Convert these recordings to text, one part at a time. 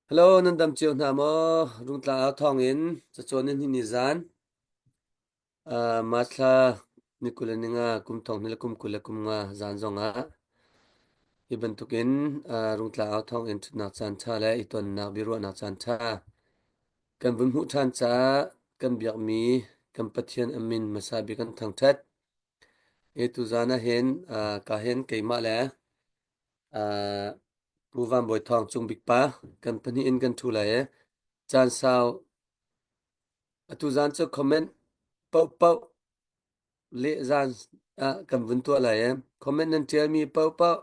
Hello, nan dam cio hna maw? Rungtla ah thawngin cacawn in ni zan uh, March thla ni 20 le ninga kum thong ni le kum 20 le kum nga zan zongah hi bantukin uh, rungtla ah thawngin ṭhutnak caan ṭha le i tonnak biaruahnak caan ṭha kan vun hmuh ṭhan caah kan biakmi kan Pathian a min hmasa bik kan thangṭhat. Hi tuzan ah hin uh, ka hin keimah le Uh, Pu Van Bawi Thawng Cung Bik pa kan pahnih in kan ṭhu lai i caan sau atu zan cu comment paohpaoh leh zan ah kan vun tuah lai i comment nan ṭialmi paohpaoh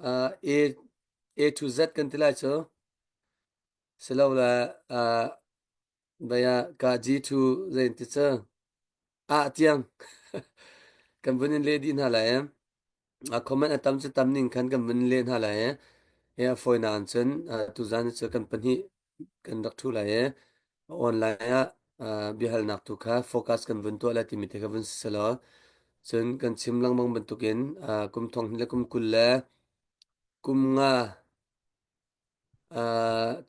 uh, A, A to Z kan ti lai cu silole uh, baya ka G to zein ti cu ah tiang kan vun in leh dih hna lai i A comment a tam cu tam ning khan kan vun leh hna lai i hi a fawinak in cun tuzan cu kan pahnih kan rak ṭhu lai i online ah biahalnak tu kha focus kan vun tuah lai timi te kha vun si selaw cun kan chim lengmang bantukin kum thong hnih le kum 20 le kum nga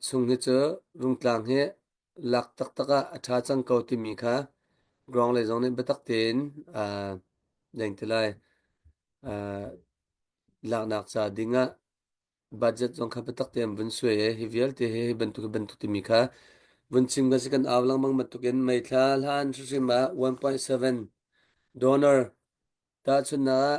chung hi cu Rungtlang hi lak taktak ah a ṭha cang ko timi kha ground lei zong nih biatak tein deng ti lai. Laknak ca ding ah budget zong kha biatak tein vun suai i hi vialte hi hi bantuk hi bantuk timi kha vun chim kan si kan au lengmang bantukin meithla hlan hrimhrim ah 1.7 donor Tahchunhnak ah,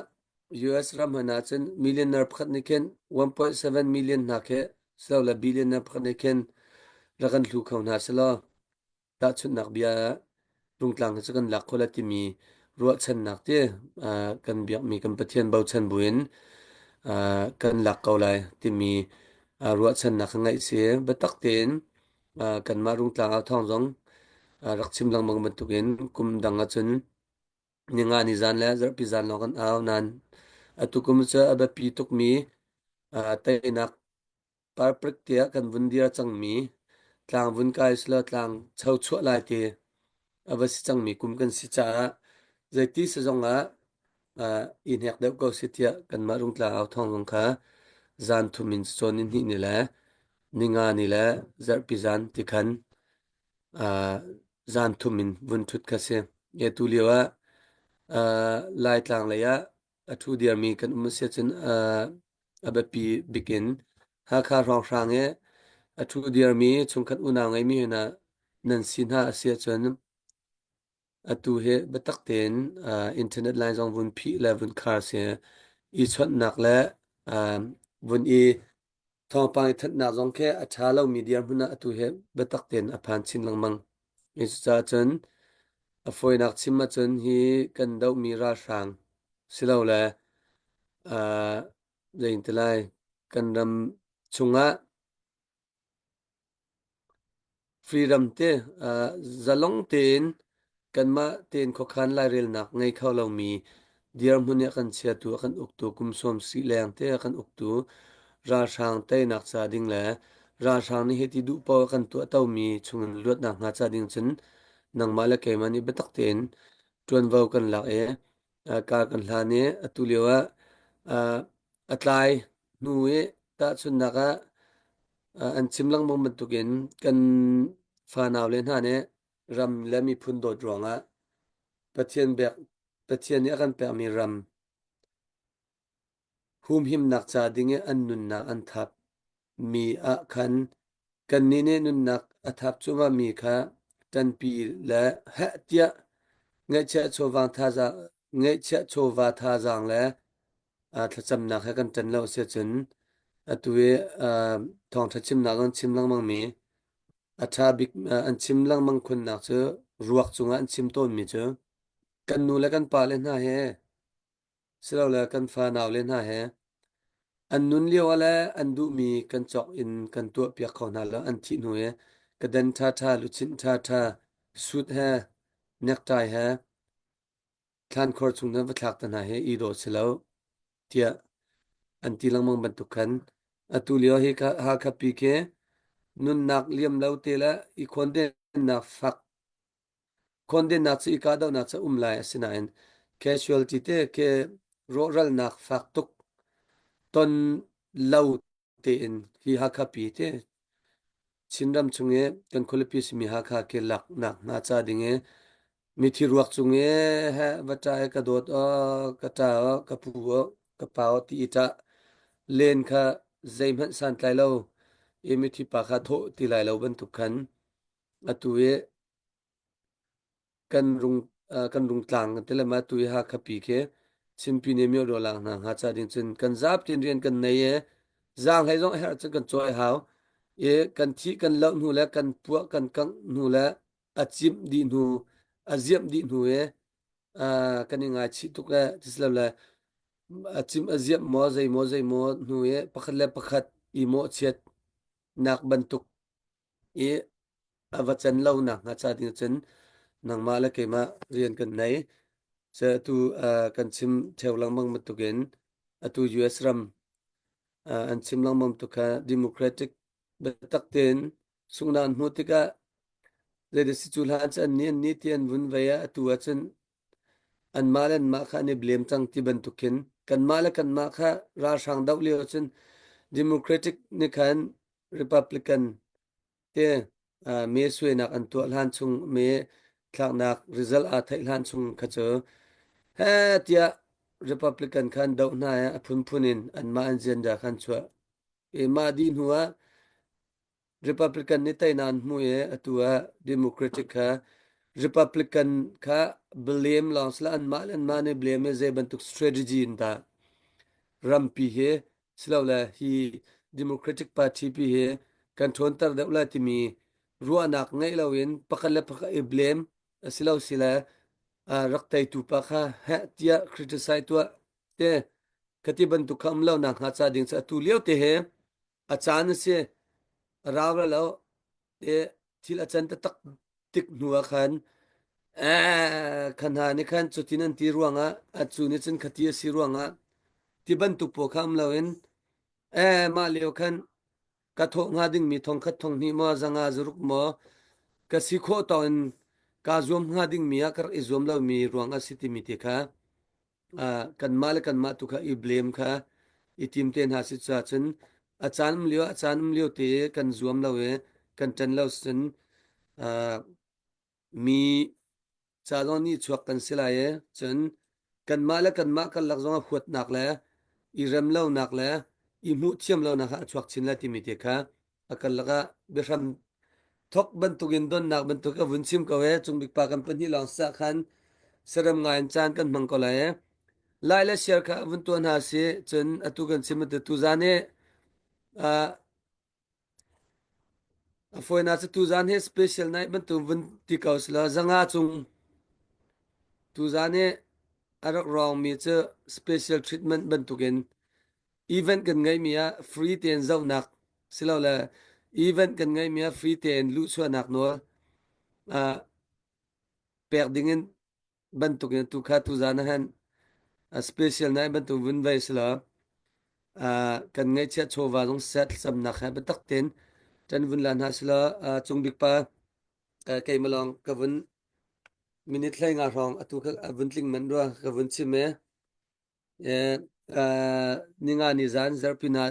US ram hmanh ahcun millionaire pakhat nih khin 1.7 million hna khi silole billionaire pakhat nih khin rak kan hlu kho hna selaw tahchunhnak bia ah rungtlang hi cu kan lak kho lai timi ruahchannak ti kan biakmi kan Pathian bochan buin kan lak ko lai timi ruahchannak ka ngeih si. Biatak tein kanmah rungtlang ah thawng zong rak chim lengmang bantukin kum dang ahcun Ninga ni zan le zarhpi zan lawng kan au nain atu kum cu a biapi tukmi teinak parprik tiah kan vun dir cangmi tlang vun kai selaw tlang cho chuah lai ti a va si cangmi kum kan si caah zeiti si zongah i hnek deuh ko si tiah kanmah Rungtla au thawng zong kha zan thum in cawn ni hnih ni le ninga ni le zarhpi zan ti khan zan thum in vun ṭhut kha si. Tu lio ah Laitlang lei ah a ṭhu diarmi kan um a si ahcun a biapi bik in Hakha hrawnghrang i a ṭhu diarmi chungkhat unau ngeimi hna nan si hna a si ahcun atu hi biatak tein internet line zong vun phih le vun khar si i chawnhnak le vun i Thawngpang i thanhnak zong khi a ṭha lomi dirhmun ah atu hi biatak tein a phan chin lengmang. Cucaah cun a fawinak chim ahcun hi kan dohmi ralhrang silole uh, zei lai kan ram chungah Freedom te zalong tein kanmah tein khuakhan lairelnak ngei kho lomi dirhmun i a kan chiatu a kan uktu kum sawm sih leng te a kan uktu ralhrang teinak ca ding le ralhrang nih hiti duh paoh a kan tuahtomi chungin luatnak hnga ca ding cun nangmah le keimah nih biatak tein ṭuanvo kan lak i kar kan hlan i atu lio ah a tlai hnu i tahchunhnak ah An chim lengmang bantukin kan fanau le hna nih ram le miphun dawt ruangah Pathian biak Pathian nih a kan pekmi ram humhimnak ca ding i an nunnak an thap mi ah khan kannih nih nunnak a thap cuahmah mi kha ṭanpi le heh tiah ngaihchiah chawva thazaang ngaihchiah chawva thazaang le thlacamnak he kan ṭan lo a si ahcun atu i thawngṭha chimnak an chim lengmangmi a ṭha bik an chim lengmang khunnak cu ruak cungah an chim tawnmi cu kan nu le kan pa le hna he silole kan fanau le hna he an nun lio ah le an duhmi kan cawk in kan tuahpiak kho hna lo an thih hnu i ka den ṭhaṭha luchin ṭhaṭha suit he necktie he Thlankhor chung nan va thlak te hna hi i dawh si lo tiah an ti lengmang bantuk khan atu lio hi Hakha pi khi nunnak liam lo te le i khawndennak fak khawndennak cu i kahdohnak cu um lai asinain casualty te khi rawhralnak fak tuk ton lo tein hi Hakha pi te. Chinram chung i kan khualipi simi Hakha ke laknak hna ca ding i mithi ruak cung i he va ṭah i ka dawt aw, ka ṭa aw, ka pu aw, ka pa aw ti i ṭah len kha zeihmanh santlai lo i mithi pa kha thawh ti lai lo bantuk khan atu i kan rung kan rungtlang kan ti le ma tu i Hakha pi khi Chinpi ne myo lang hna hnga cha ding cun kan zap tin rian kan nei e zaang hlei zong herh cun kan cawi hau i kan thi kan loh hnu le kan puah kan kangh hnu le a cimh dih hnu a ziamh dih hnu i kan i ngaichih tuk le tislo le a cimh a ziamh maw zei maw zei maw hnu i pakhat le pakhat i mawhchiat nak bantuk i a va can lo nak hnga ca ding cun nangmah le keimah rian kan nei. Se atu kan chim theo lengmang bantukin atu US ram an chim lengmang tu kha democratic biatak tein sunghnak an hmuh tikah zeidah si cu hlan cu an ni an ni ti an vun vei ah atu ahcun anmah le anmah kha an i blame cang ti bantuk khin kanmah le kanmah kha ralhrang doh lio cun democratic nih khan republican te me suainak an tuah hlan chung me thlaknak result aa theih hlan chung kha cu he tiah Republican khan doh hna i a phunphun in anmah an agenda khan chuah i mah dih hnu ah Republican nih teinak an hmu i atu ah Democratic kha Republican kha blame lawng sila anmah le anmah nih blame i zei bantuk strategy in dah rampi hi silole hi Democratic Party pi hi kan ṭhawnter deuh lai timi ruahnak ngeih loin pakhat le pakhat i blame asilo sile rak teitu pa kha heh tiah criticize tuah te khati bantuk kha um lo nak hnga ca ding cu atu lio te he a caan a si rau lo te thil a can taktak tik hnu ah khan kha hna nih khan cutin an ti ruangah a cu nih cun khati a si ruangah ti bantuk pawl kha um loin mah lio khan ka thawh hnga dingmi thong khat thong hnih maw zanga zaruk maw ka si khawh tawk in kaa zuam hnga dingmi ah ka rak i zuam lomi ruang a si timi te kha kanmah le kanmah tu kha i blame kha i tim te hna si caah cun a caan um lio a caan um lio te kan zuam lo i kan ṭan lo cun mi ca zong nih chuak kan si lai i cun kanmah le kanmah karlak zong ah huatnak le i rem lonak le i hmuh thiam lonak kha a chuak chin lai timi te kha a karlak ah biahram thok bantukin donnak bantuk a vun chim ko e cungbik pa kan pahnih lawng sa khan sarem ngai in caan kan hmang ko lai e lai le share kha vun tuah hna si cun atu kan chim tu zan hi a foina cu tu zan hi special night bantuk vun ti ko sila zanga cung tu zan hi a rak rawng mi cu special treatment bantukin event kan ngeihmi ah free tein zohnak silole event kan ngeihmi ah free tein luhchuahnak nawl uh, pek dingin bantukin tu kha tu zan ah han special nai bantuk vun vei sila kan ngaihchiah chawva zong set samnak he biatak tein ṭan vun la hna sila cungbik pa keimah lawng ka vun minute hlei nga hrawng atu kha vun tling man rua ka vun chim e Ninga ni zan zarhpi na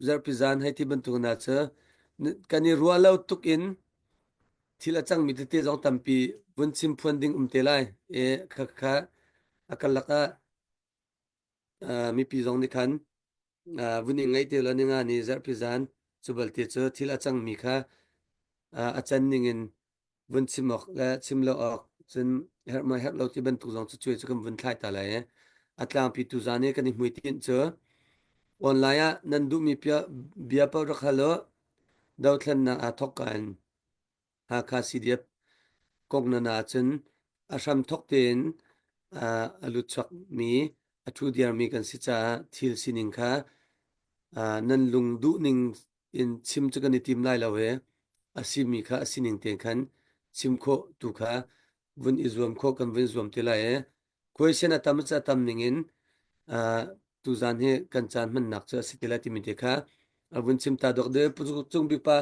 zarhpi zan hei ti bantuk hna cu kan i ruah lo tuk in thil a cangmi tete zong tampi vun chim phuan ding um te lai. E kha kha a karlak ah mipi zong nih khan vun i ngaih te law ninga ni zarhpi zan cu balte cu thil a cangmi kha a can ning in vun chim awk le chim lo awk cun herh maw herh lo ti bantuk zong cu cuai cu kan vun thlai ta lai i a tlangpi tu zan i kan i hmuitinh cu online ah nan duhmi bia bia paoh rak hal u dothlennak aa thawk ka in Hakha CDF kong nan ahcun a hram thawk tein a lut chuakmi a ṭhu diarmi kan si caah thil sining kha nan lung duhning in chim cu kan i tim lai lo i a simi kha a sining tein khan chim khawh tu kha vun i zuam khawh kan vun zuam te lai i question a tam cu a tam ning in tuzan hi kan caan hmannak cu a si ti lai timi te kha a vun chim ta dok de cung bik pa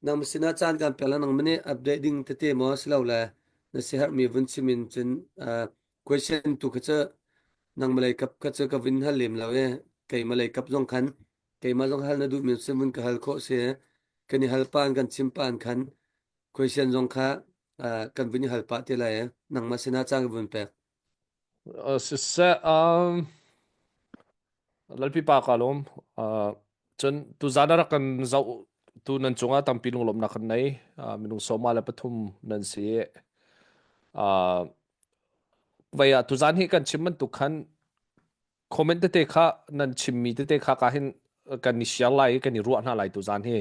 nang sinah caan kan pek la nang mani update ding tete maw silo le na si herhmi vun chim in cun question tu kha cu nang malay kap kha cu ka vun hal lem lo e kei malay kap zong khan keimah zong hal na duhmi si vun ka hal khawh si. Kan i hal pah in kan chim pah in khan question zong kha kan vun i hal pah te lai. Nangmah sinah caan ka vun pek. Siseh, Lalpi pa ka lawm. Cun tuzaan a rak kan zoh tu nan cungah tampi lunglawmhnak kan nei. Minung sawma le pathum nan si. Vei ah tuzaan hi kan chim bantuk khan comment tete kha nan chimmi tete kha ka hin kan i share lai i kan i ruah hna lai tuzaan hi.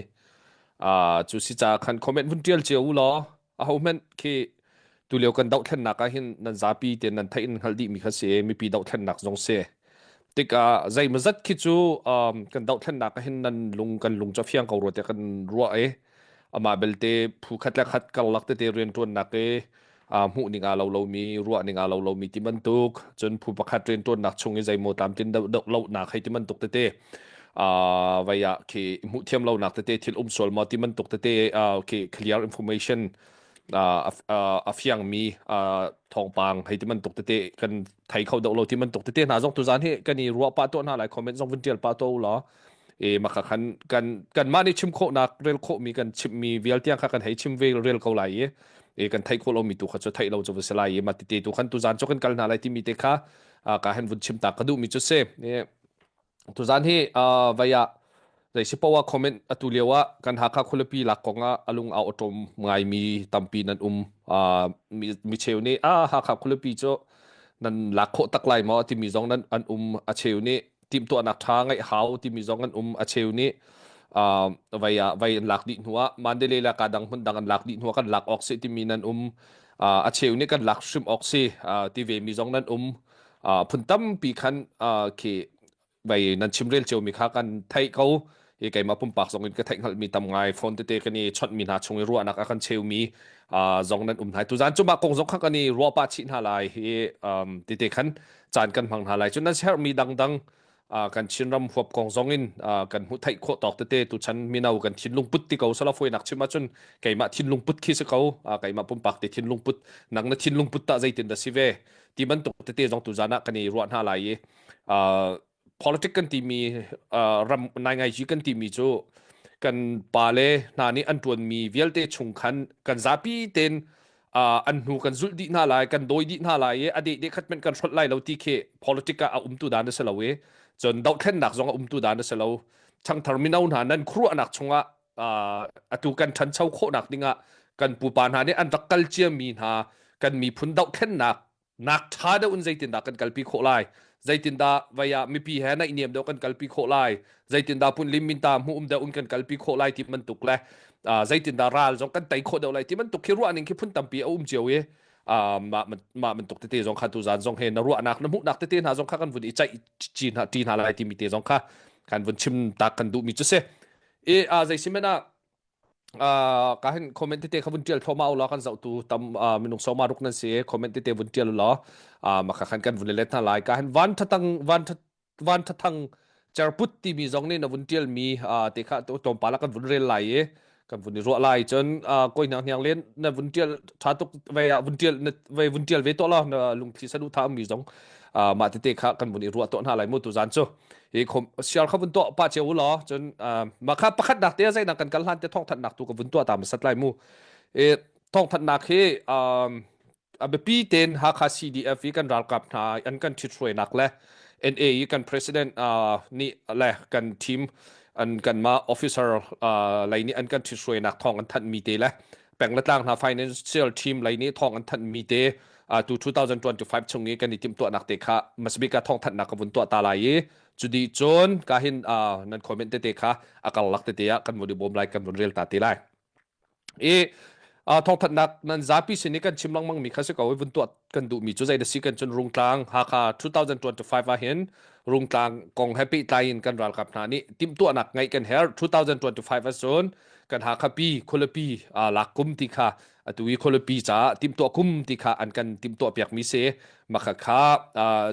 Cu si ca khan comment vun tial cio u law aho hmanh khi tulio kan dohthlennak ah hin nan zapi te nan theih in hngalh dihmi kha si mipi dohthlennak zong si. Tikah zeimawzat khi cu um, kan dohthlennak ah hin nan lung kan lung cu a fiang ko rua tiah kan ruah i amah belte phu khat le khat karlak tete rianṭuannak i hmuh ning aa lo lomi ruah ning aa lo lomi ti bantuk cun phu pakhat rianṭuannak chung i zeimaw tlamtlin deuh lonak hei ti bantuk tete vai ah khi hmuh thiam lonak tete thil um sual maw ti bantuk tete khi clear information a fiangmi thawngpang hei ti bantuk tete kan thei kho deuh lo ti bantuk tete hna zong tuzan hi kan i ruah pah tuah hna lai comment zong vun tial pah tuah u law e maka khan kan kanmah nih chim khawhnak rel khawhmi kan chimmi vialte kha kan hei chim ve rel ko lai i e kan theih khawh lomi tu kha cu theih lo cu va si lai i ma tete tu khan tuzan cu kan kal hna lai timi te kha ka hen vun chim ta ka duhmi cu si e tuzan hi vai ah zei si poah comment atu lio ah kan Hakha khualipi lak kong ah alung a awṭom ngaimi tampi nan um mi mi cheu nih a Hakha khualipi cu nan lak khawh tak lai maw timi zong nan an um a cheu nih timhtuahnak ṭha ngeih hau timi zong an um a cheu nih vai ah vai an lak dih hnu ah Mandalay le ka dang hmun dang an lak dih hnu ah kan lak awk si timi nan um a cheu nih kan lak hrim awk si ti ve mi zong nan um phun tampi khan khi vai nan chimrel ciomi kha kan theih ko i keimah pumpak zong in ka theih hngalhmi tam ngai phone tete kan i chawnhmi hna chung i ruahnak a kan cheumi zong nan um hna tuzan cu mah kong zong kha kan i ruah pah chih hna lai hi tete khan caan kan hmang hna lai cun nan herhmi dangdang kan Chinram huap kong zong in kan hmuh theih khawh tawk tete tuchan mino kan thinlung put ti ko sala foinak chim ahcun keimah thinlung put khi si ko keimah pumpak te thinlung put nang na thinlung put tah zeitin dah si ve ti bantuk tete zong tuzan ah kan i ruah hna lai i politic kan timi ram naingaiji kan timi cu kan pale hna nih an ṭuanmi vialte chung khan kan zapi tein an hnu kan zulh dih hna lai kan dawi dih hna lai i a deh deh khat hmanh kan hrolh lai lo ti khi politic ah a umtu dan a si lo i cun dohthlennak zong a umtu dan a si lo changthar mino hna nan khuaruahnak chungah atu kan ṭhancho khawhnak dingah kan pupa hna nih an rak kal ciami hna kan miphun dohthlennak nak ṭha deuh in zeitindah kan kalpi khawh lai zeitindah vai ah mipi he naihniam deuh kan kalpi khawh lai zeitindah punlim minta hmu um deuh in kan kalpi khawh lai ti bantuk le zeitindah ral zong kan tei khawh deuh lai ti bantuk khi ruah ning khi phun tampi a um cio i mah mah bantuk tete zong kha tuzan zong he na ruahnak na hmuhnak tete hna zong kha kan vun i ceih chi hna ṭi hna lai timi te zong kha kan vun chim tak kan duhmi cu si i zei si men ah ka hin comment tete kha vun tial thluahmah ulaw kan zohtu tam minung sawma ruk nan si comment tete vun tial ulaw maka khan kan vun let hna lai ka hin van thatang van van thathang cerput timi zong nih na vun tial mi te kha tlawmpal ah kan vun rel lai i kan vun i ruah lai cun koi hniang hniang len na vun tial tha tuk ve ah vun tial ve vun tial ve to la na lungthli sanu tha mi zong mah tete kha kan vun i ruah to hna lai mu tu zan cu hi khom siar kha vun tuah pa cheu law cun mah kha pakhat nak te zeinak kan kal hlan te thawngthanhnak tu ka vun tuah ta masat lai mu e thawngthanhnak hi a biapi ten Hakha CDF i kan ralkap hna an kan ṭhithruainak le NA i kan president nih le kan team an kanmah officer lei nih an kan ṭhithruainak thawng an thanhmi te le peng le tlang hna financial team lei nih thawng an thanhmi te tu 2025 chung i kan i timhtuahnak te kha masbik ah thawngthanhnak ka vun tuah ta lai i cudi cun ka hin nan comment tete kha a karlak tete ah kan vun i bawm lai kan vun rel ta te lai i thawngthanhnak nan zapi sin i kan chim lengmang mi kha si ko i vun tuah kan duhmi cu zei da si kan cun Rungtlang Hakha 2025 ah hin Rungtlang kong he pehtlai in kan ralkap hna nih timhtuahnak ngeih kan herh 2025 ah cun kan Hakha pi khualipi lak kum ti kha atu i khualipi caah timhtuah kum ti kha an kan timhtuah piakmi si makha kha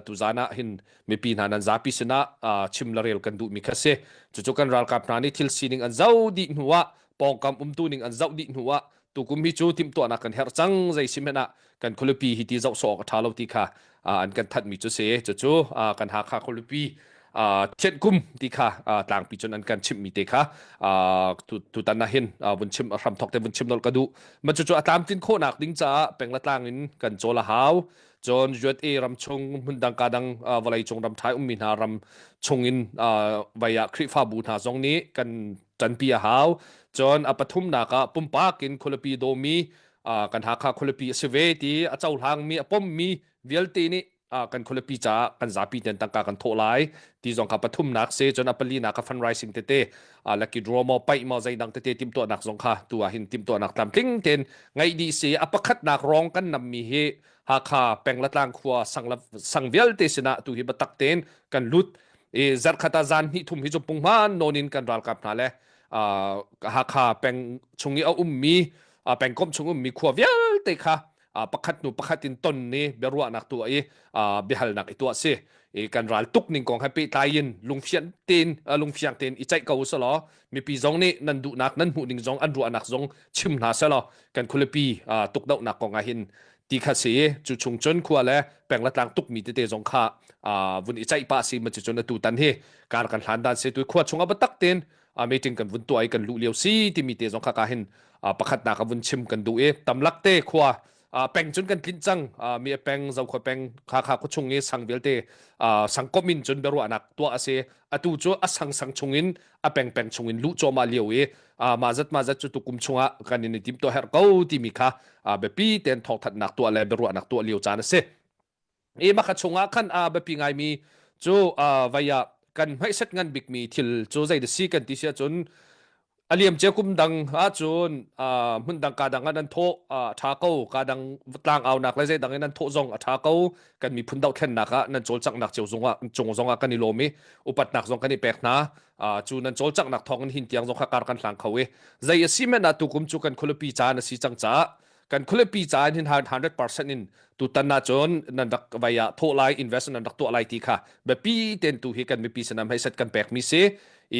tuzan ah hin mipi hna nan zapi sinah chim la rel kan duhmi kha si cucu kan ralkap hna nih thil sining an zoh dih hnu ah pawngkam umtu ning an zoh dih hnu ah tukum hi cu timhtuahnak kan herh cang zei si hmanh ah kan khualipi hi ti zoh sawh awk a ṭha lo ti kha an kan thanhmi cu si cucu kan Hakha khualipi. thianh kum ti kha tlangpi cun an kan chimhmi te kha tutan ah hin vun chim hram thok te vun chim nolh ka duh. Ma cucu a tlamtlin khawhnak ding caah peng le tlang in kan cawl a hau. Cun USA ram chung hmundang ka dang vawlei cung ram ṭhai ummi hna ram chung in vai ah Khrihfabu hna zong nih kan ṭanpi a hau. Cun a pathumnak ah pumpak in khualipi dawmi kan Hakha khualipi a si ve ti a cohlangmi a pommi vialte nih kan khualipi caah kan zapi ten tangka kan thawh lai ti zong kha pathumnak se cun a palinak kha fundraising tete lucky draw maw paih maw zeidang tete timhtuahnak zong kha tu ah hin timhtuahnak tlamtling ten ngeih dih si a pakhatnak rong kan nammi hi Hakha peng le tlang khua sang la sang vialte sinah tu hi biatak tein kan lut i zarkhat ah zan hnih thum hi cu punghman nawn in kan ralkap hna le Hakha peng chung i a ummi pengkomh chung ummi khua vialte kha pakhat hnu pakhat in ton ni biaruahnak tuah i biahalnak i tuah si i kan ral tuk ning kong he pehtlai in lungfian tein lungfiang tein i ceih ko usalaw mipi zong nih nan duhnak nan hmuh ning zong an ruahnak zong chim hna selaw kan khualipi tukdohnak kong ah hin ti kha si cu chung cun khua le peng le tlang tukmi tete zong kha vun i ceih pah si ma cun atu tan hi kar kan hlan dan se tu khua chung ah biatak tein meeting kan vun tuah i kan luh lio si timi te zong kha ka hin pakhatnak a vun chim kan duh i tamlak te khua peng cun kan tlinh cang mi peng zokhua peng kha kha khua chung i sang vialte sang kom in cun biaruahnak tuah a si atu cu a sang sang chung in a peng peng chung in luh cuahmah lio i mah zat mah zat cu tukum chungah kan in i tim tuah herh ko timi kha biapi tein thawngthanhnak tuah le biaruahnak tuah lio caan a si. I maka chungah khan a biapi ngaimi cu vai ah kan hmaihset ngan bikmi thil cu zei da si kan ti si ahcun a liamcia kum dang ahcun hmun dang ka dang ah nan thawh a ṭha ko ka dang tlang aunak le zeidang in nan thawh zong a ṭha ko kan miphun dohthlennak ah nan cawlcanghnak cio zungah cung zongah kan i lawm i upatnak zong kan i pek hna cu nan cawlcanghnak thawng in hin tiang zong kha kar kan hlang kho i zei a si men ah tukum cu kan khualipi caan a si cang caah kan khualipi caan hin 100% in tutan ah cun nan rak vai ah thawh lai invest nan rak tuah lai ti kha biapi ten tu hi kan mipi sinam hei set kan pek mi si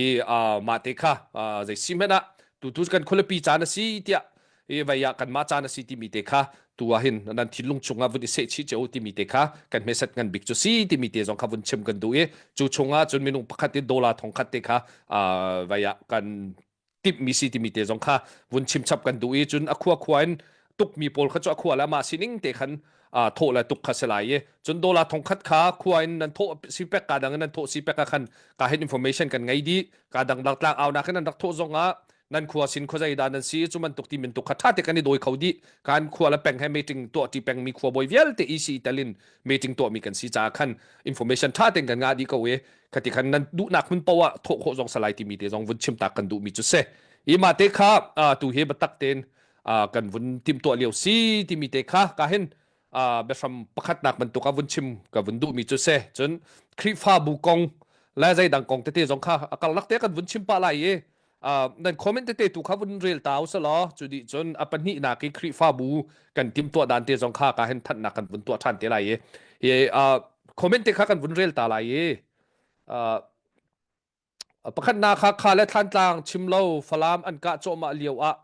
i mah te kha zei si hmanh ah tutu kan khualipi caan a si tiah i vai ah kanmah caan a si timi te kha tu ah hin nan thinlung chungah vun i seh chih cio timi te kha kan hmeset ngan bik cu si timi te zong kha vun chim kan duh i cu chungah cun minung pakhat in dollar thongkhat te kha vai ah kan timhmi si timi te zong kha vun chim chap kan duh i cun a khua khua in tukmi pawl kha cu a khua le amah sining te khan thawh le tuk kha si lai i cun dollar thongkhat kha khua in nan thawh si pek ka dang in nan thawh si pek ah khan ka hin information kan ngei dih ka dang dang tlang au nak in nan rak thawh zong ah nan khua sin khua zei dah nan si cu bantuk ti min tuk kha tha te kan i dawi kho dih kan khua le peng he meeting tuah ti peng mi khua bawi vialte EC telin meeting tuah mi kan si caah khan information tha ten kan ngah dih ko i khati khan nan duhnak hmun poah thawh khawh zong salai timi te zong vun chim tak kan duh mi cu si i ma te kha tu hi batak ten kan vun tim tuah lio si timi te kha ka hin biahram pakhatnak bantuk ah vun chim ka vun duh mi cu si cun Khrihfabu kong le zeidang kong tete zong kha a karlak te kan vun chim pah lai i nan comment tete tu kha vun rel ta usalaw cu dih cun a pahnihnak i Khrihfabu kan timtuah dan te zong kha ka hin thannak kan vun tuah ṭhan te lai i hi comment te kha kan vun rel ta lai i pakhatnak kha kha le Thlantlang chim lo Falam an kah cawhmah lio ah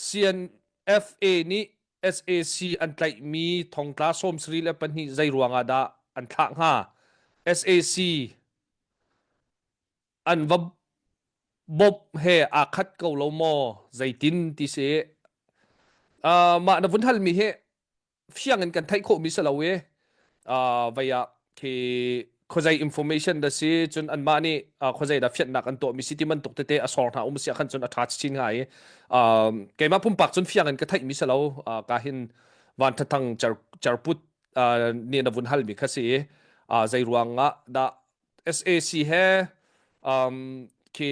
CNFA nih SAC an tlaihmi thongtla 72 zei ruangah dah an thlah hnga SAC an va bawmh he aa khat ko lo maw zeitin ti si uh, mah na vun halmi hi fiang in kan theih khawhmi si lo i uh, vei ah khi khuazei information da si cun anmah nih uh, khuazei da fianhnak an tuahmi si ti bantuk tete a sor hna um si khan cun a ṭha chin ngai i um, keimah pumpak cun fiang in ka theihmi si lo uh, ka hin van thathang cer cerput uh, nih na vun halmi kha si i uh, zei ruangah dah SAC he um, khi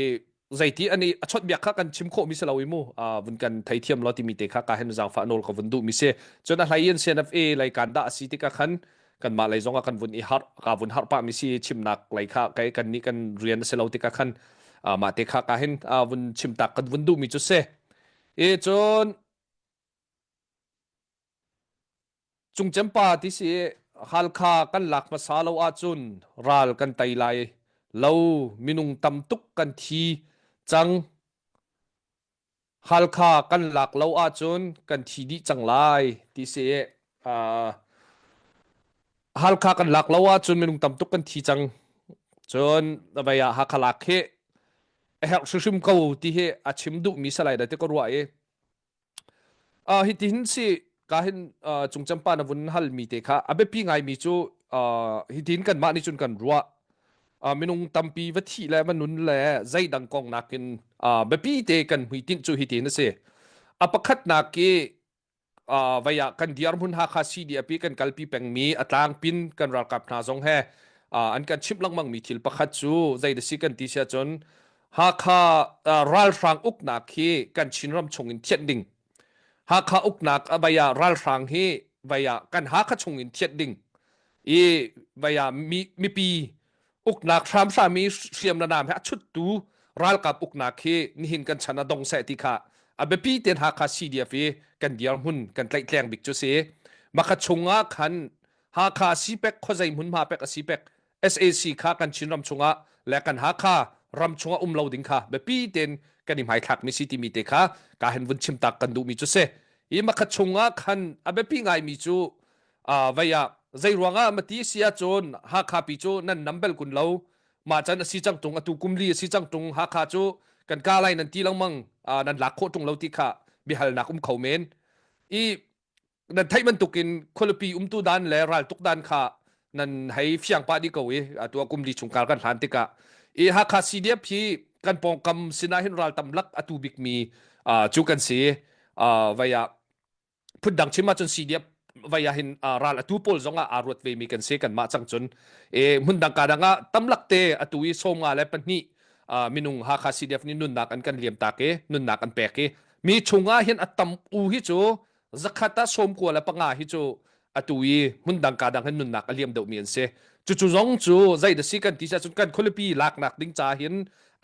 zeiti ani a chawt biak kha kan chim khawh mi si lo i mu uh, vun kan theithiam lo timi te kha ka hen zaangfah nawl ka vun duh mi si cun a hlei in CNFA lei kan dah a si tikah khan kanmah lei zong ah kan vun i har ka vun har pah mi si chimnak lei kha kai kan nih kan rian a si lo tikah khan uh, mah te kha ka hin uh, vun chim tak kan vun duh mi cu si i cun Cungcem pa ti si Halkha kan lak hmasa lo ahcun ral kan tei lai lo minung tam tuk kan thi cang Halkha kan lak lo ahcun kan thi dih cang lai ti si uh, Halkha kan lak lo ahcun minung tam tuk kan thi cang. Cun vei ah Hakha lak hi a herh hrimhrim ko ti hi a chim duhmi salai da ti ka ruah i Uh, hitihin si ka hin uh, cungcampa na vun halmi te kha a biapi ngaimi cu uh, hitin kanmah nih cun kan ruah. Uh, minung tampi va thih le va nun le zeidang kong nakin uh, biapi te kan hmuitinh cu hitin a si. A pakhatnak i uh, vai ah kan dirhmun Hakha CDF i kan kalpi pengmi a tlangpin kan ralkap hna zong he uh, an kan chimh lengmangmi thil pakhat cu zei da si kan ti sia cun Hakha ralhrang uknak hi kan Chinram chung in thianh ding. Hakha uknak a vai ah ralhrang hi vai ah kan Hakha chung in thianh ding. I vai ah mi, mipi uknak hramhram i hriam le nam he a chuttu ralkap uknak hi nihin kan chan a dong seh ti kha a biapi ten Hakha CDF i kan dirhmun kan tlaihtleng bik cu si. Makha chung ah khan Hakha CPEC khuazei hmunhma pek a CPEC SAC kha kan Chinram chungah le kan Hakha ram chungah um lo ding kha biapi tein kan i hmaithlak mi si timi te kha ka hen vun chim tak kan duhmi cu si. I makhat chungah khan a biapi ngaimi cu vei ah zei ruangah mati si ahcun Hakha pi cu nan nam bel kun lo mah can a si cang tung atu kum li a si cang tung Hakha cu kan ka lai nan ti lengmang nan lak khawh tung lo ti kha biahalnak um kho men i nan theih bantukin khualipi umtu dan le raltuk dan kha nan hei fiang pah dih ko i atu ah kum li chung kar kan hlan tikah i Hakha CDF hi kan pawngkam sinah hin ral tam lak atu bikmi cu kan si vai ah phundang chim ahcun CDF vai ah hin ral atu pawl zong ah aa ruat ve mi kan si kanmah cang cun e hmundang ka dang ah tamlak te atu i sawmnga le pahnih minung Hakha CDF nih nunnak an kan liam tak i nunnak an pek i mi chungah hin a tam u hi cu zakhat ah 95 hi cu atu i hmundang ka dang hin nunnak a liam deuhmi an si. Cucu zong cu zei da si kan ti cun kan khualipi laknak ding ca hin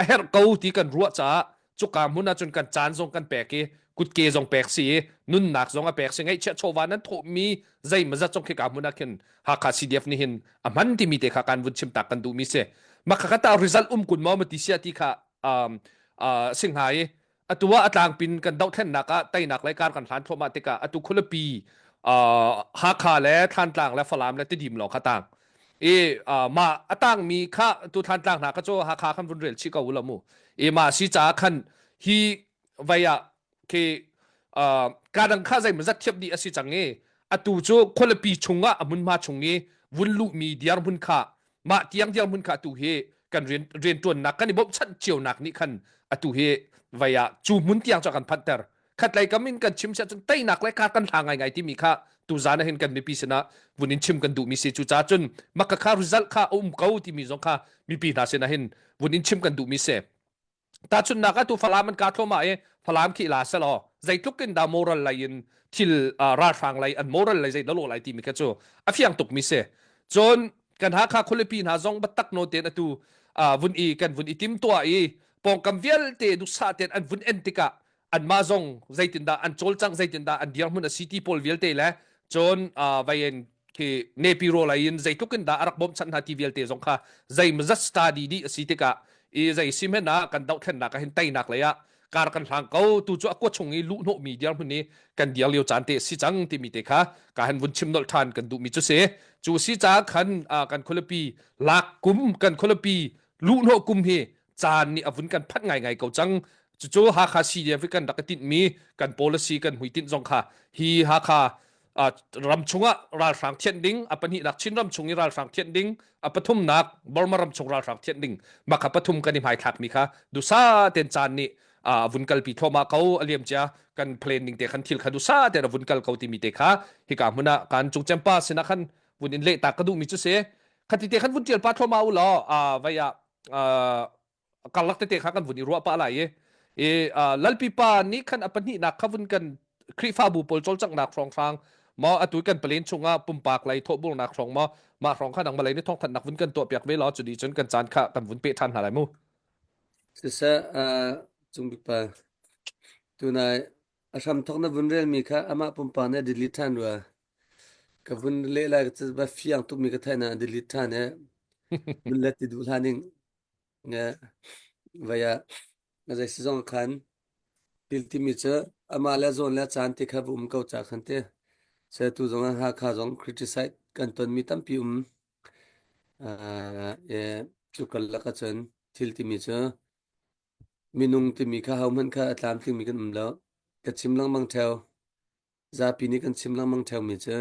a herh ko ti kan ruah caah cuka hmun ah cun kan caan zong kan pek i kutke zong pek si i nunnak zong a pek si ngaihchiah chawva nan thawhmi zeimazat zong khika hmun ah khin Hakha CDF nih hin a hman timi te kha kan vun chim tak kan duhmi si. Makha kata result um kun maw ma ti sia ti kha um, uh, singha i atu ah a tlangpin kan dohthlennak ah teinak le kar kan hlan thluahmah tikah atu khualipi uh, Hakha le Thlantlang le Falam le Tidim lawng kha tang i uh, mah a tangmi kha tu Thlantlang hna kha cu Hakha khan vun rel chih ko u la mu i mah si caah khan hi vei ah khi uh, kadang kha zei zat thiap dih a si cang i atu cu khualipi chungah a hmunhma chung i vun luhmi diarhmun kha mah tiang dirhmun kha atu hi kan rian rianṭuannak kan i bawmhchanh cionak nih khan atu hi vei ah cu hmun tiang cu a kan phanhter khatlei kam in kan chim siah cun teinak le kar kan hla ngaingai timi kha tuzan ah hin kan mipi sinah vun in chim kan duhmi si cu ca cun maka kha result kha a um ko timi zong kha mipi hna sinah hin vun in chim kan duhmi si Tahchunhnak ah tu Falam an kah thluahmah i Falam khi la selaw zeitluk in dah moral lei in thil ralhrang lei an moral lei zei dah lawh lai timi kha cu a fiang tukmi si. Cun kan Hakha khualipi hna zong biatak nawn tein atu vun i kan vun i timtuah i pawngkam vialte duhsah tein an vun en tikah anmah zong zeitindah an cawlcangh zeitindah an dirhmun a si ti pawl vialte le cun vaien khi nepi rawl ei in zeitluk in dah a rak bawmhchanh hna ti vialte zong kha zeimazat study dih a si tikah i zei si hmanh ah kan dohthlennak ah hin teinak lei ah kar kan hlang ko tu cu a kua chung i luhhnawhmi dirhmun i kan dir lio caan te si cang timi te kha ka han vun chim nolh ṭhan kan duhmi cu si cu si caah khan kan khualipi lak kum kan khualipi luhhnawh kum hi caan nih a vun kan phanh ngaingai ko cang cucu Hakha CDF kan rak i tinhmi kan policy kan hmuitinh zong kha hi Hakha ram chungah ralhrang thianh ding a pahnihnak Chin ram chung i ralhrang thianh ding a pathumnak Burma ram chung ralhrang thianh ding mah kha pathum kan i hmaithlakmi kha dusa ten caan nih a vun kalpi thluahmah ko a liam cia kan plan ning te khan thil kha dusa ten a vun kal ko timi te kha hika hmun ah kan cungcempa sinah khan vun in leh ta ka duhmi cu si khati te khan vun tial pa thluahmah u law vai ah karlak tete kha kan vun i ruah pah lai i i lalpi pa nih khan a pahnihnak kha vun kan Khrihfabu pawl cawlcanghnak hrawnghrang maw atu kan palen chungah pumpak lei thawhburnak hrawng maw mah hrawng kha nangmah lei nih thawngthanhnak vun kan tuah piak ve law cu dih cun kan caan kha kan vun peh ṭhan hna lai mu. Siseh, Cungbik pa, tunai a hramthawk na vun relmi kha amah pumpak nih a delete ṭhan rua. Ka vun leh lai ka va fiang tukmi ka theih na delete ṭhan i vun let ti duh hlah ning. Vai ah zei si zong khan til timi cu amah le zawn le caan ti kha va um ko ca khan te. Se tu zong ah Hakha zong criticize kan tonmi tampi um. Cu karlak ahcun thil timi cu minung timi kha hohmanh kha a tlamtlingmi kan um lo. Ka chim lengmang theo. Zapi nih kan chim lengmang theomi cu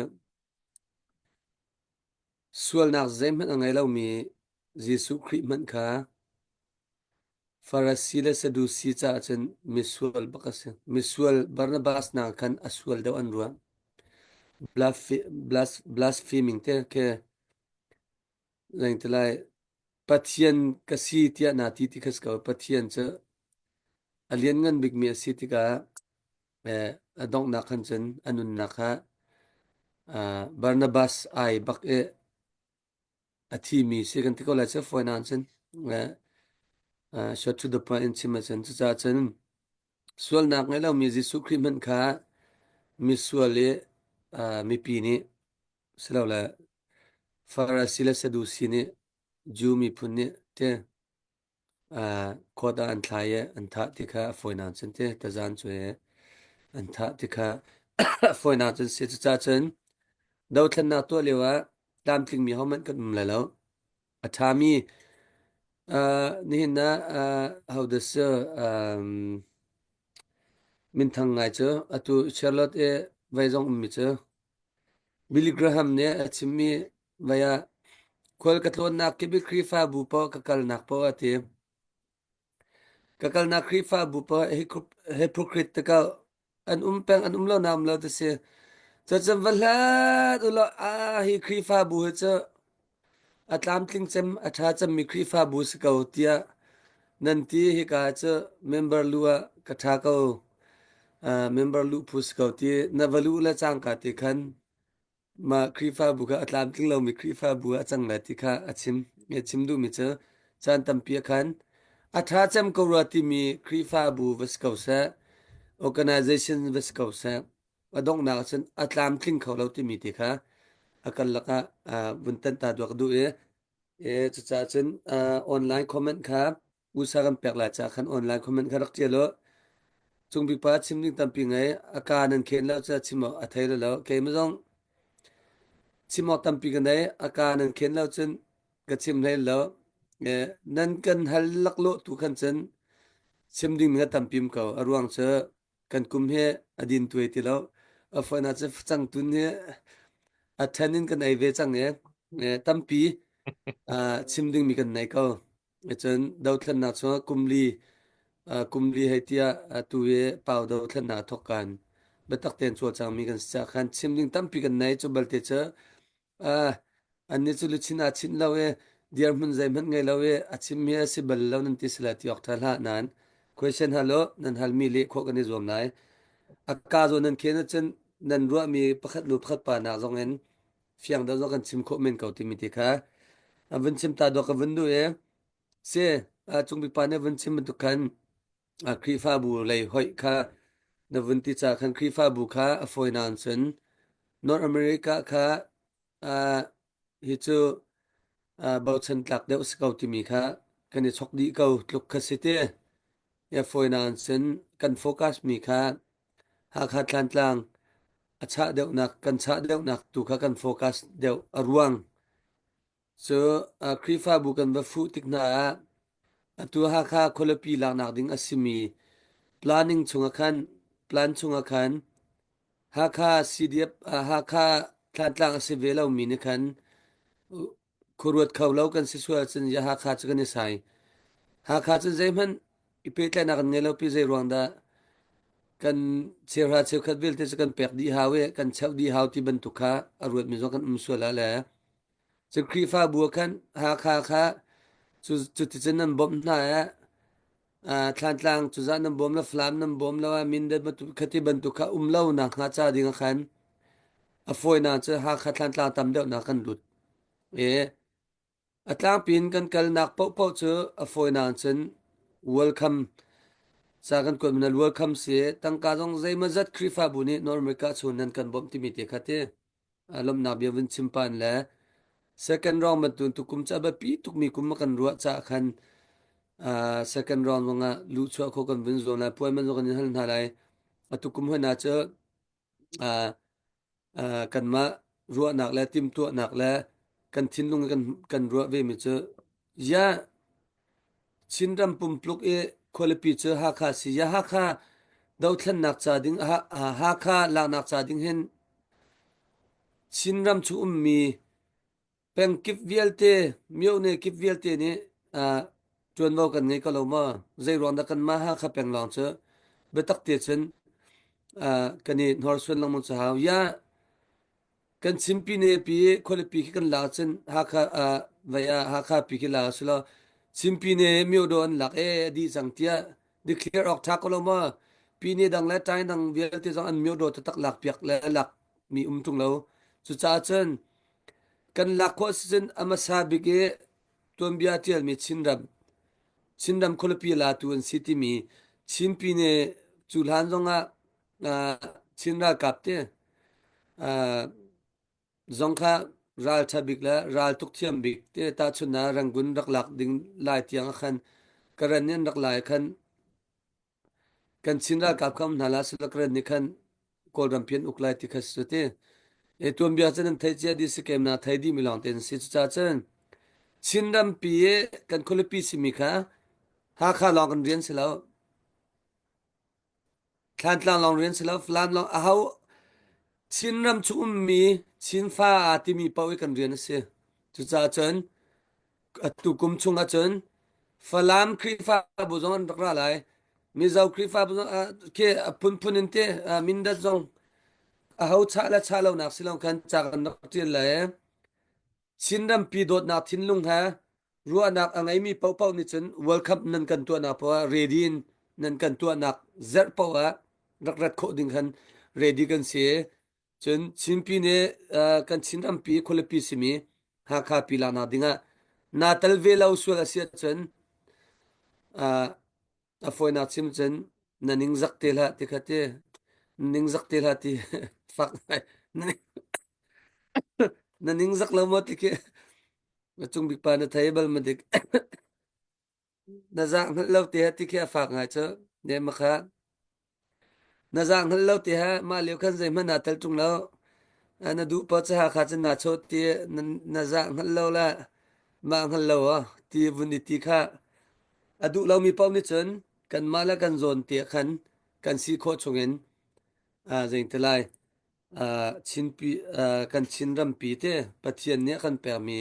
sualnak zeihmanh a ngei lomi Jesuh Khrih hmanh kha Farasi le Sadusi caah cun misual bak a si. Misual Barnabas hna khan a sual deuh an ruah. Blaspheming te khi Zeingtilai Pathian ka si tiah naa ti ti kha si ko. Pathian cu a lianngan bikmi a si tikah a donghnak khan cun a nunnak kha Barnabas ai bak i a thimi si kan ti ko lai cu fawi nain cun short to the point in chim ahcun cucaah cun sualnak ngei lomi Jesuh Khrih hmanh kha misual i mipi nih silole Farasi le Sadusi nih Jew miphun nih te court ah an thlai i an thah ti kha a fawinak cun te tazan cu i an thah ti kha a fawinak cun si. Cucaah cun dothlennak tuah lio ah tlamtlingmi hohmanh kan um lai lo. A ṭhami nihin ah hodah si minthang ngai cu atu Charlotte i vei zong ummi cu Billy Graham nih a chimmi vei ah khual ka tlawnnak kip i Khrihfabu paoh ka kalnak paoh a ti. Ka kalnak Khrihfabu paoh hypocrite te ko an um peng an um lo na um lo ti si. Cacun va hlat u law ah hi Khrihfabu hi cu a tlamtling cem a ṭha cemmi Khrihfabu si ko tiah nan ti hika cu member lu ah ka ṭha ko member luh phu si ko ti na va luh le cangka ti khan mah Khrihfabu kha a tlamtling lomi Khrihfabu ah a cang lai ti kha a chim. A chim duhmi cu caan tampi ah khan a ṭha cem ko rua timi Khrihfabu va si ko seh, organization va si ko seh, a donghnak ah cun a tlamtling kho lo timi ti kha a karlak ah vun tan ta duak duh i cucaah cun online comment kha usa kan pek lai caah khan online comment kha rak ṭial u. Cungbik pa chim ding tampi ngei a ka nan khen lo ca chim awk a thei lo keimah zong chim awk tampi ka nei a ka nan khen lo cun ka chim hlei lo nan kan hal laklawh tu khan cun chim ding mi tampi ko a ruang cu kan kum hi a din tuai ti lo. A fawn ah cu cangtun hi a ṭhen in kan ei ve cang i tampi chim dingmi kan nei ko. Cun dothlennak chungah kumli kumli hei tiah atu i pau dothlennak thawk kan biatak tein cawlcangmi kan si caah khan chim ding tampi kan nei. Cu balte cu Annih cu luchin aa chinh lo i dirhmun zeihmanh ngei lo i a chimmi a si bal lo nan ti si lai ti awk ṭha hlah nain question hal u nan halmi leh khawh kan i zuam lai. A ka zawn nan khen ahcun nan ruahmi pakhat nu pakhat pa nak zong in fiang deuh zong kan chim khawh men ko timi ti kha a vun chim ta dawh ka vun duh i si cungbik pa nih vun chim bantuk khan Khrihfabu lei hoih kha na vun ti ca khan Khrihfabu kha a fawinak cun North America kha hi cu bochan tlak deuh si ko timi kha kan i chok dih ko tluk kha si ti. Ya fawinak cun kan focus mi kha Hakha Thlantlang a chah deuhnak kan chah deuhnak tu kha kan focus deuh a ruang cu Khrihfabu kan va fuh tik hna ah atu Hakha khualipi laknak ding a simi planning chungah khan plan chungah khan Hakha CDF Hakha Thlantlang a si ve lomi nih khan khuaruat kho lo kan si sual ahcun ya Hakha cu kan i sai. Hakha cun zeihmanh i pehtlaihnak kan ngei lo pi zei ruang dah kan cheuhra cheukhat vialte cu kan pek dih hau i kan cheuh dih hau ti bantuk kha a ruatmi zong kan um sual ah le Cu Khrihfabu ah khan Hakha kha cu cuticun nan bawmh hna i Thlantlang cuzah nan bawm lo, Falam nan bawm lo, Mindat khati bantuk kha um lo nak hnga ca ding ah khan a fawinak cu Hakha Thlantlang tam deuhnak kan lut. I a tlangpi in kan kalnak paohpaoh cu a fawinak cun welcome ca kan kuat mana welcome si tangka zong zeimawzat Khrihfabu nih North America chung nan kan bawmh timi te kha ti. Lawmhnak bia vun chim pan le second round bantuk tukum cu a biapi tukmi kum a kan ruah caah khan second round zongah luhchuah khawh kan vun zuam lai puai man zong kan in hal hna lai atu kum hoi na cu kanmah ruahnak le timhtuahnak le kan thinlung kan kan ruah ve mi cu. Ya Chinram pumpluk i khualipi cu Hakha si. Ya Hakha dothlennak ca ding Hakha laknak ca ding hin Chinram chung ummi pengkip vialte myone kip vialte nih ṭuanvo kan ngei ko lo maw? Zei ruang dah kanmah Hakha peng lawng cu biatak te cun kan i hnorsuan lengmang cu hau. Ya Kan Chinpi ne pi khualipi khi kan lak cun Hakha ah vai ah Hakha pi khi la silo Chinpi ne myodaw an lak e a dih cang tiah declare awk tha ko lo maw? Pi ne dang le ṭaing dang vialte zong an myodaw taktak lak piak le lak mi um ṭung lo. Cucaah cun kan lak khawh si cun a hmasa bik i tuanbia ṭialmi Chinram Chinram khualipi latu an si timi Chinpi ne cu hlan zongah Chin ralkap te zong kha ral ṭha bik le ral tuk thiam bik te tahchun ah Rangoon rak lak ding lai tiang ah khan Karen nih an rak lai khan kan Chin ralkap kha um hna la sila Karen nih khan Kawlram pi an uk lai ti kha si ti. E tuanbia cun an thei cia dih si kem na thei dih mi lawng te an si. Cucaah cun Chinram pi i kan khualipi simi kha Hakha lawng kan rian si lo. Thlantlang lawng rian si lo, Falam lawng aho Chinram chung ummi Chinfa aa timi paoh i kan rian a si. Cucaah cun atu kum chung ahcun Falam Khrihfabu zong an rak ra lai. Mizo Khrihfabu zong khi a phunphun in te Mindat zong aho chah le chah lonak si lo khan ca kan rak ṭial lai. Chinrampi dawtnak thinlung he ruahnak a ngeimi paohpaoh nih cun World Cup nan kan tuahnak paoh ah ready in nan kan tuahnak zerh paoh ah rak rat khawh ding khan ready kan si. Cun Chinpi nih kan Chin rampi khualipi simi Hakha pi laknak dingah naa tel ve lo sual a si ahcun a fawinak chim cun na ningzak te hlah ti kha ti ningzak te hlah ti fak ngai na ningzak lo maw ti khi Na cung bik pa na thei bal ma dik? Na zaang hngalh lo te ha ti khi a fak ngai cu. Ne ma kha. Na zaang hngalh lo te ha mah lio khan zeihmanh naa tel ṭung lo. Na duh paoh cu Hakha cun naa chawh ti na zaang hngalh lo le mah hngalh lo ah ti vun i ti kha a duh lomi paoh nih cun kanmah le kan zawn te khan kan si khawh chungin zeiti lai Chinpi kan Chin rampi te Pathian nih a kan pekmi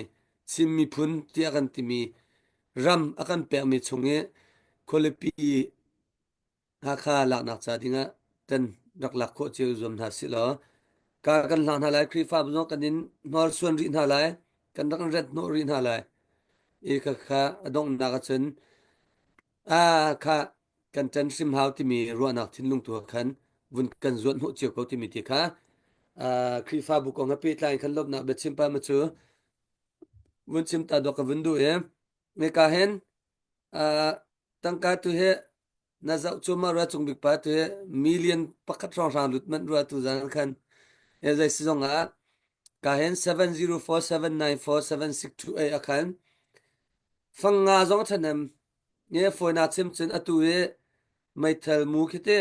Chin miphun tiah kan timi ram a kan pekmi chung i khualipi Hakha laknak ca dingah kan rak lak khawh cio zuam hna sih law ka kan hlang hna lai Khrihfabu zong kan in hnorsuan rih hna lai kan rak in ret hnawh rih hna lai i kha kha a donghnak ahcun Ah, kha kan ṭan hrim hau timi ruahnak thinlung tu ah khan vun kan zuat hnawh cio ko timi ti kha ah, Khrihfabu kong he pehtlai in khan lawmhnak biachim pa ma cu vun chim ta dawk ka vun duh i meka hin ah, tangka tu hi na zoh cu ma rua cung bik pa tu hi million pakhat hrawnghrang lut manh rua tu zan khan e zei si zong ah ka hin 704794762 a khan fang nga zong ṭhahnem Nge fawinak chim cun atu hi meithal mu khi ti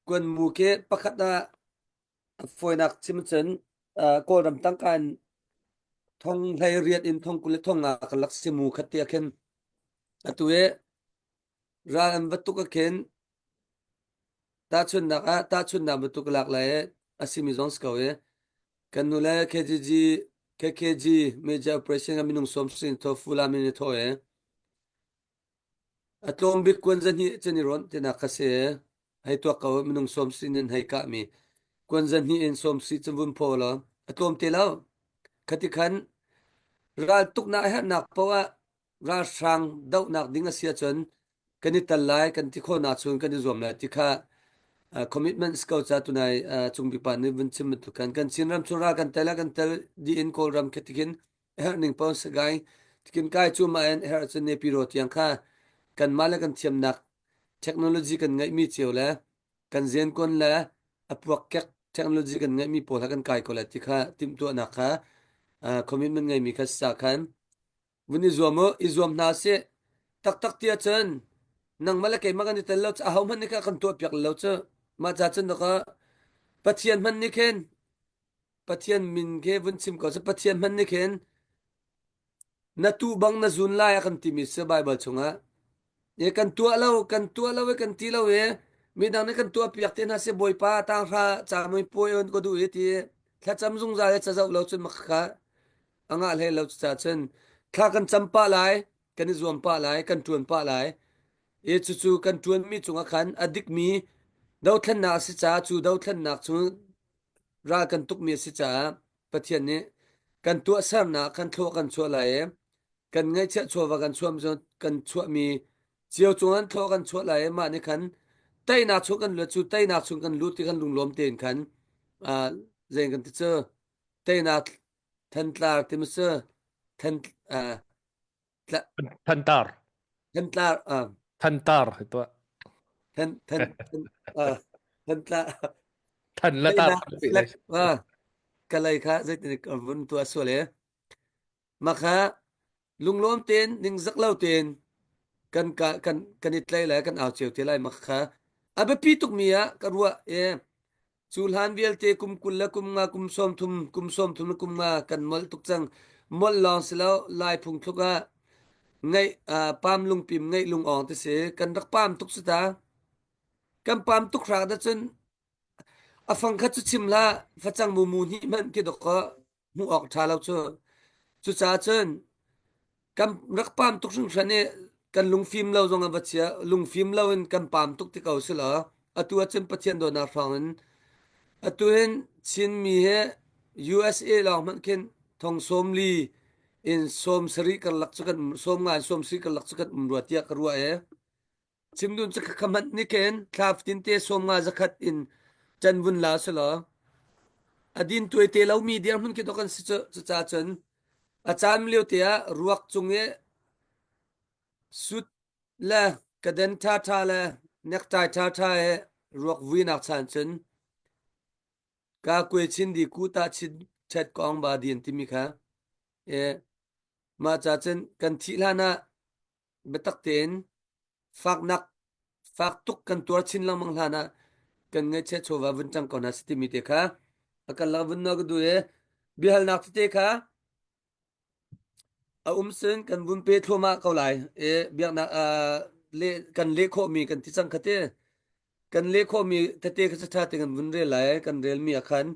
kuan mu khi pakhat ah fawinak chim cun Kawlram tangka in thong hlei riat in thong 20 le thong nga ka lak si mu khat ti ah khin atu hi ral an va tuk ah khin tahchunhnak ah tahchunhnak bantuk lak lai a simi zong si ko i kan nu le KGG KKG major operation a minung sawm sin tho fula min i tho e a tlawm bik kuan zahnih cun i rawnh tinak kha si hei tuak ko minung sawm sin in hei kah mi kuan zahnih in sawm si cun vun phaw law a tlawm te lo khati khan ral tuknak a herhnak poah ralhrang dohnak ding a si ahcun kan i tel lai kan ti khawhnak chung kan i zuam lai ti kha commitment si ko ca tunai cungbik pa nih vun chim bantuk khan kan Chin ram chung ral kan tel kan tel dih in Kawlram khi tikin herh ning paoh Sagaing tikin kai cu ma in herh cun Nepiro tiang kha kanmah le kan thiamnak technology kan ngeihmi cio le kan zenkuan le a puakkek technology kan ngeihmi pawl kha kan kai ko lai ti kha timhtuahnak kha commitment ngeimi kha sa khan Vun i zuam u, i zuam hna sih. Taktak ti ahcun nangmah le keimah kan i tel lo cu ahohmanh nih khan a kan tuahpiak lo cu. Mah ca cun daka Pathian hmanh nih khin Pathian min khi vun chim ko seh Pathian hmanh nih khin. Na tu bang na zun lai a kan timi si Baibal chungah. E kan tuah lo, kan tuah lo e kan ti lo e midang nih kan tuah piak te hna se Bawipa tanghra camui puai on ka duh i ti thlacam zungzal e cazoh lo cun makha a ngah hlei lo ca cun thla kan cam pah lai kan i zuam pah lai kan ṭuan pah lai i cucu kan ṭuanmi cungah khan a dikmi dothlennak a si caah cu dothlennak cu ral kan tukmi a si caah Pathian nih kan tuahsernak kan thlawh kan chuah lai i kan ngaihchiah chawva kan chuah kan chuahmi cio cung an thlawh kan chuah lai i mah nih khan teinak chung kan lut cu teinak chung kan lut ti kan lunglawm tein khan uh, zei kan ti cu teinak thantlar ti ma si than uh, Thantar. Thantlar uh, Thantar tuah. Than than uh, thantlar Than la tar. Uh, kalai kha zeitin vun tuah sual e Makha lunglawm tein ningzak lo tein kan ka kan kan i tlai lai kan au cio te lai makha a biapi tukmi ah ka ruah e cu hlan vialte kum 20 le kum nga kum 30 kum 30 le kum nga kan molh tuk cang molh lawng si lo lai phung thluk ah ngaih pam lungpim ngaih lung ong ti si kan rak pam tuk si ta kan pam tuk hrak da cun a fang khat cu chim hlah facang mu mu hnih hmanh ki dok hmuh awk ṭha lo cu. Cucaah cun kan rak pam tuk hringhran i kan lungfim lo zong a va chia lungfim lo in kan pam tuk ti ko si law atu ahcun Pathian dawtnak hrawng in atu hin Chinmi he USA lawng hmanh khin thong 40 in 70 karlak cu kan 50 in 70 karlak cu kan um rua tiah ka ruah e. Chimdun cu ka hmanh nih khin thla fatinte 50 zakhat in ṭan vun la si law a din tuai te lomi dirhmun khi dawh kan si cu cucaah cun a caan lio te ah ruak cung i sut le kaden ṭhaṭha le necktie ṭhaṭha he ruak vuinak chan cun ka kue chin di ku ta chin chet kong ba din timi kha e mah ca cun kan thih hlan ah biatak tein faknak fak tuk kan tuar chin lengmang hlan ah kan ngaihchiat chawva vun cang ko hna si timi te kha a kan lak vun nawl ka duh i biahalnak tete kha a um sin kan vun pe thluahmah ko lai i biaknak le kan leh khawhmi kan ti cang kha te kan leh khawhmi tete kha ṭha te kan vun rel lai kan relmi ah khan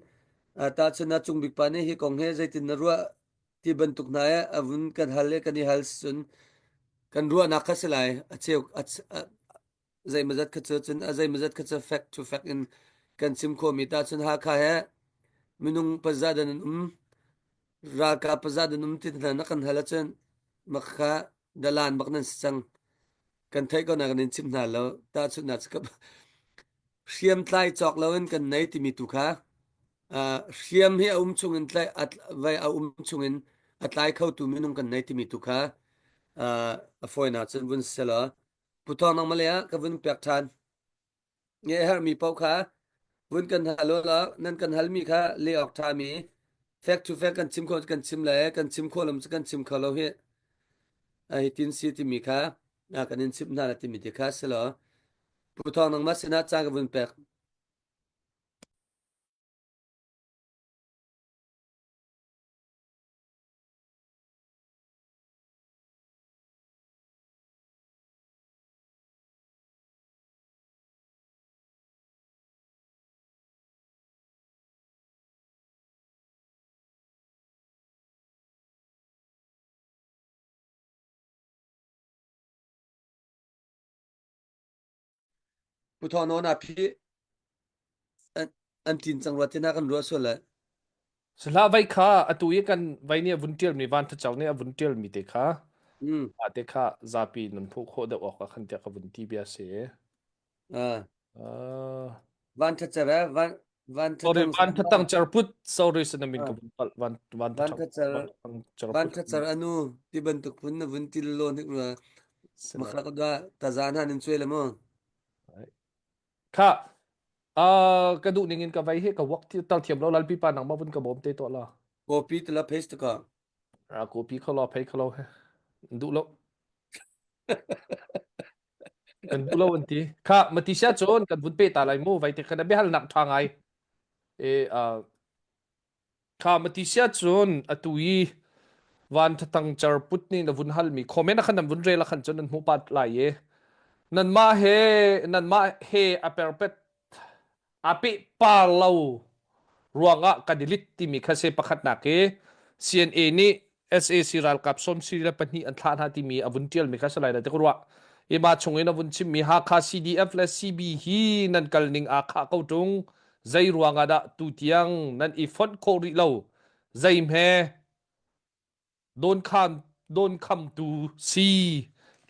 tahchun ah cung bik pa nih hi kong he zeitin na ruah ti bantuk hna i a vun kan hal i kan i hal cun kan ruahnak kha si lai a cheu zeimawzat kha cu cun a zeimawzat kha cu fact to fact in kan chim khawhmi tahchun Hakha he minung pazah dan an um ralkap pazah dan um ti hna na kan hal ahcun makha dalan bak nan si cang kan theih ko na kan in chim hna lo tahchunhnak cu hriamtlai cawk loin kan nei timi tu kha hriam hi a um chungin tlai vai a um chungin a tlai khotu minung kan nei timi tu kha a fawinak cun vun selaw Puthawng nang male ah ka vun pek ṭhan. Nge herhmi paoh kha vun kan hal law nan kan halmi kha leh awk ṭhami fact to fact kan chim kho kan chim le kan chim kho lo cu kan chim kho lo hi hi tin si timi kha kan in chimh hna la timi te kha si law Puthawng nangmah sinah ca ka vun pek. Pu Thawng Nawn ah phi an tlin cang rua tina kan ruah sual lai. Sihlah vai kha atu i kan vai nih a vun ṭialmi van thacer nih a vun ṭialmi te kha Mm. mah te kha zapi nan hmuh khawh deuh awk ah khan tiah ka vun ti bia si. Ah. Uh, Van thacer eh van van sorry thatang van thatang cerput sorry sinamin ka Ah. vun palh van van Van thatang thacer van thatang van cerput thacer anu ti bantuk phun na vun til lo nik rua sina makha ka da tazan han in chuai le mu. Kha uh, ka duh ning in ka vai he ka wak tal thiam lo lalpi pa nang ma vun ka bawm te to la. Copy te la paste ka. A copy kho lo phei kho lo he. Duh lo. Kan duh lo an ti. Kha mati sia cun kan vun pe ta lai mu vai te khan bia hal nak tha ngai. E uh, Kha mati sia cun atu i. Van Thatang Cer Put nih na vun halmi comment a khan nan vun rel a khan cun nan hmuh pat lai i nanmah he nanmah he a perpet a pehpar lo ruangah kan i lit timi kha se pakhatnak hi CNA nih SAC ralkap 72 an thlah hna timi a vun tialmi kha si lai ti ka ruah. Hi ma chung in a vun chimmi Hakha CDF le CB hi nan kal ning aa khah ko ṭung. Zei ruangah dah tutiang nan i fonh khawh rih lo? Zei hme dawnkhan dawnkhamtu si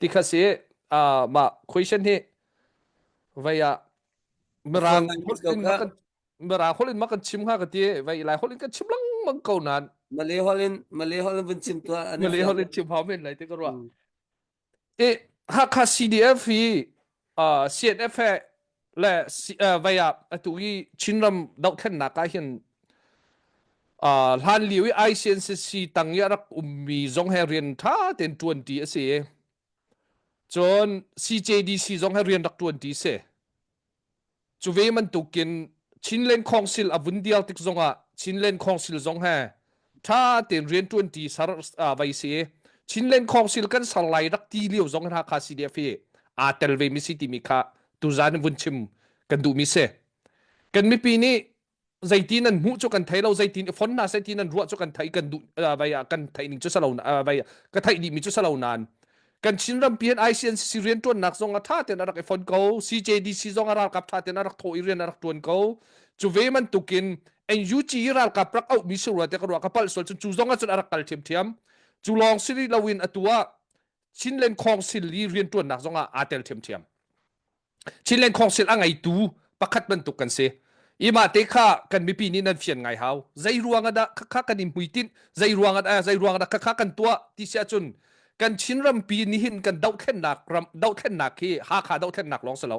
ti kha si uh, mah question hi vei ah mirang holh in ma kan mirang holh in ma kan chim hnga ka ti vei lai holh in kan chim lengmang ko nan Malay holh in Malay holh in vun chim tuah an Malay holh in chim hau men lai ti ka ruah E Hakha CDF hi uh, CNF he le uh, vei ah atu i Chinram dohthlennak ah hin uh, hlan lio i ICNCC tang i a rak ummi zong he rian ṭha tein ṭuanṭi a si. Cun CJDC zong he rian rak ṭuanṭi si. Cu ve bantukin Chinland Council a vun dial tik zongah Chinland Council zong he ṭha tein rianṭuanṭi sar vai si. Chinland Council kan ser lai rak ti lio zong in Hakha CDF hi aa tel ve mi si timi kha tuzan in vun chim kan duhmi si. Kan mipi nih zeitin an hmuh cu kan thei lo zeitin i fon hna seh ti nan ruah cu kan thei kan duh vai ah kan theih ning cu salo vai ka theih dih mi cu salo nain kan Chin rampi hin ICNCC rianṭuannak zong a ṭha tein a rak i fon ko CJDC zong a ralkap ṭha tein a rak thawh i rian a rak ṭuan ko cu ve bantukin NUG i ralkap rak auh mi si rua te ka ruah ka palh sual cun cu zong ah cun a rak kal ṭhiamṭhiam cu lawng si rih loin atu ah Chinland Council i rianṭuannak zong ah aa tel ṭhiamṭhiam Chinland Council a ngeitu pakhat bantuk kan si. I mah te kha kan mipi nih nan fian ngai hau. Zei ruang ah dah khakha kan i hmuitinh, zei ruang ah dah zei ruang ah dah khakha kan tuah ti si ahcun kan Chin rampi nihin kan dohthlennak ram dohthlennak hi Hakha dohthlennak lawng si lo.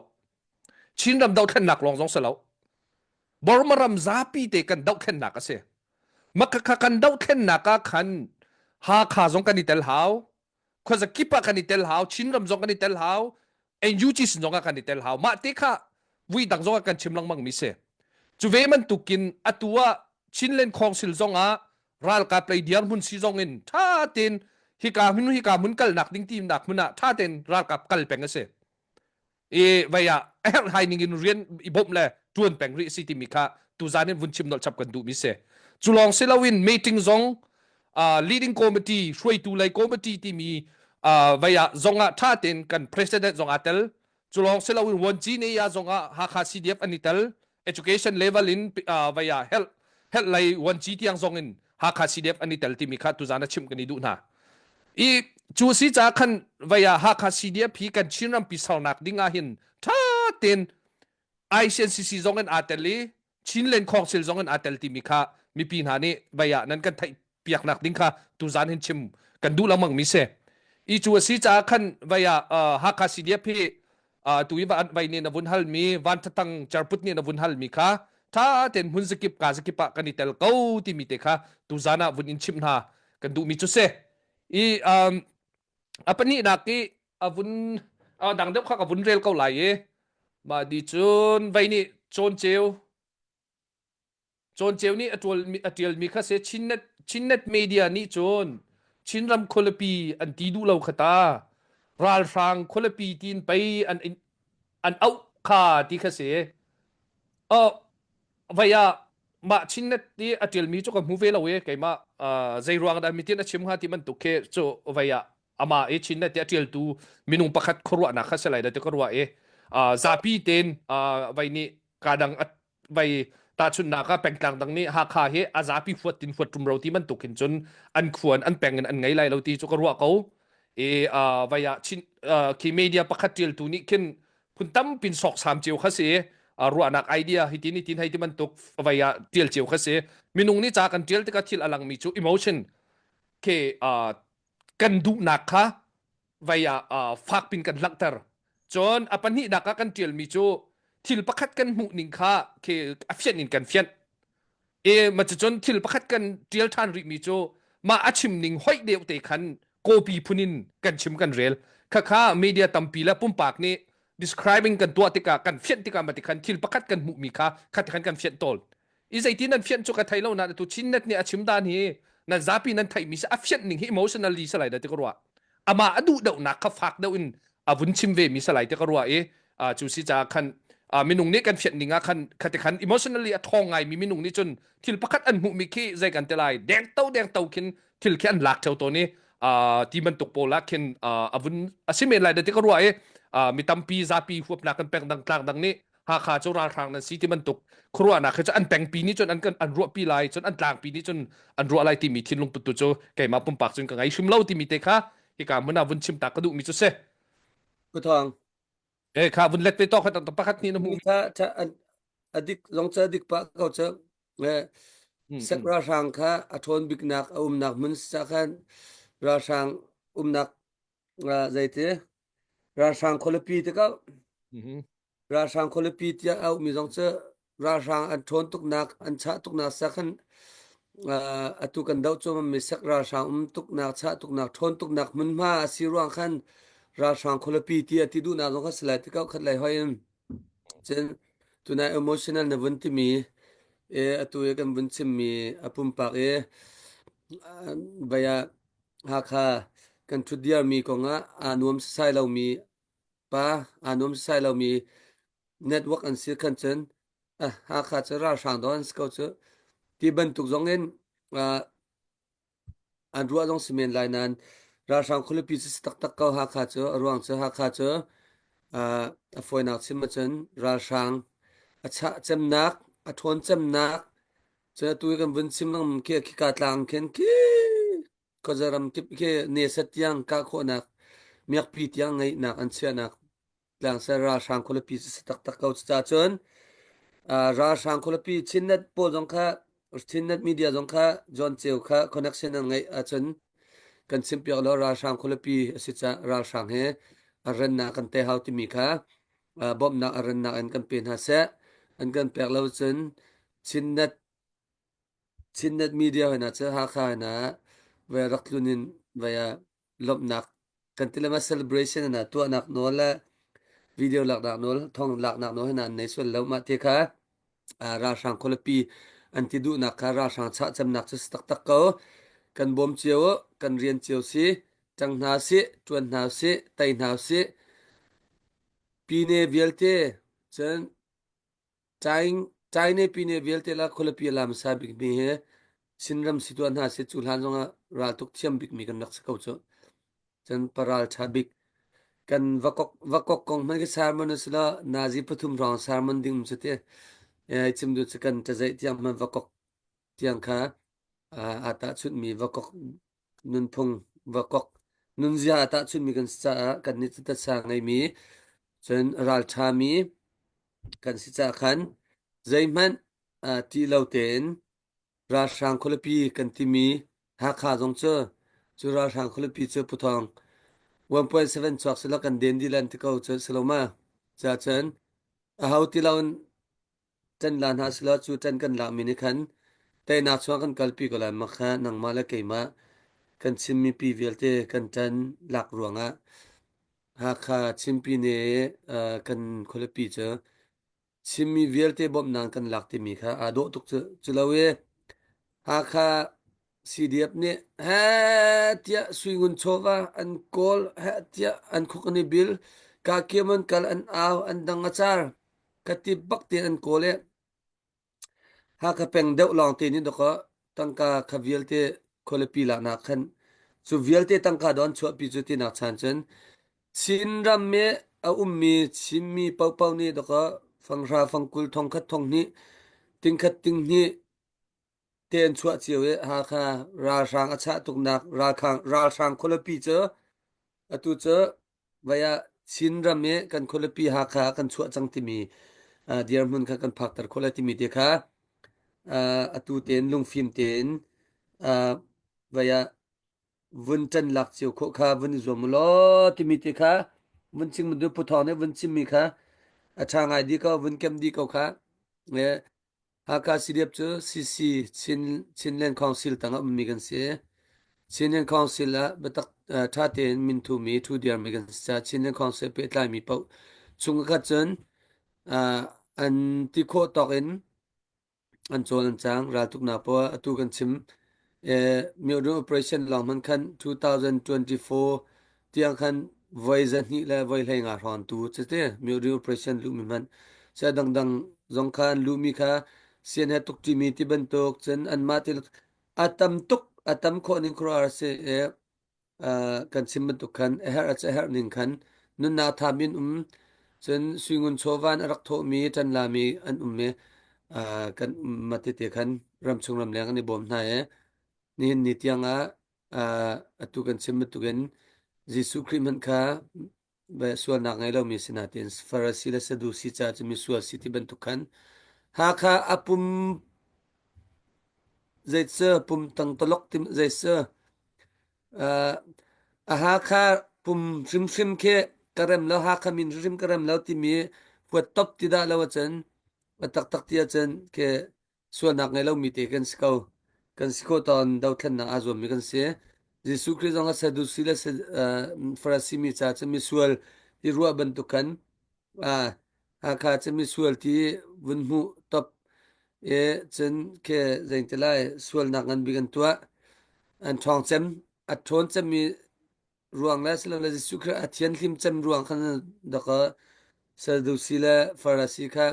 Chinram dohthlennak lawng zong si lo. Burma ram zapi te kan dohthlennak a si. Makhakha kan dohthlennak ah khan Hakha zong kan i tel hau. Khuazakip ah kan i tel hau. Chinram zong kan i tel hau. NUG sin zong ah kan i tel hau. Mah te kha vui dang zong ah kan chim lengmang mi si. Cu ve bantukin atu ah Chinland Council zong ah ralkap lei dirhmun si zong in tha tein hika hmun hika hmun kalnak ding timnak hmun ah tha tein ralkap kal peng a si. I vei ah a herhhai ning in rian i bawmh le tuan peng rih si timi kha tuzan in vun chim nolh chap kan duh mi si. Cu lawng si loin meeting zong uh, leading committee hruaitu lei committee timi uh, vei ah zong ah tha tein kan president zong aa tel cu lawng si loin vuanci ne ya zong ah Hakha CDF an i tel education level in uh, vei ah health health lei vuanci tiang zong in Hakha CDF an i tel timi kha tuzan a chimh kan i duh hna i cu si ca khan vei ah Hakha CDF hi kan Chin rampi sernak ding ah hin tha tein ICNCC zong in aa tel i Chinland Council zong in aa tel timi kha mipi hna nih vei ah nan kan theih piaknak ding kha tuzan hin chim kan duh lengmang mi si. I cu a si caah khan vei ah uh, Hakha CDF hi uh, tu i vai nih na vun halmi Van Thatang Cerput nih na vun halmi kha tha tein hmun zakip ka zakip ah kan i tel ko timi te kha tuzan ah vun in chimh hna kan duhmi cu si. I um, a pahnihnak i a vun a dang deuh kha ka vun rel ko lai i mah di cun vei nih cawnceu cawnceu nih a ṭual a ṭialmi kha se Chinnet Chinnet media nih cun Chinram khualipi an ti duh lo kha ta ralhrang khualipi tiin pei an an auh kha ti kha si oh vei ah mah Chinnet i a ṭialmi cu ka hmu ve lo i keimah zei ruang dah mitin a chim hnga ti bantuk khi cu vei ah amah i Chinnet i a ṭialtu minung pakhat khuaruahnak kha si lai dah ti ka ruah i zapi tein vei nih ka dang vei tahchunhnak ah pengtlang dang nih Hakha hi a zapi huat tin huat rumro ti bantuk hin cun an khuan an peng in an ngei lai lo ti cu ka ruah ko i vei ah Chin khi media pakhat ṭialtu nih khin phun tampin sawksam cio kha si ruahnak idea hi tin tin hei ti bantuk vei ah tial cio kha si minung nih ca kan tial tikah thil a langmi cu emotion ke kan duhnak kha vei ah fakpin kan langhter cun a pahnihnak ah kan tialmi cu thil pakhat kan hmuh ning kha khi a fianh in kan fianh E ma cucun thil pakhat kan ṭial ṭhan rihmi cu mah a chim ning hoih deuh te khan copy phun in kan chim kan rel. Khakha media tampi le pumpak nih describing kan tuah tikah kan fianh tikah ma tikhan thil pakhat kan hmuhmi kha khat khan kan fianh tawn. I zeitin an fianh cu ka thei lo na tu Chinnet nih a chim dan hi. Nan zapi nan theihmi si a fianh ning hi emotionally si lai da ti ka ruah. Amah a duh deuhnak kha fak deuh in a vun chim ve mi si lai ti ka ruah i cu si caah khan minung nih kan fianh ning ah khan khati khan emotionally a thawng ngai mi minung nih cun thil pakhat an hmuh mi khi zei kan ti lai deng to deng to khin thil khi an lak theo tawn i ti bantuk pawl ah khin a vun a si men lai da ti ka ruah i mi tampi zapi huapnak kan peng dang tlang dang nih Hakha cu ralhrang nan si ti bantuk khuaruahnak hi cu an pengpi nih cun an kan an ruahpi lai cun an tlangpi nih cun an ruah lai timi thinlung put tu cu keimah pumpak cun ka ngei hrim lo timi te kha hika hmun ah vun chim ta ka duhmi cu si. Pu Thawng. Eh kha vun let ve to kha pakhat ni na hmu. Tha tha adik zong cha dik pa ko cha sek ralhrang kha a ṭhawn biknak a umnak hmun sa khan ralhrang umnak zeiti ralhrang khualipi te ko Ralhrang khualipi tiah auhmi zong cu ralhrang an ṭhawn tuknak, an chah tuknak sa khan atu kan doh cuahmahmi sek ralhrang um tuknak, chah tuknak, ṭhawn tuknak hmunhma a si ruang khan ralhrang khualipi ti a ti duhnak zong kha si lai ti ko khat lei hoi in. Cun tunai emotional na vun timi e atu i kan vun chimmi a pumpak i vai ah Hakha kan ṭhutdiarmi kongah aa nuam sasai lomi pa aa nuam sasai lomi network an si khan cun Hakha cu ralhrang daw an si ko cu ti bantuk zong in an ruah zong si men lai nain ralhrang khualipi cu si taktak ko Hakha cu a ruang cu Hakha cu a fawinak chim ahcun ralhrang a chah cemnak a ṭhawn cemnak cun atu i kan vun chim lengmang khi khika tlang khin khi khuazaram kip khi nesat tiang kah khawhnak miakpi tiang ngeihnak an chiahnak tlangser ralhrang khualipi cu si taktak ko. Cucaah cun ralhrang khualipi Chinnet pawl zong kha Chinnet media zong kha John Ceu kha connection an ngeih ahcun kan chimpiak law ralhrang khualipi a si caah ralhrang he a rennak kan te hau timi kha bawmhnak a rennak in kan pe hna seh. An kan pek lo cun Chinnet Chinnet media hna cu Hakha hna ve rak tlun in ve ah lawmhnak kan ti lema celebration hna tuahnak nawl le video laknak nawl thong laknak nawl hna an nei sual lo mah te kha ralhrang khualipi an ti duhnak kha ralhrang chah cemnak cu si taktak ko kan bawm cio kan rian cio si ṭang hna sih ṭuan hna sih tei hna sih pine vialte cun China pine vialte la khualipi a la hmasa bikmi hi Chinram si tuah hna seh cu hlan zongah raltuk thiam bikmi kan rak si ko cu. Cun paral ṭha bik kan vakok kong hmanh khi sermon a si lo nazi pathum hrawng sermon ding um cu ti. Chim duh cu kan ṭazeih tiang hmanh vakok tiang kha aa tahchunhmi vakok nunphung vakok nunzia aa tahchunhmi kan si caah kannih cu tatsa ngeimi cun ralṭhami kan si caah khan zeihmanh ṭih lo tein ralhrang khualipi kan timi Hakha zong cu cu ralhrang khualipi cu Puthawng 1.7 chuak sila kan den dih lan ti ko cu si lo ma? Ca cun aho ti lo in ṭan la hna sila cu ṭan kan lakmi nih khan teinak chuah kan kalpi ko lai ma kha nangmah le keimah kan Chin mipi vialte kan ṭan lak ruangah Hakha Chinpi nih kan khualipi cu Chinmi vialte bawmhnak kan lak timi kha aa dawh tuk cu. Cu lo i Hakha CDF nih heh tiah suingun chawva an kawl heh tiah an khuk an i bil kakiam an kal an au an dang a car ka ti bak tein an kawl i Hakha peng deuh lawngte nih dawkaw tangka kha vialte khualipi laknak khan cu vialte tangka dawh an chuahpi cu tinak chan cun Chinram i a ummi Chinmi paohpaoh nih dawkaw fanghra fangkul thongkhat thonghnih tingkhat tinghnih te an chuah cio i Hakha ralhrang a chah tuknak ralhrang khualipi cu atu cu Vai ah Chinram i kan khualipi Hakha ah kan chuah cang timi dirhmun kha kan phakter khawh lai timi te kha atu tein lungfim tein vai ah vun ṭan lak cio khawh kha vun i zuam u law timi te kha vun chim Pu Thawng nih vun chimmi kha a ṭha ngai dih ko vun kem dih ko kha. Hakha CDF cu CC Chin Chinland Council tang ah ummi kan si. Chinland Council ah biatak ṭha tein minthumi thu diarmi kan si caah Chinland Council pehtlaimi paoh chung khat cun an ti khawh tawk in an cawl an cang. Raltuknak poah atu kan chim. Myodo operation lawng hmanh khan 2024 tiang khan voi 200 le voi 15 hrawng tu cite Myodo operation luhmi hmanh sia dangdang zong kha an luhmi kha sian he tuk ṭimi ti bantuk cun anmah ti a tam tuk a tam khawh ning khuaruahhar a si i kan chim bantuk khan a herh a herh ning khan nunnak tha min um cun suingun chawvan a rak thawhmi ṭanlami an um i kan um tete khan ramchung ramleng an i bawm hna i nihin ni tiang ah atu kan chim bantukin Jesuh Khrih hmanh kha sualnak ngei lomi si nain Farasi le Sadusi ca cu misual si ti bantuk khan Hakha a pum zeicu pum tangtalok ti zeicu a Hakha pum hrimhrim khi ka rem lo Hakha min hrimhrim ka rem lo timi huat top ti dah lo ahcun a taktak ti ahcun khi sualnak ngei lomi te kan si ko. Kan si khawh tawn dothlennak aa zuammi kan si. Jesuh Khrih zong a Sadusi le Farasi mi ca cu misual ti ruah bantuk khan Hakha cu misual ti vun hmuh top i cun khi zeiti lai sualnak ngan bik an tuah. An ṭhawng cem, a ṭhawn cemmi ruang le silole Jesuh Khrih a thianhlim cem ruang khan daka Sadusi le Farasi kha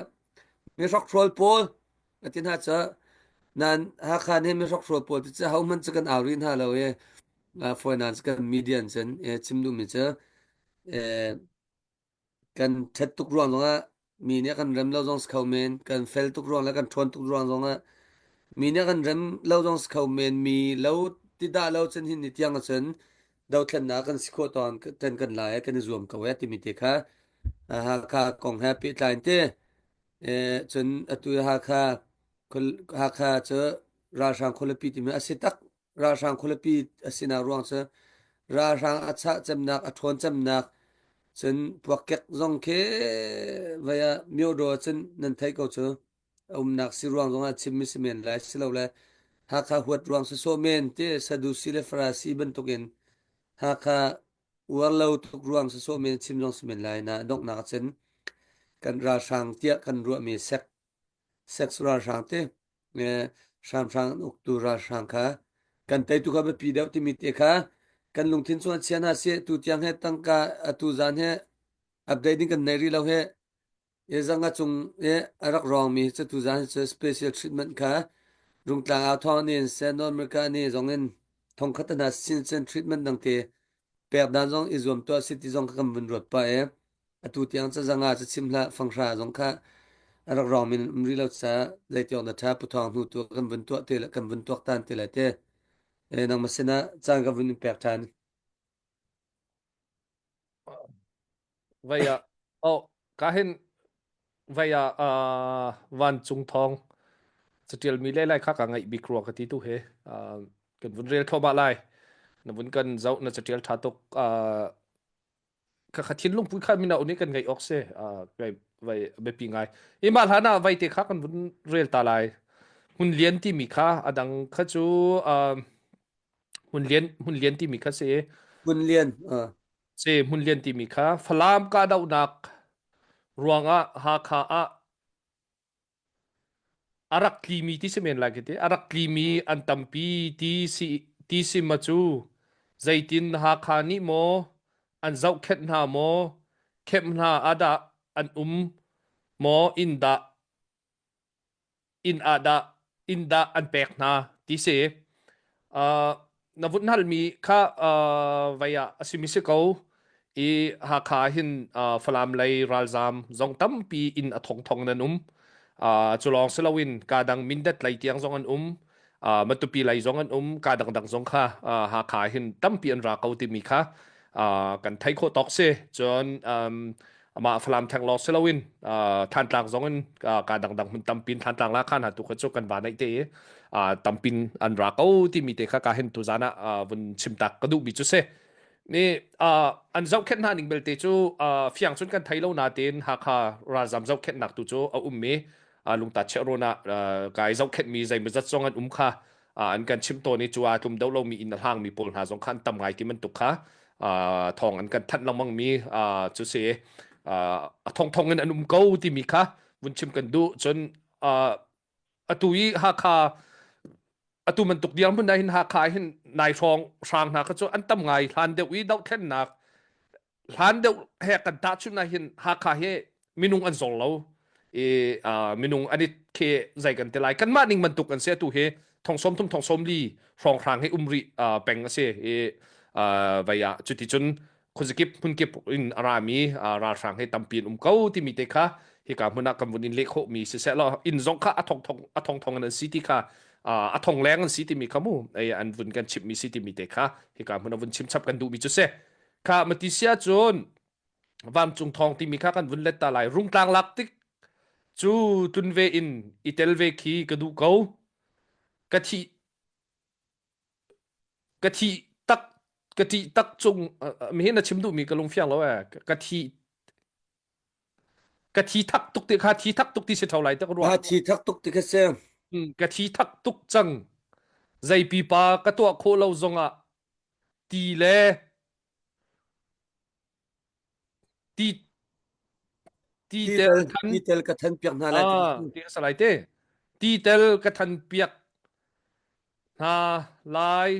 mi hrokhrawl pawl a ti hna cu nan Hakha nih mi hrokhrawl pawl ti cu hohmanh cu kan au rih hna lo i fawinan cu kan media in cun chim duhmi cu Kan ṭhat tuk ruang zongah mi nih a kan rem lo zong si kho men, kan fel tuk ruang le kan ṭhawn tuk ruang zongah mi nih a kan rem lo zong si kho men, mi lo ti dah lo cun hin ni tiang ahcun dothlennak kan si khawh tawn ten kan lai kan i zuam ko eh timi te kha Hakha kong he pehtlai in ti. Cun atu Hakha Hakha cu ralhrang khualipi timi a si tak Ralhrang khualipi a sinak ruang cu ralhrang a chah cemnak, a ṭhawn cemnak, cun puakkek zong khi vei ah myodaw cun nan theih ko cu. A umnak si ruang zongah chimmi si men lai silole Hakha huat ruang sawsawh men ti Sadusi le Farasi bantukin Hakha uar lo tuk ruang sawsawh men chim zong si men lai na donghnak cun kan ralhrang tiah kan ruahmi sek sex ralhrang te hramhram an uktu ralhrang kha kan teitu kha biapi deuh timi te kha kan lungthin chung ah chia hna sih tu tiang he tangka atu zan he update ding kan nei rih lo he e zanga cung e a rak rawng mi cu tu zan cu special treatment kha rungtlang au thawng ni in se North America ni zong in thongkhat hna sin sen treatment dang te pek dan zong i zuam tuah si ti zong kha kan vun ruat pa e Atu tiang ca zanga ca chim hlah fanghra zong kha a rak rawng min um rih lo caah zeitiawk na ṭha puthawng hnu tu kan vun tuah te le kan vun tuak tan te le te e nangmah sinah caan ka vun in pek ṭhan. Vai ah oh ka hin vai ah uh, vancung thawng catial mi le lai kha ka ngaih bik rua ka ti tu he uh, kan vun rel thluahmah lai na vun kan zoh na catial ṭha tuk uh, Kha thinlung put kha mino nih kan ngeih awk si vai vai biapi ngai. I mah hlan ah vaite kha kan vun rel ta lai. Hmun lian timi kha a dang kha cu hmun lian hmun lian timi kha si. Hmun lian. Si hmun lian timi kha Falam kahdohnak ruangah Hakha ah A rak tlimi ti si men lai ka ti. A rak tlimi an tampi ti si ti si ma cu zeitin Hakha nih maw an zohkhenh hna maw kemh hna ah dah an um maw inn dah inn ah dah inn dah an pek hna ti si. Uh, na vun halmi kha uh, vei ah a simi si ko i Hakha hin uh, Falam lei ralzam zong tampi inn a thongthong nan um uh, cu lawng si loin ka dang Mindat lei tiang zong an um uh, Matupi lei zong an um ka dangdang zong kha uh, Hakha hin tampi an ra ko timi kha uh, kan thei khawh tawk si cun um, amah Falam theng lawng si loin Thantlang zong in ka dangdang hmun tampin Thantlang la khan tu kha cu kan va naih te i tampin an ra ko timi te kha ka hin tu zan ah vun chim tak ka duhmi cu si ni an zohkhenh hna ning belte cu fiang cun kan thei lo nain Hakha ralzam zohkhenhnak tu cu a um i lungta chiah rawn ah kai zohkhenhmi zeimawzat zong an um kha an kan chimh tawn i cu aa tlum deuh lomi inn a hlangmi pawl hna zong kha an tam ngai ti bantuk kha thawng an kan thanh lengmang mi cu si a thongthong in an um ko timi kha vun chim kan duh cun atu i Hakha Atu bantuk dirhmun ah hin Hakha hin nai hrawng hrang hna kha cu an tam ngai hlan deuh i dohthlennak hlan deuh he kan tahchunh ah hin Hakha hi minung an zor lo i minung an i khe zei kan ti lai kanmah ning bantuk an si atu hi thong sawm thum thong sawm li hrawnghrang hi um rih peng a si i vei ah cuticun khuazakip hmunkip in a rami ralhrang hi tampi an um ko timi te kha hika hmun ah kan vun in leh khawhmi siseh law inn zong kha a thong thong a thong thong in an si ti kha a thong leng an si timi kha mu ei an vun kan chimmi si timi te kha hika hmun a vun chim chap kan duhmi cu si kha mati sia cun vancung thawng timi kha kan vun let ta lai rungtlang lak tik cu tlun ve in i tel ve khi ka duh ko ka thi ka thi tak ka ṭih tak cung mihin na chim duhmi ka lung fiang lo ee ka thi ka thi thak tuk ti kha thi thak tuk ti si tho lai te ka ruah Ha thi thak tuk ti kha si. Ka thi thak tuk cang zei pipa ka tuah khawh lo zongah ti le ti ti tel than ti tel ka than piak hna lai ti ka salai te ti tel ka than piak hna lai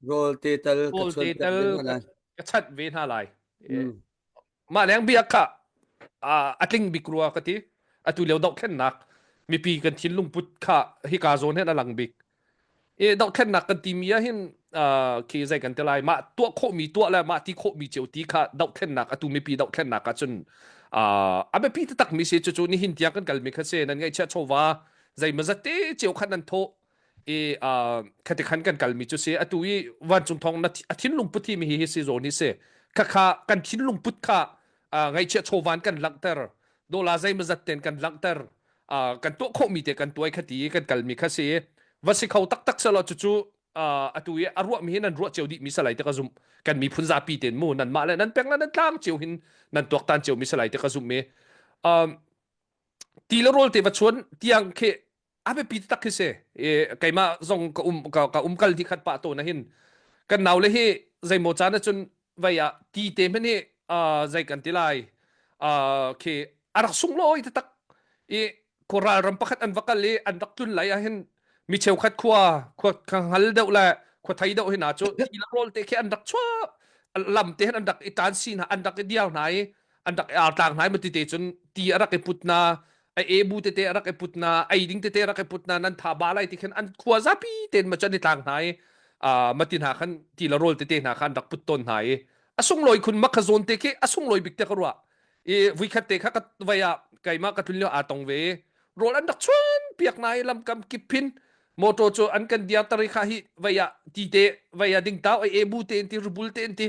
rawl te tel ka rawl chuan te piak tel ve hna lai ka chanh ve hna lai mah leng biak kha a tling bik rua ka ti atu lio dohthlennak mipi kan thinlung put kha hika zawn hin a lang bik E dohthlennak kan timi ah hin khi zei kan ti lai mah tuah khawhmi tuah le mah ti khawhmi cio ti kha dohthlennak atu mipi dohthlennak ah cun a biapi taktak mi si cucu nihin tiang kan kalmi kha si nan ngaihchiah chawva zeimazat te cio khan nan thawh i khati khan kan kalmi cu si atu i vancung thong na a thinlung put hi mi hi si zawn hi si khakha kan thinlung put kha ngaihchiah chawvan kan langhter dola zeimazat ten kan langhter kan tuah khawhmi te kan tuai kha ti kan kalmi kha si va si kho taktak selaw cucu atu i a ruahmi hi nan ruah cio dih mi salai te ka zumh kan miphun zapi ten mu nan mah le nan peng le nan tlang cio hin nan tuaktan cio mi salai te ka zumh mi ti le rawl te va chuan tiang khi a biapi tak khi si keimah zong ka um ka um kal hi khat pa to na hin kan nau le hi zeimaw caan ahcun vei ah ti te hmanh hi zei kan ti lai khi a rak sunglawi taktak i khuaral ram pakhat an va kal i an rak tlun lai ahhin mi cheukhat khua khua hngal deuh le khua thei deuh hi na cu ti le rawl te khi an rak chuah lam te hin an rak i tan si hna an rak i diar hna i an rak i artlang hna i mati te cun ti a rak i put na a ebu tete a rak i put na ei ding tete a rak i put na nan tha ba lai ti khin an khua zapi ten ma chan i tlang hna i mati hna khan ti le rawl tete hna khan rak put tawn hna i a sunglawi khun mak kha zawn te khi a sunglawi bik te ka ruah i vuikhat te kha ka vai ah keimah ka tlun lio aa tong ve rawl an rak chuan piak na i lamkam kip phin motor cu an kan diar tari kha hi vai ah ti te vai ah ding tau ai ebu te in ti rubul te in ti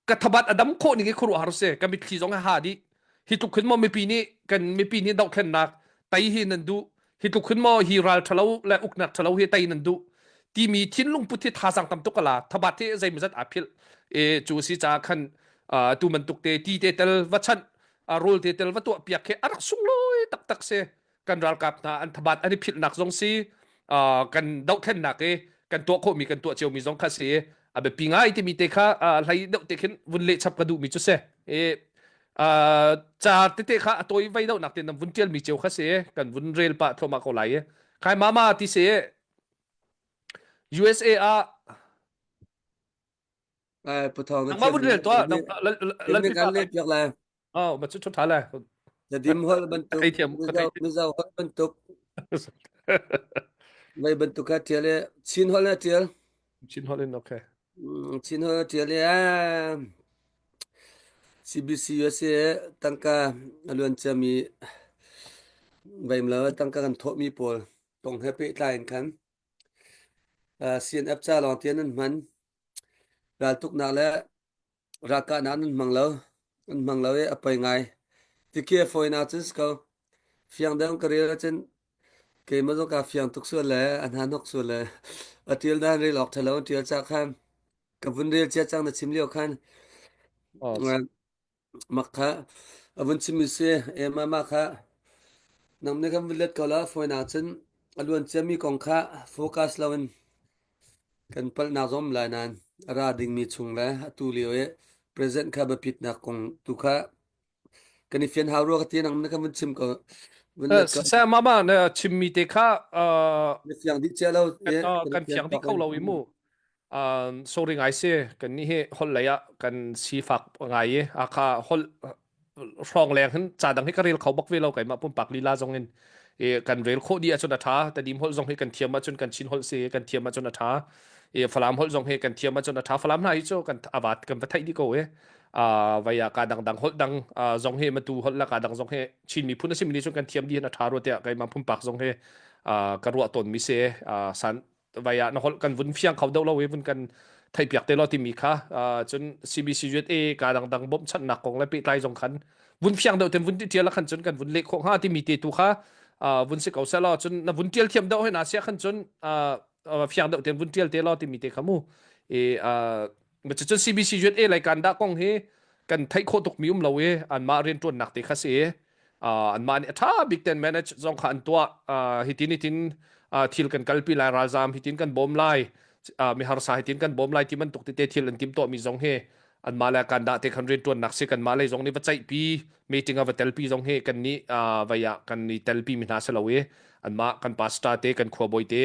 ka thabat a dam khawh ning hi khuaruahhar si ka mitthli zong a ha dih hi tluk khin maw mipi nih kan mipi nih dohthlennak tei hi nan duh hi tluk khin maw hi ral ṭhalo le uknak ṭhalo hi tei nan duh timi thinlung put hi thazaang tam tuk ala thabat hi zeimawzat aa philh e cu si caah khan tu bantuk te ti te tel va chanh rawl te tel va tuah piak khi a rak sunglawi taktak si kan ralkap hna an thabat an i philhnak zong si kan dohthlennak i kan tuah khawhmi kan tuah ciomi zong kha si a biapi ngai timi te kha hlei deuh te khin vun leh chap ka duhmi cu si i ca tete kha a tawi vei deuhnak te nan vun ṭialmi cio kha si kan vun rel pah thluahmah ko lai i khai mama ti si USA ah Ai puthong na nangmah thiam vun rel tuah ning kan leh piak lai Oh, ma cu ṭha le. Zadim holh bantuk, Ka thiam, ka Mizo, Mizo holh bantuk, mei bantuk kha ṭial i Chin holh na ṭial. Chin holh in okay. Chin holh na ṭial i CBC USA tangka a luan ciami veim lo tangka kan thawhmi pawl kong he pehtlai in khan CNF ca lawng tian an hman. Raltuknak le Ralkahnak nan hmang lo. An hmang lo i a poi ngai. Tikhi a fawinak cun si ko. Fiang deuh in ka rel ahcun keimah zong kaa fiang tuk sual le a hna hnok sual le a ṭial dan rel awk ṭha lo an ṭial cah khan ka vun rel cia cang na chim lio khan Oh, mak kha a vun chimmi si ema mah kha nang nih kan vun let ko la fawinak cun a luan ciami kong kha focus loin Kan palhnak zong um lai nain a ra dingmi chung le atu lio i president kha biapitnak kong tu kha kan i fian hau rua ka ti nang na kan vun chim ko. Vun let ko. Saya mama na chimmi te kha Na fiang dih cia lo kan kan fiang dih kho lo i mu. Sorry ngai si kan ni hi holh lei ah kan sifak ngai i a kha holh hrawng leng hin ca dang hi ka rel kho bak ve lo keimah pumpak lila zong in i kan rel khawh dih ahcun a ṭha Tedim holh zong hi kan thiam ahcun kan Chin holh si kan thiam ahcun a ṭha i Falam holh zong hi kan thiam ahcun a ṭha Falam hna hi cu kan avat kan va theih dih ko i vai ah ka dangdang holh dang zong hi matu holh la ka dang zong hi Chin miphun a simi nih cun kan thiam dih hin a ṭha rua tiah keimah pumpak zong hi ka ruah tawn mi si san vai ah na holh kan vun fiang kho deuh lo i vun kan theihpiak te law timi kha cun CBC USA ka dangdang bawmhchanhnak kong le pehtlai zong khan vun fiang deuh ten vun ti ṭial khan cun kan vun leh khawh hnga timi te tu kha vun si ko seh law cun na vun ṭial thiam deuh hoi na sia khan cun fiang deuh ten vun ṭial te law timi te kha mu i cun CBC USA lai kan dah kong hi kan theih khawh tukmi um lo i anmah rianṭuannak te kha si i anmah nih a ṭha bik ten manage zong kha an tuah hitin hitin thil kan kalpi lai ralzam hitin kan bawm lai miharsa hitin kan bawm lai ti bantuk tete thil an timtuahmi zong hi anmah le kan dah te khan rianṭuannak si kanmah lei zong nih va ceihpi meeting a va telpi zong hi kan nih vai ah kan i telpi mi hna si lo i anmah kan pastor te kan khuabawi te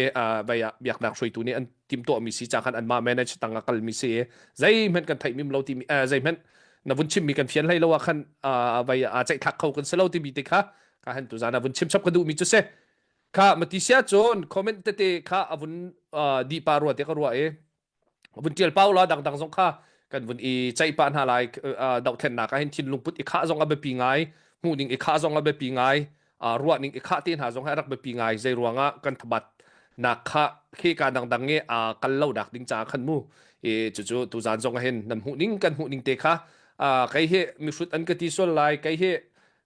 vai ah biaknak hruaitu nih an timtuahmi si ca khan anmah manage tang a kalmi si i zeihmanh kan theih mim lo timi zeihmanh na vun chimmi kan fian hlei lo ah khan vai aa ceih thlak kho kan si lo timi te kha ka han tu zan a vun chim chap ka duhmi cu si kha mati sia cun comment tete kha a vun di pa rua te ka rua i vun tial pau la dangdang zong kha kan vun i ceih pah hna lai dohthlennak ah hin thinlung put i khah zong a biapi ngai hmuh ning i khah zong a biapi ngai ruah ning i khah te hna zong hi a rak biapi ngai zei ruangah kan thabat nak kha khi ka dangdang i a kal lo dak ding caah khan mu i cucu tuzan zong ah hin nan hmuh ning kan hmuh ning te kha kei hi mihrut an ka ti sual lai kei hi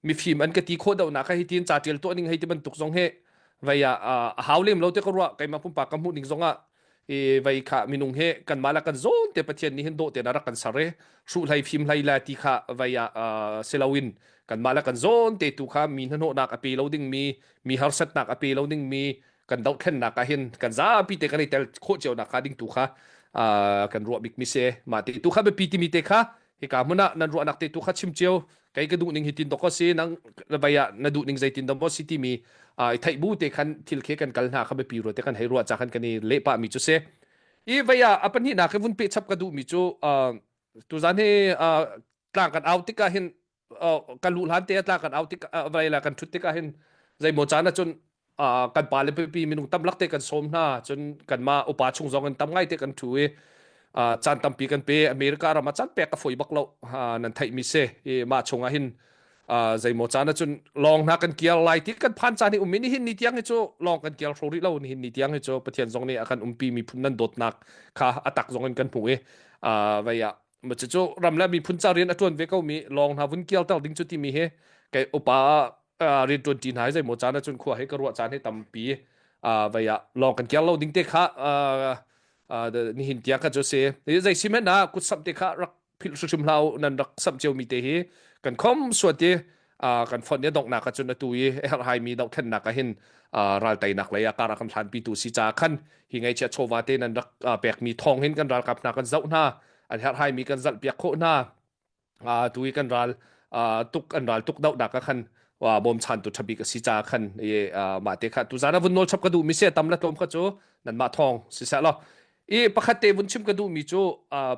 mifim an ka ti khawh deuh nak hi tin ca tial tuah ning hei ti bantuk zong hi vei ah a hau lem lo te ka ruah keimah pumpak ka hmuh ning zong ah i vei kha minung he kanmah le kan zawn te Pathian nih hin dawh tein a rak kan ser i hruhhlei fimhlei le ti kha vei ah si loin kanmah le kan zawn te tu kha mi hnahnawhnak a pe lo dingmi mi harsatnak a pe lo dingmi kan dohthlennak ah hin kan zapi te kan i tel khawh cio nak kha ding tu kha kan ruah bik mi si mah te tu kha biapi timi te kha hika hmun ah nan ruahnak te tu kha chim cio kei ka duh ning hi tin dok si nang vai ah na duh ning zeitin dah maw si timi i theih bu te khan thil khe kan kal hna kha biapi rua te kan hei ruah ca khan kan i leh pah mi cu si i vai ah a pahnihnak hi vun pe chap ka duh mi cu tuzan hi tlang kan au tikah hin kan luh hlan te tlang kan au tik vai la kan thut tikah hin zeimaw caan ah cun kan pa le pipi minung tam lak te kan sawm hna cun kanmah upa chung zong in tam ngai te kan thu i caan tampi kan pe America ram ah caan pek a foi bak lo nan theih mi si i mah chung ah hin zeimaw caan ah cun lawng hna kan kial lai ti kan phan caan hi um ni hin ni tiang hi cu lawng kan kial hro rih lo ni hin ni tiang hi cu Pathian zong nih a kan umpi miphun nan dawtnak kha a tak zong in kan hmuh i vei ah cucu ram le miphun ca rian a ṭuan ve ko mi lawng hna vun kialter ding cu timi hi kei upa rian ṭuan ṭi hna hi zeimaw caan ahcun khua hi ka ruah caan hi tampi vei ah lawng kan kial lo ding te kha nihin tiang kha cu si zei si hmanh ah kut samh te kha rak philh hrimhrim hlah u nan rak samh cio mi te hi kan khom suat i kan fonh i donghnak ahcun atu i herhhaimi dohthlennak ah hin ralteinak lei ah kar a kan hlanpi tu si caah khan hi ngaihchia chawva te nan rak pekmi thawng hin kan ralkap hna kan zoh hna an herhhaimi kan zalhpiak khawh hna tu i kan ral tuk an ral tuk dohnak ah khan bawmchantu ṭhabik a si caah khan i mah te kha tuzan ah vun nawl chap ka duh mi si tam le tlawm kha cu nanmah thawng siseh law I pakhat te vun chim ka duhmi cu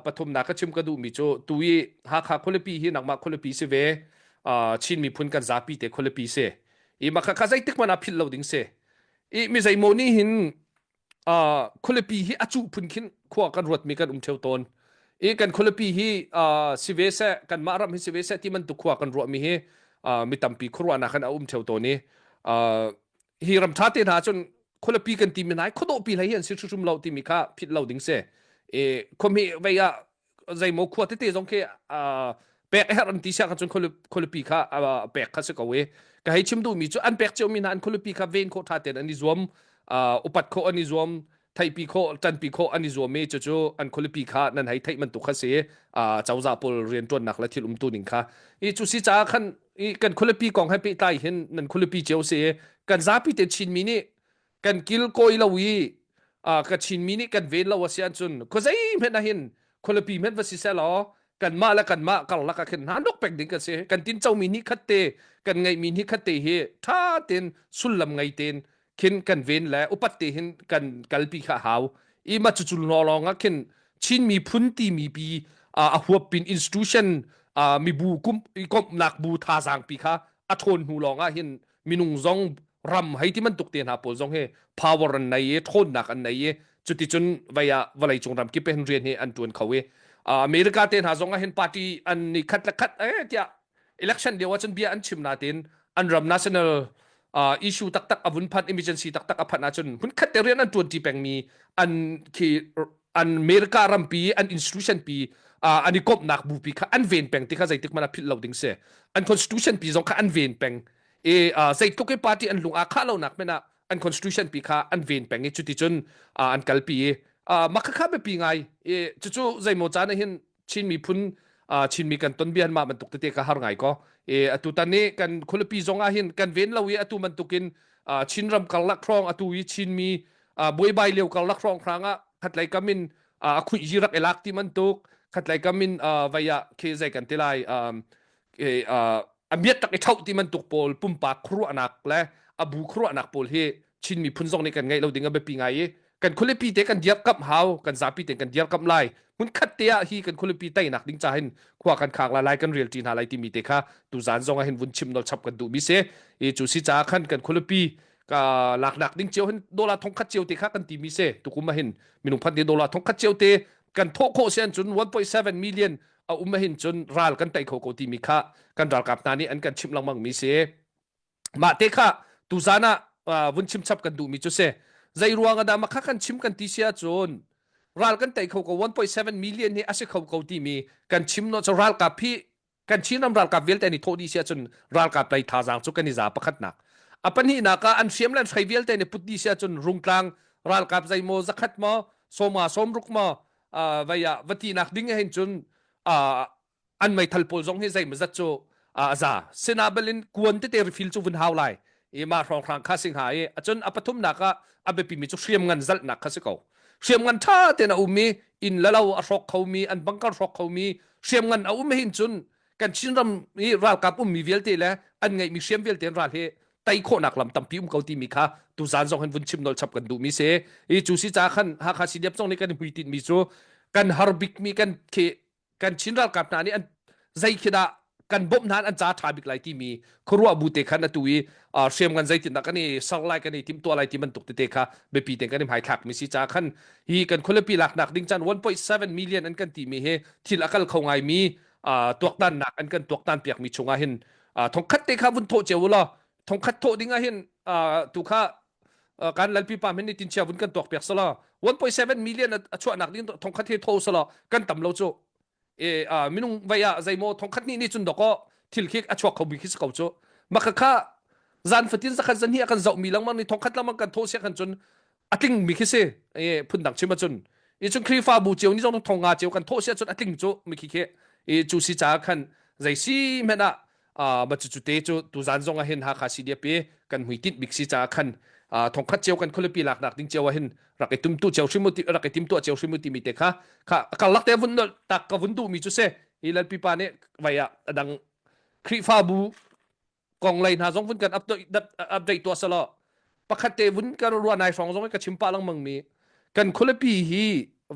pathumnak ka chim ka duhmi cu tu i Hakha khualipi hi nangmah khualipi si ve Chin miphun kan zapi te khualipi si i mah kha zeitik hmanh ah philh lo ding si i mi zeimaw nih hin khualipi hi a cuh phun khin khua kan ruatmi kan um theo tawn i kan khualipi hi si ve seh kanmah ram hi si ve seh ti bantuk khua kan ruahmi hi mi tampi khuaruahnak kan a um theo tawn i hi ram ṭha te hna cun khualipi kan timi hna hi khuadawhpi hlei hi an si hrimhrim lo timi kha philh lo ding si i khuami vei ah zeimaw khua tete zong khi pek a herh an ti siah cun khualipi kha pek kha si ko i ka hei chim duhmi cu an pek ciomi hna an khualipi kha ven khawh ṭha tein an i zuam upat khawh an i zuam theihpi khawh ṭanpi khawh an i zuam i cucu an khualipi kha nan hei theih bantuk kha si cozah pawl rianṭuannak le thil umtu ning kha i cu si caah khan i kan khualipi kong he pehtlai hin nan khualipi cio si i kan zapi te Chinmi nih kan kilkawi lo i ka Chinmi nih kan ven lo a si ahcun khuazei hmanh ah hin khualipi hmanh va si seh law. Kanmah le kanmah karlak ah khin hna nok pek ding kan si. Kan tin comi ni khat te kan ngeihmi ni khat te hi ṭha tein sullam ngei tein khin kan ven le upat te hin kan kalpi kha hau. I ma cucul lawng ah khin Chin miphun timi pi a huap pin institution mibu kum komhnak bu thazaang pi kha a ṭhawn hnu lawng ah hin minung zong ram hei ti bantuk te hna pawl zong hi power an nei i ṭhawnnak an nei i cuticun vei ah vawleicung ram kip hin rian hi an ṭuan kho i America te hna zong ah hin party an ni khat le khat eh tiah election lio ahcun bia an chim natin an ram national uh, issue taktak a vun phanh emergency taktak a phanh ahcun hmun khat te rian an ṭuanṭi pengmi an khi an America rampi an institution pi uh, an i komhnak bupi kha an ven peng ti kha zeitik hmanh ah philh lo ding si an constitution pi zong kha an ven peng i uh, zeitluk i party an lung aa khah lonak hmanh ah an constitution pi kha an ven peng i cuticun uh, an kalpi i uh, mah kha biapi ngai i cucu zeimaw caan ah hin Chin miphun uh, Chinmi kan ton bian mah bantuk tete ka har ngai ko e atu tan ni kan khualipi zong ah hin kan ven lo i atu bantukin uh, Chinram karlak hrawng atu i Chinmi uh, buaibai lio karlak hrawng hrang ah khatlei kam in uh, a khuih ji rak elak ti bantuk khatlei kam in uh, vei ah khi zei kan ti lai um, e, uh, a miat tak i ṭhoh ti bantuk pawl pumpak khuaruahnak le a bu khuaruahnak pawl hi Chin miphun zong nih kan ngeih lo ding a biapi ngai i kan khualipi te kan dirkamh hau kan zapi te kan dirkamh lai hmun khat te ah hi kan khualipi teinak ding ca hin khua kan khak lai lai kan rial ṭi hna lai timi te kha tuzan zong ah hin vun chim nol chap kan duh mi si i cu si caah khan kan khualipi ka laknak ding cio hin dollar thong khat cio te kha kan ti mi si tukum ah hin minung phan te dollar thong khat cio te kan thawh khawh si cun 1.7 million a um hin cun ral kan tei kho ko timi kha kan ralkap hna nih an kan chimh lengmang mi si mah te kha tuzan ah vun chim chap kan duhmi cu si zei ruang ah dah mah kha kan chim kan ti si ahcun ral kan tei kho ko 1.7 million hi a si kho ko timi kan chim no cu ralkap hi kan Chinram ralkap vialte nih thawh dih si ahcun ralkap lei thazaang cu kan i za pakhatnak a pahnihnak ah an hriam le an hrei vialte nih put dih si ahcun rungtlang ralkap zeimaw zakhat maw sawma sawmruk maw vei ah va tinak ding hin cun an meithal pawl zong hi zeimawzat cu a za sinabel in kuan tete refill cu vun hau lai i mah hrawnghrang kha si hnga i acun a pathumnak ah a biapimi cu hriamngan zalhnak kha si ko hriamngan ṭha tein a um i inn le lo a hrawk khomi an bunker hrawk khomi hriamngan a um hin cun kan Chinram i ralkap ummi vialte le an ngeihmi hriam vialte an ral hi tei khawhnak lam tampi um ko timi kha tuzan zong hin vun chim nol chap kan duhmi si i cu si ca khan Hakha CDF zong nih kan hmuitinh mi cu kan har bikmi kan khi kan Chin ralkap hna nih an zei khi dah kan bawmh hna an ca ṭha bik lai timi khuaruah bu te khan atu i hriam kan zeitin dah kan i ser lai kan i timhtuah lai ti bantuk tete kha biapi te kan i hmaithlak mi si ca khan hi kan khualipi laknak ding caan 1.7 million an kan timi hi thil a kal kho ngai mi tuaktannak an kan tuaktan piak mi chungah hin thongkhat te kha vun thawh cio law thongkhat thawh ding ah hin tu kha kan lalpi pa min tin chia vun kan tuak piak sala 1.7 million a chuahnak ding thongkhat he tho sala kan tam lo chu e minung vai ah zeimaw thongkhat ni ni cun doko thil khi a chuak kho bi khi si ko chu maka kha zan fatin zakhat zan hi a kan zoh mi langmang ni thongkhat langmang kan tho sia kan cun a tling mi khi si e phun dang chim cun i cun Khrihfabu cio ni zong thong nga cio kan tho sia cun a tling chu mi khi khi e chu si cha khan zei si men ah ma cu te cu tuzan zong ah hin Hakha CDP kan hmuitinh bik si caah khan thongkhat cio kan khualipi laknak ding cio ah hin rak i tumtu cio hrim rak i timtuah cio hrim timi te kha kha karlak te vun tak ka vun duhmi cu si hi lalpi pa nih vai ah adang Khrihfabu kong lei hna zong vun kan update tuah selaw pakhat te vun kan ruah nai hrawng zong ka chim pah lengmang mi kan khualipi hi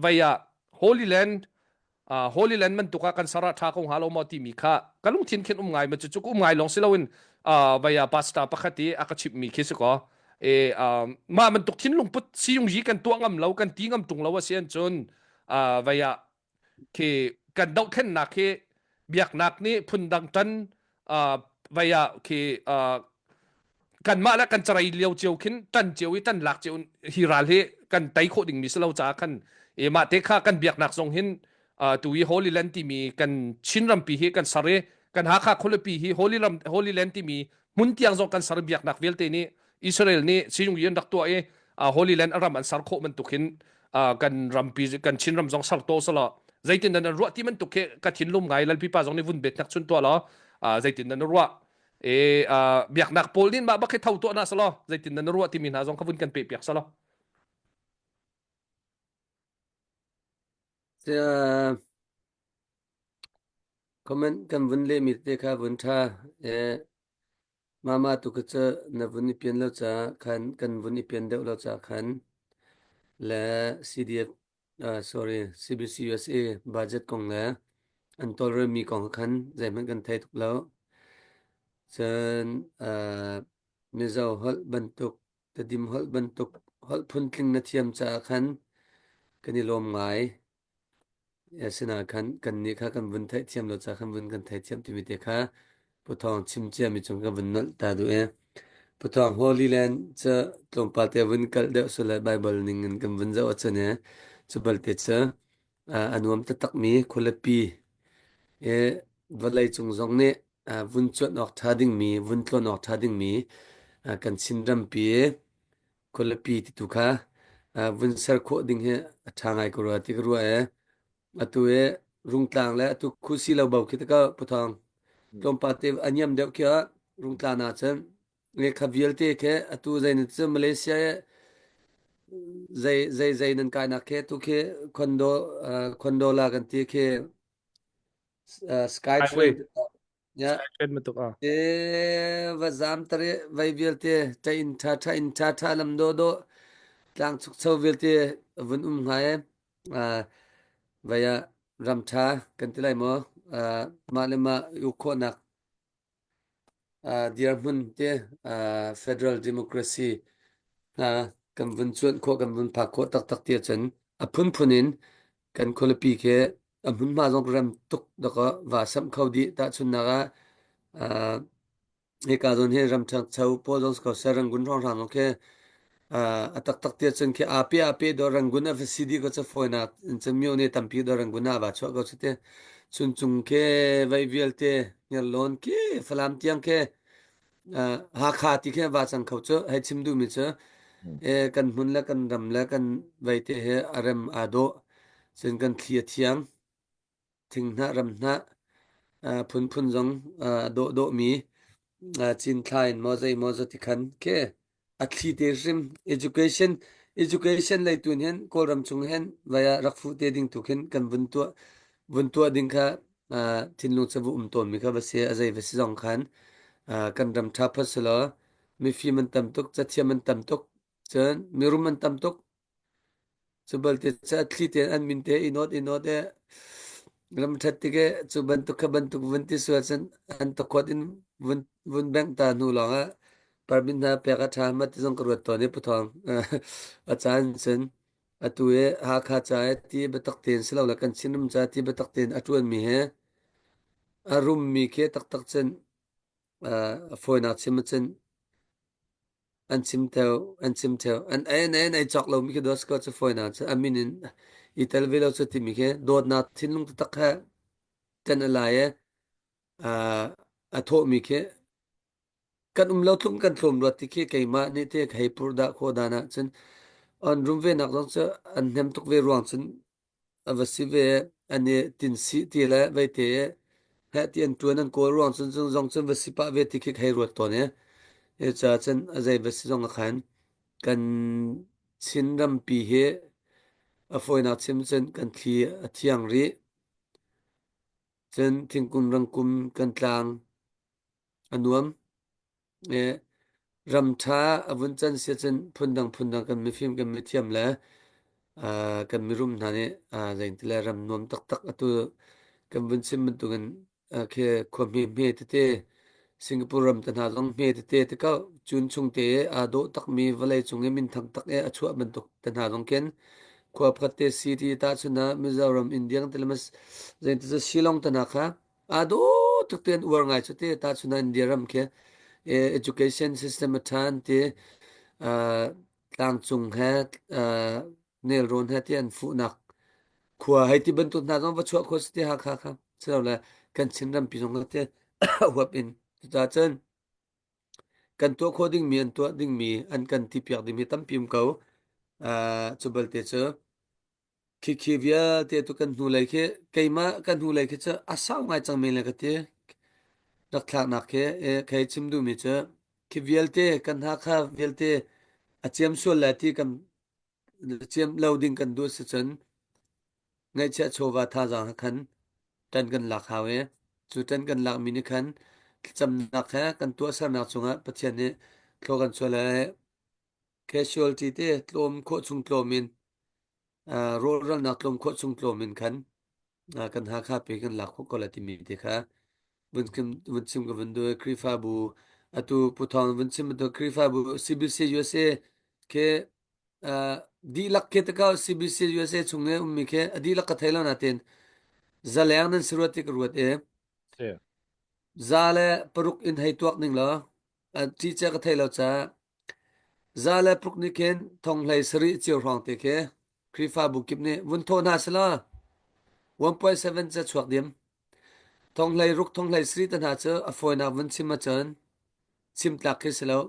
vai ah Holy Land Holy Land bantuk ah kan ser ah ṭha ko hnga lo maw timi kha ka lungthin khin um ngai ma cu cu um ngai lawng si loin vaya pastor pakhat i a ka chimhmi khi si ko e mah bantuk thinlung put siyung yi kan tuah ngam lo kan ti ngam ṭung lo a si cun vaya khi kan dohthlennak khi biaknak nih phundang ṭan vaya khi kanmah le kan carei lio cio khin tan cio i tan lak cio hi ral hi kan tei khawh ding mi si lo caah khan e mah te kha kan biaknak zong hin tu i Holy Land timi kan Chin rampi hi kan ser i kan Hakha khualipi hi Holy ram Holy Land timi hmun tiang zong kan ser biaknak vialte nih Israel nih siyung yin rak tuah i Holy Land ram an ser khawh bantuk hin kan rampi kan Chin ram zong ser to sala zeitin nan ruah ti bantuk khi ka thinlung ngai lalpi pa zong nih vun bet nak chun tuah law zeitin nan ruah e biaknak pawl nih mah bak hi tho tuah na selaw zeitin nan ruah timi hna zong kha vun kan pe piak selaw. Comment kan vun lehmi te kha vun ṭha. Mama tu kha cu na vun i pian lo caah khan kan vun i pian deuh lo caah khan le CDF sorry CBC USA budget kong le an tawlrelmi kong khan zeihmanh kan thei tuk lo. Cun Mizo holh bantuk Tedim holh bantuk holh phuntling na thiam caah khan kan i lawm ngai. Asinain khan kannih kha kan vun theihthiam lo caah khan vun kan theithiam timi te kha Pu Thawng chim ciami cung ka vun nolh ta duh i Pu Thawng Holy Land cu tlawmpal te vun kalh deuh sule Bible ning in kan vun zoh ahcun i cu balte cu a nuam taktakmi khualipi i vawlei cung zong nih vun cuanh awk ṭha dingmi, vun tlawn awk ṭha dingmi kan Chin rampi khualipi ti tu kha vun ser khawh ding hi a ṭha ngai ko rua ti ka ruah i atu i Rungtlang le atu Khusi lo bo khi taka Puthong tlawmpal te a niam deuh khi ah Rungtlang ah cun kha vialte khi atu zei na cu Malaysia i zei zei zei nan kainak khi tu khi condo condola kan ti khi sky Highway train ya sky train bantuk ah. Te va zam tare vai vialte ṭa in ṭha ṭha in ṭha ṭha lam dawh dawh tlang chukcho vialte vun um hnga e vai ah ram ṭha kan ti lai maw mah le mah uk khawhnak dirhmun te federal democracy hna kan vun cuanh khawh kan vun phak khawh taktak ti ahcun a phunphun in kan khualipi khi a hmunhma zong rem tuk dakaw va samh kho dih. Tahchunhnak ah hika zawn hi ram ṭhangcho pawl zong si ko seh Rangoon hrawnghrang zong khi a taktak ti ahcun khi aa pe aa pe dawh Rangoon a va si dih ko cu fawinak in cun myo nih tampi dawh Rangoon ah a va chuah ko cu ti. Chuncung khi vei vialte Hniarlawn khi Falam tiang khi Hakha ti khi va cang kho cu hei chim duhmi cu kan hmun le kan ram le kan vei te he a rem aa dawh cun kan thli a thiang thinghnah ramhnah phunphun zong a dawhdawhmi cinthlai in maw zei maw zati khan khi a thli te hrim education education lei tu hin Kawlram chung hin vai ah rak fuh te ding tu khin kan vun tuah ding kha thinlung cabu um tawn mi kha va si a zei va si zong khan kan ram tha phot selaw mifim an tam tuk cathiam an tam tuk cun mirum an tam tuk Cu balte cu a thli tein an min te i nawt i nawt i lam ṭhat tik i cu bantuk kha bantuk vun ti sual cun an takuat in vun vun bengh ta hnu lawngah permit hna pek a ṭha ma ti zong ka ruat tawn i Pu Thawng a caan cun atu i Hakha ca i ti biatak tein si lo le kan Chinram ca ti biatak tein a ṭuanmi hi a rummi khi taktak cun a fawinak chim ahcun An chim theo, an chim theo. An ei an ei an ei cawk lomi khi dawt cu fawi na cu a min in i tel ve lo cu timi khi dawtnak thinlung taktak he kan a lai i a thawhmi khi kan um lo tluk kan thlum ruat ti khi keimah nih te hei pur dah khawh dan ah cun an rum ve nak zong cu an hnem tuk ve ruang cun a va si ve an i tin sih ti le vei te heh ti an ṭuan an kawl ruang cun cun zong cun va si pah ve ti khi hei ruat tawn i hi ca cun a zei va si zong a khan kan Chin rampi hi a fawinak chim cun kan thli a thiang rih cun thingkung rangkum kan tlang a nuam Ram ṭha a vun can si ahcun phundang phundang kan mifim kan mithiam le kan mirum hna nih zeiti le ram nuam taktak atu kan vun chim bantukin khi khua hme hme tete Singapore ram te hna zong hme tete te ko cun chung te aa dawh takmi vawlei cung i minthang tak i a chuah bantuk te hna zong khin khua pakhat te city tahchun ah Mizoram India te le zeiti cu Shillong te hna kha Aa dawh tuk te an uar ngai cu te tahchun ah India ram khi education system a ṭhan ti tlangcung he nelrawn he ti an fuhnak khua hei ti bantuk hna zong va chuah khawh si ti Hakha kha silole kan Chin rampi zong te huap in cucaah cun kan tuah khawh dingmi an tuah dingmi an kan ti piak dingmi tampi um ko cu balte cu Khikhi vialte tu kan hnulei khi keimah kan hnulei khi cu a sau ngai cang men le ka ti. Rak thlaknak khi khei chim duhmi cu khi vialte kan Hakha vialte a ciam sual lai ti kan ciam lo ding kan duh si cun ngaihchiah chawva thazaang khan ṭan kan lak hau i. Cu ṭan kan lakmi nih khan thlacamnak he kan tuahsernak cungah Pathian nih thlaw kan chuah lai. Casualty te tlawm khawh chung tlawm in rawlralnak tlawm khawh chung tlawm in khan kan Hakha pe kan lak khawh ko lai timi te kha vun chim vun chim ka vun duh. Khrihfabu atu Pu Thawng vun chim bantuk Khrihfabu CBC USA ke dihlak ke taka CBC USA chung i ummi khi a dihlak ka thei lo natin zaleng nan si ruat ti ka ruat i za le paruk in hei tuak ning law ṭi cia ka thei lo caah za le paruk nih khin thong hlei sarih cio hrawng te khi Khrihfabu kip nih vun thawh hna selaw 1.7 ca chuak dim thong hlei ruk thong hlei sarih te hna cu a fawinak vun chim ahcun chim tlak khi si lo.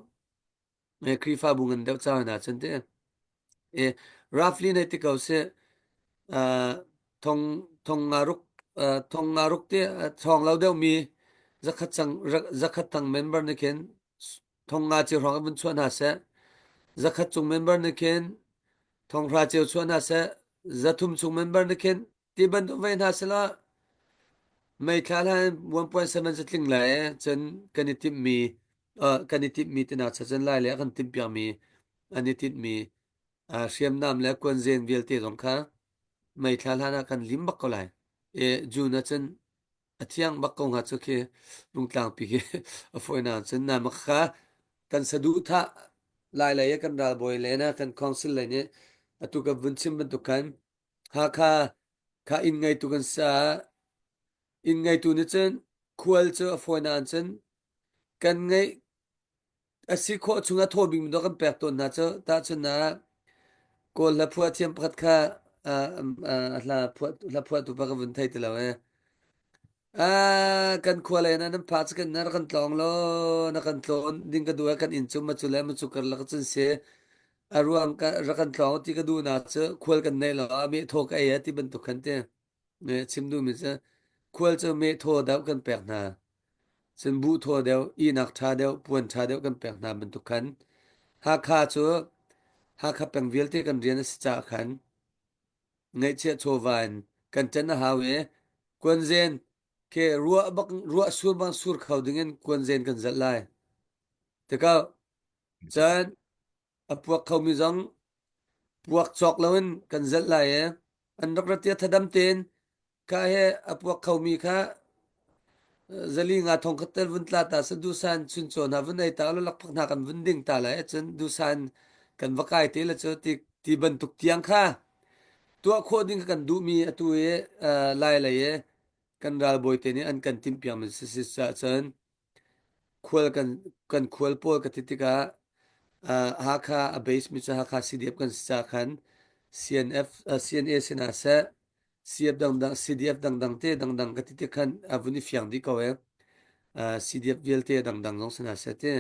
Khrihfabu ngan deuh cang hna cun ti. E roughly nei ti ko sih thong thong nga ruk thong nga ruk ti thong lo deuh mi zakhat chang zakhat tang member nih khin thong nga cio hrawng vun chuah hna seh zakhat cung member nih khin thong hra cio chuah hna seh zathum chung member nih khin Ti bantuk ve hna sehla mei thla hlan 1.7 cu tling lai i cun kan i timhmi kan i timhmi tinak cha cun lai le a kan timhpiakmi an i tinhmi hriamnam le kuanzen vialte zong kha mei thla hlan ah kan lim bak ko lai. I June ah cun a thiang bak ko hnga cu khi Rungtlangpi khi a fawinak cun na kha kan saduhthah lai lei i kan ralbawi le na kan council lei nih atu kan vun chim bantuk khan Hakha kha inn ngeitu kan si caah inn ngeitu nih cun khual cu a fawi nain cun kan ngeih a si khawh chung a thaw bikmi dawh kan pek tawn hna cu. Tahchunhnak ah Kawl hla phuah thiam pakhat kha hla phuah hla phuahtu pa ka vun thei ti lo ee. Kan khua lei na nan phak cu kan na rak kan tlawng law na kan tlawn ding ka duh ah kan inn cu macu le macu karlak cun si. A ruang ka rak kan tlawng ti ka duhnak cu khual kan neih lo ah meh thaw ka ei ah ti bantuk khan ti. Chim duhmi cu khual cu meh thaw deuh kan pek hna. Cun buh thaw deuh, ihnak ṭha deuh, puan ṭha deuh kan pek hna bantuk khan. Hakha cu Hakha peng vialte kan rian a si caah khan ngaihchiah chawva in kan ṭan a hau i kuanzen ke ruah bak ruah sur bang sur kho dingin kuanzen kan zalh lai. Tikah cun a puak khomi zong puak cawk loin kan zalh lai i an rak rat i thadam tein kha he a puak khomi kha zali nga thong khat tel vun tla ta sa dusan chunchaw hna vun ei ta lo lakphak hna kan vun ding ta lai cun dusan kan va kai te la cu ti ti bantuk tiang kha tuah khawh ding kan duhmi atu i lai lei i kan ralbawi te nih an kan timhpiak mi si si cun Khual kan kan khual pawl ka ti tikah Hakha a base mi cu Hakha CDF kan si caah khan CNF CNA sinah seh CF dangdang CDF dangdang te dangdang ka ti tik khan a vun i fiang dih ko ee. CDF vialte dangdang zong sinah seh ti.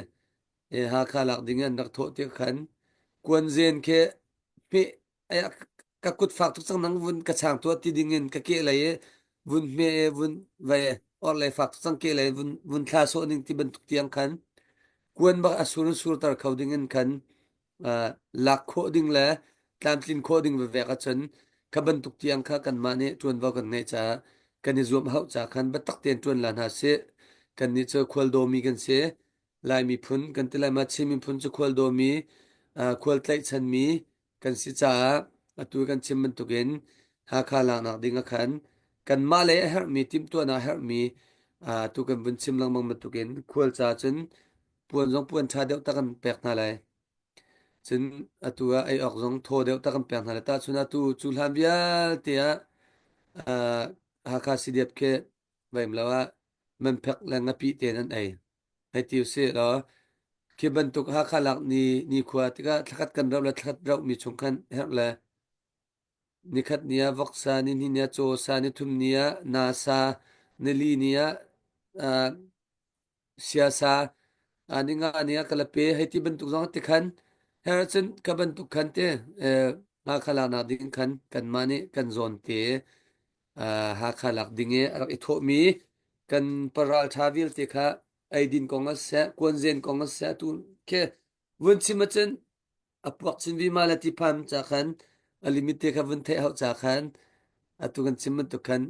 Hakha lak ding in an rak thawh tik khan kuanzen khi hmeh ka kut fak tuk cang nang vun ka chang tuah ti ding in ka ke lei i vun hme i vun vai or lei fak tuk cang ke lei vun vun thla sawh ning ti bantuk tiang khan kuan bak a sur in surter kho ding in khan lak khawh ding le tlamtlin khawh ding vevek ahcun kha bantuk tiang kha kanmah nih ṭuanvo kan ngeih caah kan i zuam hauh ca khan biatak tein ṭuan la hna sih. Kannih cu khual dawmi kan si. Lai miphun kan ti lai ma Chin miphun cu khual dawmi khual tlaihchanmi kan si caah atu kan chim bantukin Hakha laknak ding ah khan kanmah lei a herhmi timhtuahnak a herhmi tu kan vun chim lengmang bantukin khual ca cun puan zong puan ṭha deuh tak kan pek hna lai. Cun atu ah ei awk zong thaw deuh tak kan pek hna lai. Tahchun atu cu hlan vialte ah Hakha CDF khi vaim lo ah manphek le ngapih te nan ei. Hei ti usih law khi bantuk Hakha lak ni nikhua tikah thlakhat kan rauh le thlakhat rauhmi chung khan herh le nikhat ni ah voksa, nihnih ni ah cawsa, nithum ni ah nasa, nili ni ah siasa, ninga ni ah kalape hei ti bantuk zong ti khan her cun ka bantuk khan te Hakha laknak ding khan kanmah nih kan zawn te Hakha lak ding i a rak i thawhmi kan paral ṭha vialte kha eidin kong ah siseh, kuanzen kong ah siseh, atu khi vun chim ahcun a puak chin vima le tipham ca khan a limit te kha vun theih hauh ca khan atu kan chim bantuk khan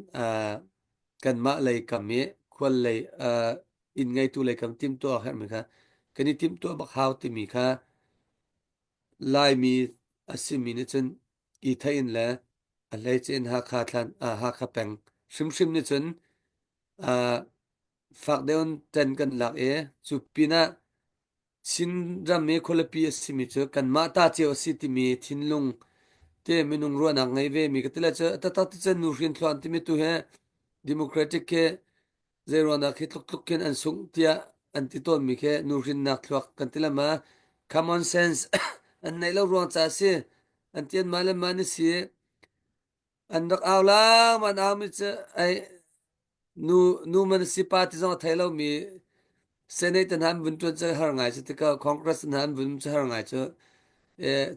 kanmah lei kam i khual. Khual lei inn ngeitu lei kam timhtuah a herhmi kha kan i timhtuah bak hau timi kha Laimi a simi nih cun i theih in le a hleice in Hakha thlan Hakha peng hrimhrim nih cun fak deuh in ṭan kan lak i cu pinah Chinram i khualipi a simi cu kanmah ta cio a si timi thinlung te minung ruahnak ngei vemi ka ti lai cu taktak ti cun nuhrin thluan timi tu hi democratic khi zei ruangah khi tluk khin an sungh tiah an ti tawnmi khi nuhrinnak thluak kan ti lama common sense an neih lo ruang ca a si an ti anmah le mah ni si an rak au lang an au mi cu ai nu nu man si pa ti zong a thei lomi Senate hna an vun ṭuan cu har ngai cu tikah Congress hna an vun cu har ngai cu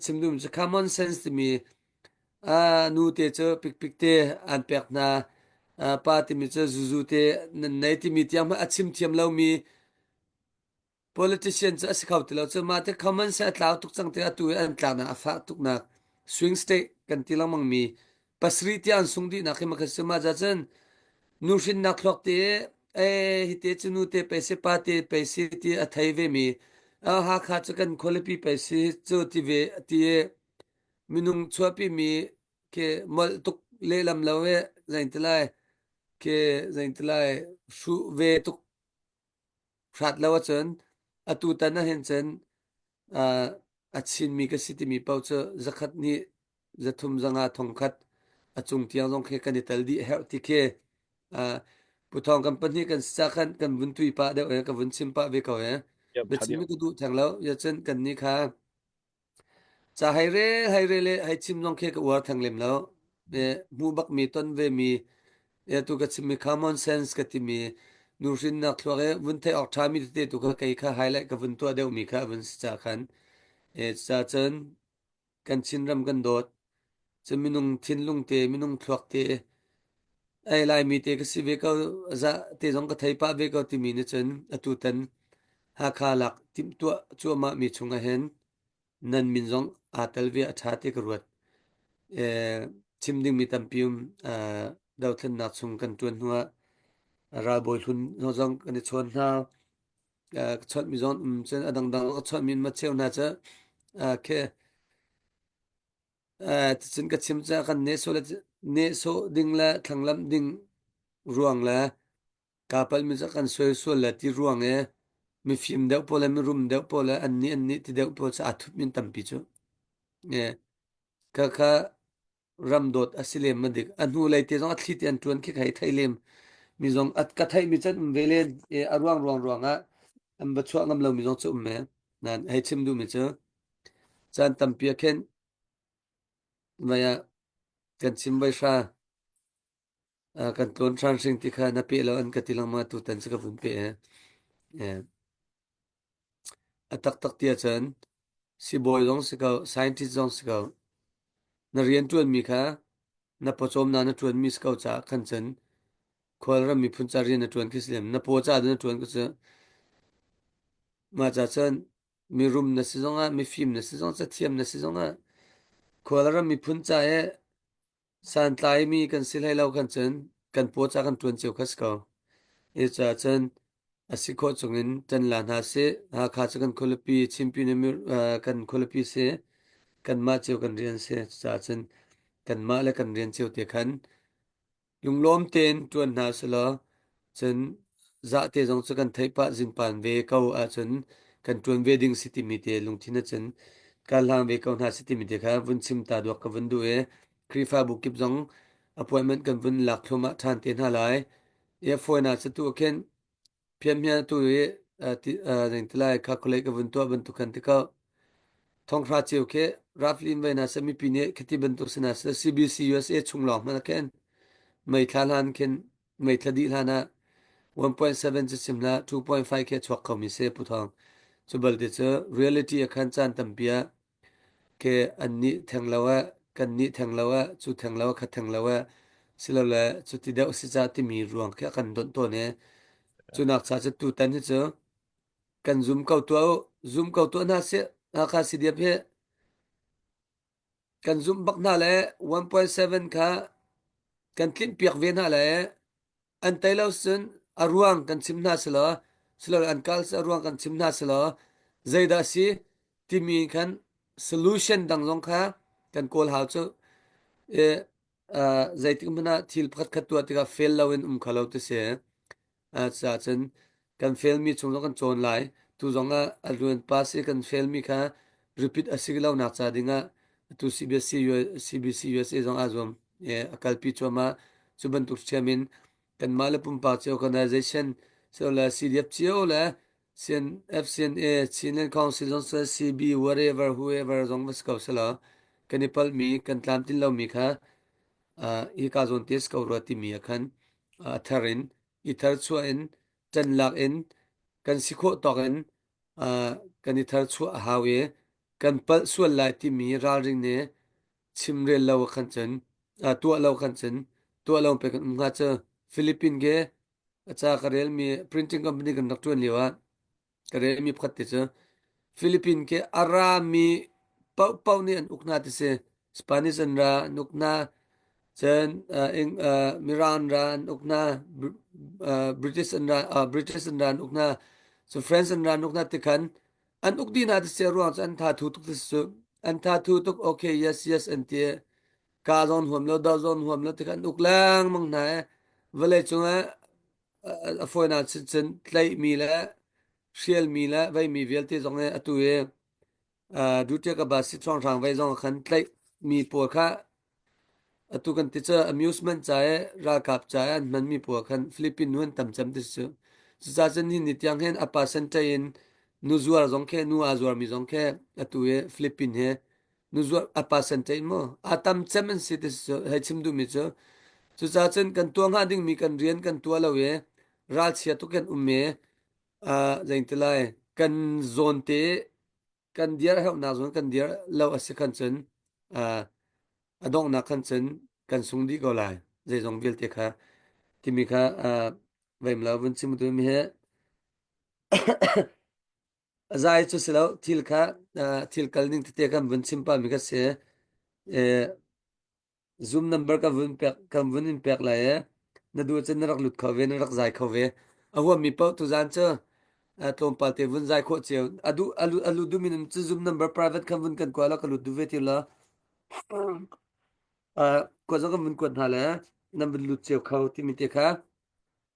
chim duhmi cu common sense timi nu te cu pikpik te an pek hna pa timi cu zuzu te nan nei timi tiang hmanh a chim thiam lomi Politician cu a si kho ti lo. Cu mah te common sense a tlau tuk cang tikah atu hi an tlaknak a fah tuknak swing state kan ti lengmang mi pasarih tiang an sung dihnak hi makha si mah ca cun nuhrinnak thluak te eh hi te cu nu te pei si pa te pei si ti a thei ve mi Hakha cu kan khualipi pei si cu ti ve ti minung chuahpi mi ke molh tuk lehlam lo e zein ti lai ke zein ti lai hruh ve tuk Hrat lo ahcun atutan ahhin cun a Chinmi ka si timi paoh cu zakhat nih zathum zanga thongkhat a cung tiang zong khi kan i tel dih a herh ti khi Pu Thawng kan pahnih kan si ca khan kan vun tui pah deuh i ka vun chim pah ve ko i biachim ka duh theng lo. Ya cun kan nih kha Ca hei rel hei rel i hei chim zong khi ka uar theng lem lo. Hmuh bakmi ton vemi tu ka chimmi common sense ka timi nuhrinnak thluak i vun theih awk ṭhami tete tu kha kei kha highlight ka vun tuah deuhmi kha a vun si ca khan. Cucaah cun kan Chinram kan dawt. Cun minung thinlung te, minung thluak te, ei Laimi te ka si ve ko, zah te zong ka thei pah ve ko timi nih cun atutan Hakha lak timhtuah cuahmahmi chung ahhin nan min zong aa tel ve a ṭha ti ka ruat. Chim dingmi tampi um dothlennak chung kan ṭuan hnuah ralbawi hlun zong kan i chawn hna. Ka chawnhmi zong um cun a dangdang ka chawnhmi ma cheu hna cu khi cun ka chim caah kan nehsawh le nehsawh ding le thlanglamh ding ruang le Kaa palhmi cu kan suaisual le ti ruang i mifim deuh pawl le mirum deuh pawl le annih annih ti deuh pawl cu aa thutmi an tampi cu. Khakha ram dawt a si lem ma dik. A hnu lei te zong a thli te an ṭuan khi ka hei thei lem. Mi zong ka theihmi cu an um ve len. A ruang ruang ruang ah an va chuah ngam lomi zong cu um me. Nan hei chim duhmi cu caan tampi ah khin vai ah kan chim vai hra Kan tlawn hran hring ti kha na peh lo an ka ti lengmang tutan cu ka vun peh. A taktak ti ahcun sibawi zong si ko, scientist zong si ko, na rian ṭuanmi kha na pawcawmnak na ṭuanmi si ko caah khan cun khualram miphun ca rian na ṭuan khi si lem. Na paw ca na ṭuan ku cu mah ca cun mirum na si zongah, mifim na si zongah, cathiam na si zongah khualram miphun ca i Santlaimi kan si hlei lo kan cun kan paw ca kan ṭuan cio kha si ko. Hi caah cun a si khawh chungin ṭan la hna sih. Hakha cu kan khualipi, Chinpi kan khualipi si. Kanmah cio kan rian si. Cucaah cun kanmah le kan rian cio te khan lunglawm tein ṭuan hna selaw cun zahte zong cu kan theih pah zinpan ve ko ahcun kan ṭuan ve ding si timi te lungthin ahcun kar hlang ve ko hna si timi te kha vun chim ta duak ka vun duh i Khrihfabu kip zong appointment kan vun lak thluahmah ṭhan te hna lai. I a fawinak cu tu ah khin phianhmian tu i zengtilai calculate ka vun tuah bantuk khan ti ko. Thonghra cio khi roughly in vai na seh mipi nih khiti bantuk si na seh CBC USA chung lawng hmanh ah khin meithla hlan khin meithla dih hlan ah 1.7 cu chim hlah 2.5 khi a chuak khomi si Pu Thawng. Cu balte cu reality ah khan caan tampi ah Ke annih theng lo ah kannih theng lo ah cu theng lo ah kha theng lo ah silole cuti deuh si ca timi ruang khi a kan donh tawn i cunak cha cu tutan hi cu kan zum ko tuah u zum ko tuah hna sih Hakha CDF hi kan zumh bak hna le 1.7 kha kan tlinh piak ve hna le an tei lo cun. A ruang kan chim hna selaw silole an kal a ruang kan chim hna selaw zeidah si timi khan solution dang zong kha kan kawl hau cu. Zeitik hmanh ah thil pakhat khat tuah tikah fail loin um kho lo ti si. Caah cun kan failmi chung zong kan cawn lai. Tu zong ah a luan pass i kan failmi kha repeat a si lonak ca ding ah atu CBC, CBC USA zong aa zuam a kalpi cuahmah. Cu bantuk ṭhiam in kanmah le pumpak cio organization le CDF cio le CN, FCNA, Chinland Council zong seh CB whatever whoever zong va si ko selaw kan i palhmi kan tlamtlin lomi kha hika zawn te si ko rua timi ah khan a thar in i tharchuah in ṭan lak in kan si khawh tawk in kan i tharchuah a hau i kan palh sual lai timi ralring nih chimrel lo khan cun tuah lo khan cun tuah lo pe kan um hnga cu. Philippine ke a ca ka relmi printing company kan rak ṭuan lio ah ka relmi pakhat te cu Philippine ke a rami paohpaoh nih an uk hna ti si. Spanish an ra an uk hna, cun Mirang an ra an uk hna, British an ra British an ra an uk hna, cu French an ra an uk hna ti khan an uk dih hna ti si. Ruang cu an tha thu tuk ti si cu an tha thu tuk. Okay, yes yes an ti, ka zawn huam lo do zawn huam lo ti khan an uk lengmang hna i vawlei cung ah a fawinak cun tlaihmi le hrialmi le veimi vialte zong hi atu hi Duterte ka bus hrang vei zong khan tlaihmi pawl kha atu kan ti cu amusement ca i ralkap ca i an hmanmi pawl khan Philippine nu an tam cem ti cu. Cucaah cun hi ni tiang hin a percentage in nu zuar zong khi nu aa zuarmi zong khi atu hi Philippine hi nu zuar a percentage mu a tam cem an si ti cu hei chim duhmi cu. Cucaah cun kan tuah hnga dingmi kan rian kan tuah lo i ralchia tuk kan um i zeiti lai kan zawn te kan dir herhnak zawn kan dir lo a si khan cun a donghnak khan cun kan sung dih ko lai zeizong vialte kha timi kha veim lo vun chim tu mi he a zai cu si lo thil kha thil kal ning tete kan vun chim pa mi kha si. Zoom number kan vun pek kan vun in pek lai i na duh cun na rak lut kho ve na rak zai kho ve. A huammi paoh tuzaan cu tlawmpal te vun zai khawh cio. A duh a lut a lut duhmi nan cu Zoom number private kan vun kan kua la ka lut duh ve ti la. Kua zong kan vun kuat hna le nan vun lut cio kho timi te kha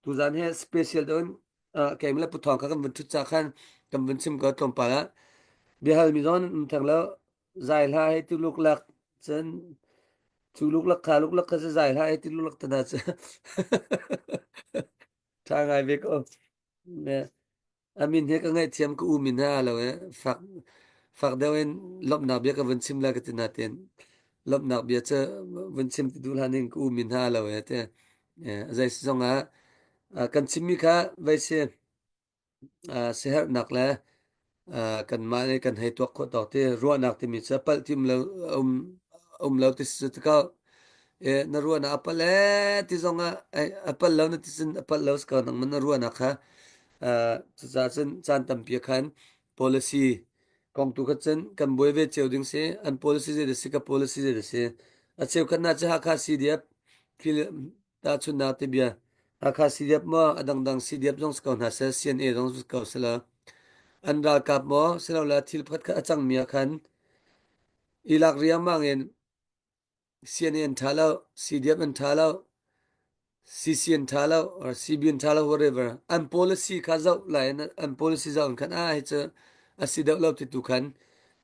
tuzaan he special deuh in keimah le Pu Thawng kha kan vun ṭhut ca khan kan vun chim ko tlawmpal ah. Biahalmi zong nan um theng lo. Zai hla hei ti luklak cun cu luklak kha luklak kha cu zai hla hei ti luklak te hna cu ṭha ngai ve ko. A min he ka ngaihthiam ka u min he aa lo i fak fak deuh in lawmhnak bia ka vun chim lai ka ti nain lawmhnak bia cu vun chim ti duh hlah ning ka u min he aa lo e ti. Zei si zong ah kan chimmi kha vei si. Siaherhnak le kanmah nih kan hei tuak khawh tawk ti ruahnak timi cu a palh ti um lo um um lo ti si tikah na ruahnak a palh ee ti zong ah a palh lo na ti cun a palh lo si ko nangmah na ruahnak kha. Cucaah cun caan tampi ah khan policy kong tu kha cun kan buai ve cio ding si. An policy zei dah si, ka policy zei dah si. A cheukhat hna cu Hakha CDF Tahchunhnak ti bia Hakha CDF maw a dangdang CDF zong si ko hna seh, CNA zong si ko selaw an ralkap maw silole thil pakhat khat a cangmi ah khan i lak riangmang in CNA an ṭha lo, CDF an ṭha lo, CC an ṭha lo or CB an ṭha lo whatever an policy kha zoh lai in an policy zoh in khan ah hi cu a si deuh lo ti tu khan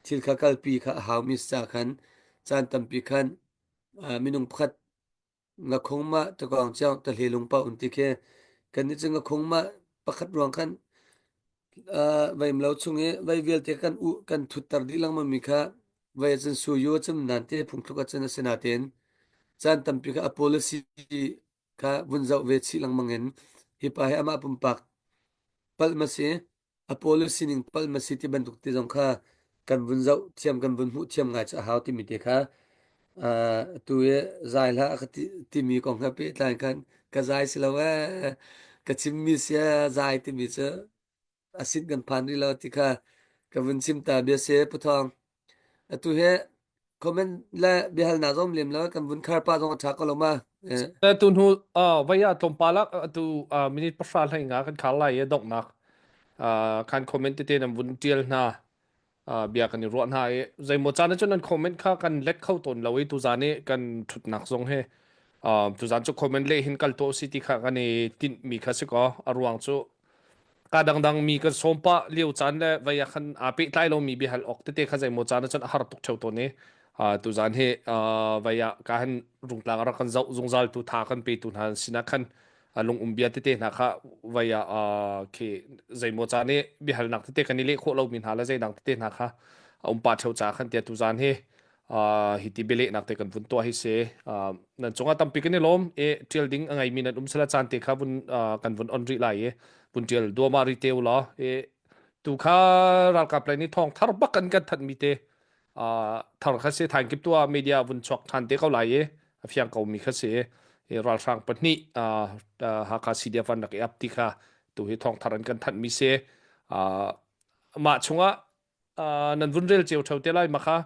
thil kha kalpi kha a haumi si ca khan caan tampi khan minung pakhat Ngakhung mah takawng ciang tahle lungpau an ti khi. Kannih cu ngakhung mah pakhat ruang khan veimlo chung i vei vialte kan uh kan thutter dih lengmang mi kha vei ahcun suyu cun nan te phungthluk ahcun a si nain caan tampi kha a policy kha vun zoh ve chih lengmang in hi pa hi amah pumpak palh ma si a policy ning palh ma si ti bantuk ti zong kha kan vun zoh thiam kan vun hmuh thiam ngai cu a hau timi te kha tu i zai hlah ka ti timi kong he pehtlai khan ka zai si lo ee ka chimmi sia zai timi cu a sin kan phan rih lo ti kha ka vun chim ta bia si Pu Thawng. Atu he. Comment le biahalnak zong lem lo kan vun khar pa zong a ṭha ko lo ma. Eh. Tu hnu vai ah tlawmpal ah tu minute pahra hlei nga kan khar lai i donghnak khan comment tete nan vun tial hna bia kan i ruah hna i zeimaw caan ahcun nan comment kha kan let kho tawn lo i tuzan i kan ṭhutnak zong hi tuzan cu comment leh hin kal tuah si ti kha kan i tinhmi kha si kaw a ruang cu ka dangdang mi kan sawm pah lio caan le vei ah khan aa pehtlai lomi biahal awk tete kha zeimaw caan ahcun a har tuk ṭheo tawn i tuzan hi vei ah ka han rungtlang a rak kan zoh zungzal tu tha kan petu hna sinah khan lung um bia tete hna kha vei ah khi zeimaw caan i biahalnak tete kan i leh khawh lomi hna le zeidang tete hna kha a um pah ṭheo ca khan tiah tuzan hi hi ti bialehnak te kan vun tuah hi si. Nan cungah tampi kan i lawm i ṭial ding a ngeimi nan um sala caan te kha vun kan vun on rih lai i vun ṭial duahmah rih te u law i tu kha ralkap lei nih thawng thar bak an kan thanhmi te thar kha si thain kip tu ah media vun chuak ṭhan te ko lai i a fiang ko mi kha si i ralhrang pahnih Hakha CDF an rak i ap ti kha tu hi thawng thar an kan thanhmi si. Mah chungah nan vun rel cio ṭheo te lai ma kha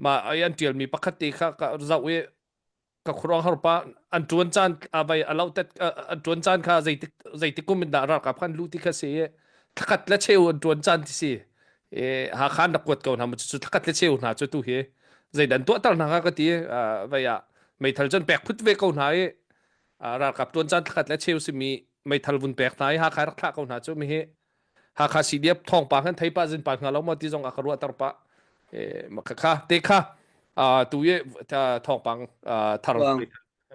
ma ai an ṭialmi pakhat te kha ka zoh i ka khuruang har pa an ṭuan caan a vai a lo tet an ṭuan caan kha zeitik zeitik kum in dah ralkap khan lu ti kha si i thlakhat le cheu an ṭuan caan ti si e Hakha an rak kuat ko hna mu cu thlakhat le cheu hna cu tu hi zeidan tuahter hna ka ti vai ah meithal cun pek phut ve ko hna i ralkap ṭuan caan thlakhat le cheu simi meithal vun pek hna i Hakha rak thlah ko hna cu mi hi Hakha CDF thawngpang kan thei pah zin pa hnga lo maw ti zong a ka ruahter pah. E, kha kha te kha tu ye thawngpang thar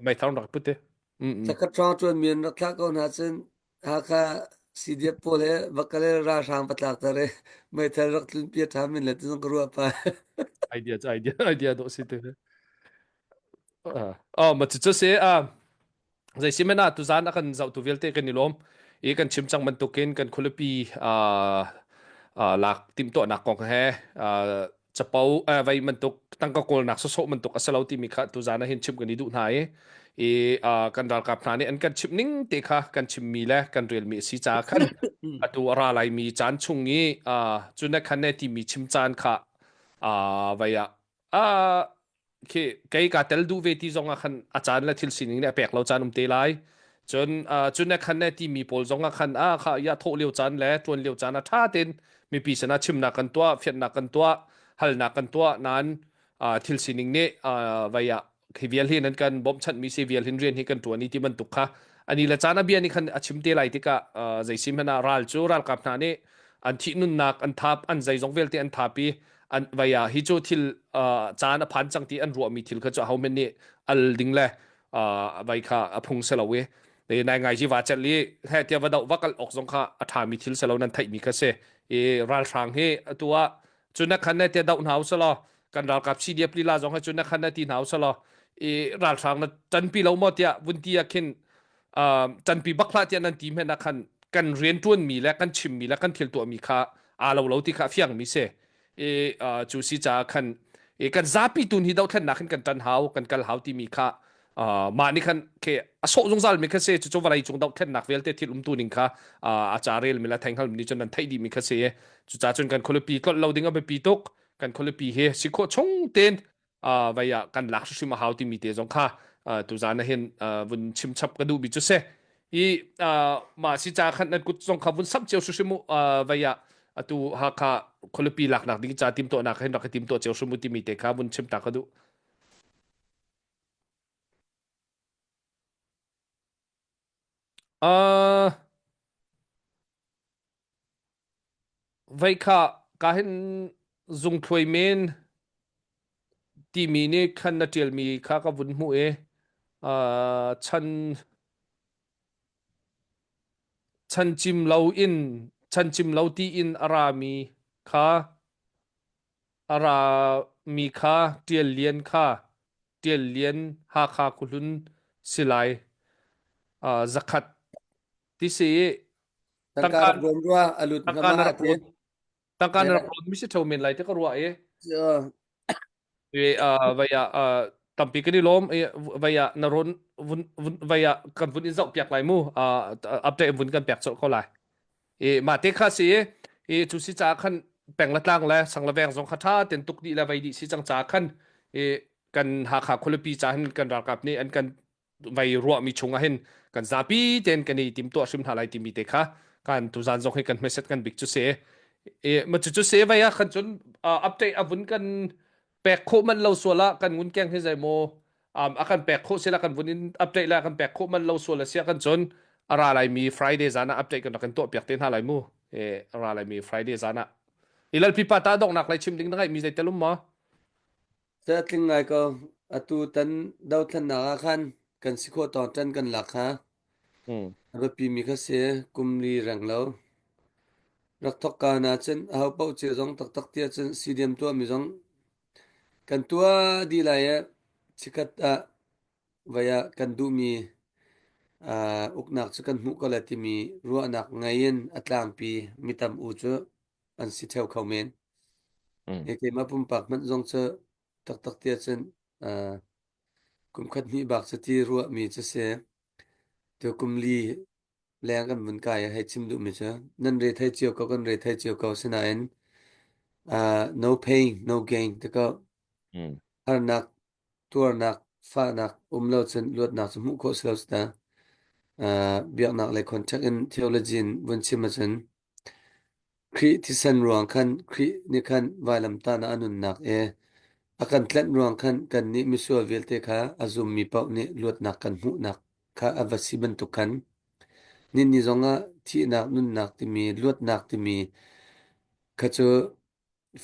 mei thar rak put te. Thakhat ṭhawng ṭuan mian rak thlah ko hna cun Hakha CDF pawl he vakale ralhrang patlak tar e meithal rak tlun pia ṭha min le ti zong ka ruah pa. Idea idea idea do si te. Oh ma chu se a Zeisihmanh ah tuzaan a kan zohtu vialte kan i lawm i kan chim cang bantukin kan khualipi uh, uh, lak timhtuahnak kong he uh, capo uh, vei bantuk tangka kawlnak sawsawh bantuk a si lo timi kha tuzaan ah hin chim kan i duh hna i i uh, kan ralkap hna nih an kan chimh ning te kha kan chimmi le kan relmi a si caah khan atu a ra laimi caan chung i uh, cun khan ne timi chim caan kha uh, vei ah uh, khi kei ka tel duh ve ti zong ah khan a caan le thil sining nih a pek lo caan um te lai cun cun ne khan ne timi pawl zong ah khan a kha ya thawh lio caan le tuan lio caan a tha ten mipi sana chimnak kan tuah fiannak kan tuah halnak kan tuah nan thil sining nih vai ah khi vial hin an kan bawmhchanh mi si vial hin rian hi kan tuan i ti bantuk kha ani le caan a bia nih khan a chim te lai tikah zei sim hmanh ah ral cu ralkap hna nih an thih nunnak an thap an zeizong vialte an thap i an vai ah hi cu thil caan a phan cang ti an ruahmi thil kha cu aho men nih al ding le vai kha a phung se lo i nai ngai ji va cel i he tia va do va kal ok zong kha a ṭhami thil se lo nan theihmi kha si i ralhrang hi atu ah cun khan ne tia do hna usalaw kan ralkap CDF lila zong he cun khan ne ti hna usalaw i ralhrang na ṭanpi lo maw tiah vun ti ah khin ṭanpi bak hlah tiah nan ti hmenh ah khan kan rianṭuanmi le kan chimmi le kan thil tuahmi kha aa lo lo ti kha a fiangmi si i cu si caah khan i kan zapi tun hi dothlennak hin kan ṭan hau kan kal hau timi kha mah nih khan ke a sawh zungzal mi kha si cucu vawlei cung dohthlennak vialte thil umtu ning kha a ca rel mi le theinghal mi nih cun nan theih dih mi kha si cucaah cun kan khualipi tlolh lo ding a biapi tuk kan khualipi hi si khawh chung tein vei ah kan lak hrimhrim a hau timi te zong kha tuzaan ah hin vun chim chap ka duh mi cu si i mah si ca khan nan kut zong kha vun samh cio hrimhrim u vei ah atu Hakha khualipi laknak ding ca timtuahnak hin rak i timtuah cio hrim u timi te kha vun chim ta ka duh. Uh, vei kha ka hin zungthluai men timi nih khan na ṭialmi kha ka vun hmuh i uh, chan chan cim lo in chan cim lo ti in a rami kha a rami kha ṭial lian kha ṭial lian Hakha khuhlun si lai uh, zakhat ti si Tangka tangka rak rawn rua a lut tangka hngama na a rak ti. rawn tangka na rak rawn mi si ṭho men lai te ka ruah i i vai ah tampi kan i lawm i vai ah na rawn vun vun vai ah kan vun in zoh piak lai mu update vun kan pek colh ko lai i mah te kha si i cu si ca khan peng le tlang le sang le veng zong kha tha ten tuk dih le vei dih si cang ca khan. I kan Hakha khualipi ca hin kan ralkap nih an kan vai ruahmi chung ah hin kan zapi tein kan i timtuah hrim hna lai timi te kha kan tuzan zong hi kan hmeset kan bik cu si. I ma cu cu se vai ah khan cun update avun kan pek khawh man lo sual ah kan ngun keng hi zei maw a kan pek khawh sila kan vun in update la kan pek khawh man lo sual a sia kan cun a ra lai mi Friday zan ah update kan rak kan tuah piak te hna lai mu. E a ra lai mi Friday zan ah ilal pipa ta donghnak lai chim ding na ngai mi zei telum ma? Cu tling ngai ko. Atu tan dothlennak ah khan kan si khawh tawk ṭan kan lak kha. A biapimi kha si kum li reng lo. Rak thawk ka na cun aho paoh cio zong taktak ti ahcun CDM tuahmi zong kan tuah dih lai i chikkhat ah vai ah kan duhmi uknak cu kan hmuh ko lai timi ruahnak ngei in a tlangpi mi tam u cu an si theo kho men. Hi keimah pumpak hmanh zong cu taktak ti ahcun kum khat hnih bak cu ti ruahmi cu si. Tu kum li leng kan vun kai hei chim duhmi cu nan re thei cio ko kan re thei cio ko sinain no pain no gain ti ko harnak tuarnak fahnak um lo cun luatnak cu hmuh khawh si lo si ta. Biaknak lei contact in theology in vun chim ahcun Khrih thisen ruang khan Khrih nih khan vailamtah ah a nunnak i a kan tlanh ruang khan kannih misual vialte kha a zummi paoh nih luatnak kan hmuhnak kha a va si bantuk khan ninni zongah thihnak nunnak timi luatnak timi kha cu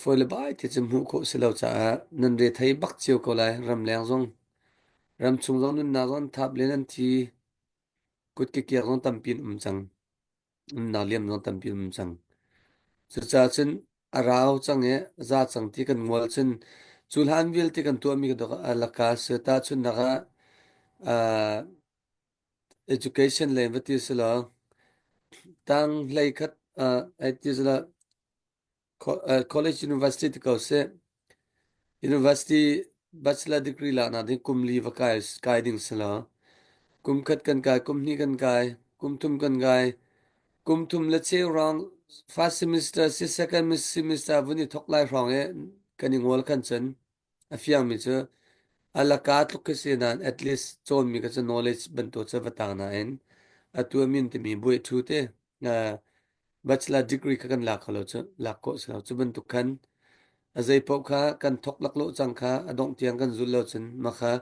fawi le bai ti cu hmuh khawh si lo caah nan rethei bak cio ko lai. Ramleng zong ramchung zong nunnak zong an thap len an thi kut ke kiak zong tampi an um cang. Umnak liam zong tampi um cang. Cucaah cun a rau cang i a za cang ti kan ngol cun cu hlan vialte kan tuahmi ka dok a laka si. Tahchunhnak ah education lei va ti si law tang hlei khat ai ti si law college university ti ko seh. University bachelor degree laknak ding kum li va kai, kai ding si lo. Kum khat kan kai, kum hnih kan kai, kum thum kan kai. Kum thum le cheu rang first semester si second semester vun i thok lai hrawng i kan i ngol khan cun a fiangmi cu alaka tluk khi si nain at least cawnmi kha cu knowledge bantuk cu va tang nain atu a min timi buai thu te bachelor degree kha kan lak kho lo cu lak khawh si lo. Cu bantuk khan a zei paoh kha kan thok laklawh cang kha a dongh tiang kan zul lo cun mah kha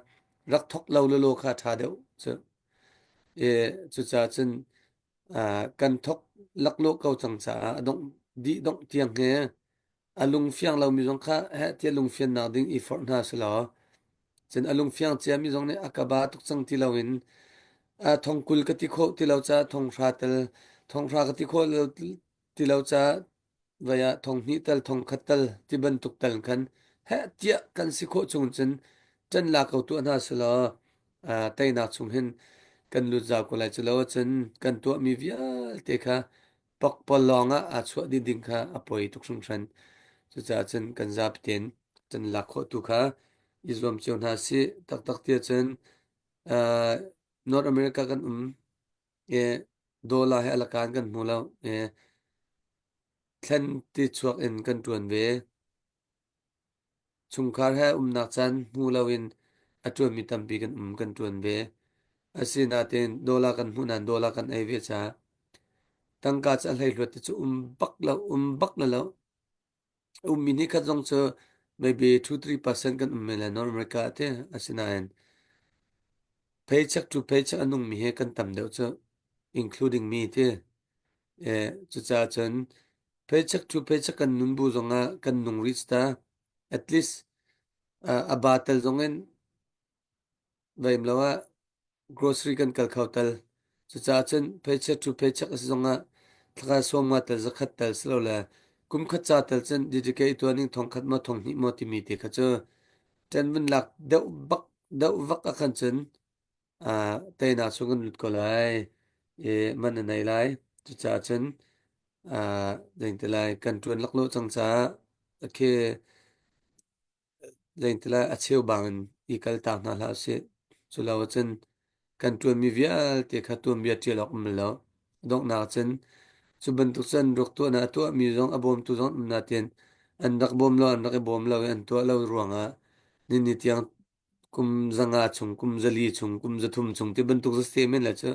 rak thok lo lolo kha ṭha deuh cu. E cucaah cun kan thok laklawh ko cang caah a dongh dih dongh tiang he a lungfiang lomi zong kha heh tiah lungfiannak ding i forh hna si law cun a lungfiang ciami zong nih a ka ba tuk cang ti loin thong 20 ka ti khawh ti lo caah thong hra tel thong hra ka ti khawh lo ti lo caah vai ah thong hnih tel thong khat tel ti bantuk tal khan heh tiah kan si khawh chung cun ṭan la ko tuah hna si law teinak chung hin kan lut zau ko lai. Cu lo ahcun kan tuahmi vialte kha pakpalawng ah aa chuah dih ding kha a poi tuk hringhran. Cucaah cun kan zapi tein kan lak khawh tu kha i zuam cio hna sih. Taktak ti ahcun uh, North America kan um i dollar he alakan kan hmu lo i thlen ti chuak in kan ṭuan ve. Chungkhar he umnak caan hmu loin a ṭuanmi tampi kan um kan ṭuan ve. Asinain dollar kan hmuh nain dollar kan ei ve caah tangka cu a hleihluat ti cu um bak lo um bak na lo. Ummi nih khat zong cu maybe 2-3% kan um men lai North America ah ti. Asinain paycheck to paycheck a nungmi he kan tam deuh cu including me ti. Cucaah cun paycheck to paycheck kan nun bu zongah kan nung rih ta. At least a ba tel zongin vaim lo ah grocery kan kal kho tel. Cucaah cun paycheck to paycheck a si zongah thlaka sawm nga tel zakhat tel silole kum khat ca tel cun dedicate tuah ning thong khat maw thong hnih maw timi te kha cu ṭan vun lak deuh bak deuh vak ah khan cun teinak chung kan lut ko lai i man a nei lai. Cucaah cun zeiti lai kan ṭuan laklawh cang caah khi zeiti lai a cheu bangin i kaltak hna hlah usih. Cu lo ahcun kan ṭuanmi vialte kha tuanbia ṭial awk um lo. Donghnak cun cu bantuk cun ruak tuahnak a tuahmi zong a bawmtu zong an um nain an rak bawm lo an rak i bawm lo i an tuah lo ruangah. Nini tiang kum 500 chung, kum 400 chung, kum 300 chung ti bantuk za men le cu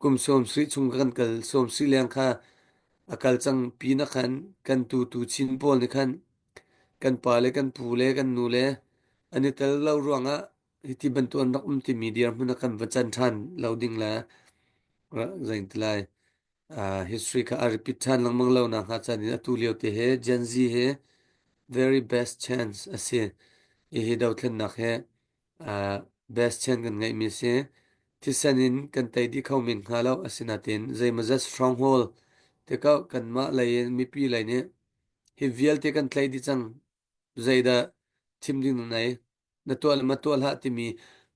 kum 70 chung kan kal 70 leng kha a kal cang pi na khan kan tu tu chin pawl nih khan kan pa le kan pu le kan nu le an i tel lo ruangah hiti bantuk an rak um timi dirhmun ah kan va can ṭhan lo ding le zei ti lai history kha a repeat ṭhan lengmang lo nakhnga caan in atu lio te he Gen Z he very best chance a si. Hihi dothlennak he best chance kan ngeihmi a si. Thisen in kan tei dih kho men hnga lo asinain zeimawzat stronghold te ko kanmah lei in mipi lei nih hi vialte kan tlaih dih cang zeidah thim ding na nei na tuah le ma tuah hlah timi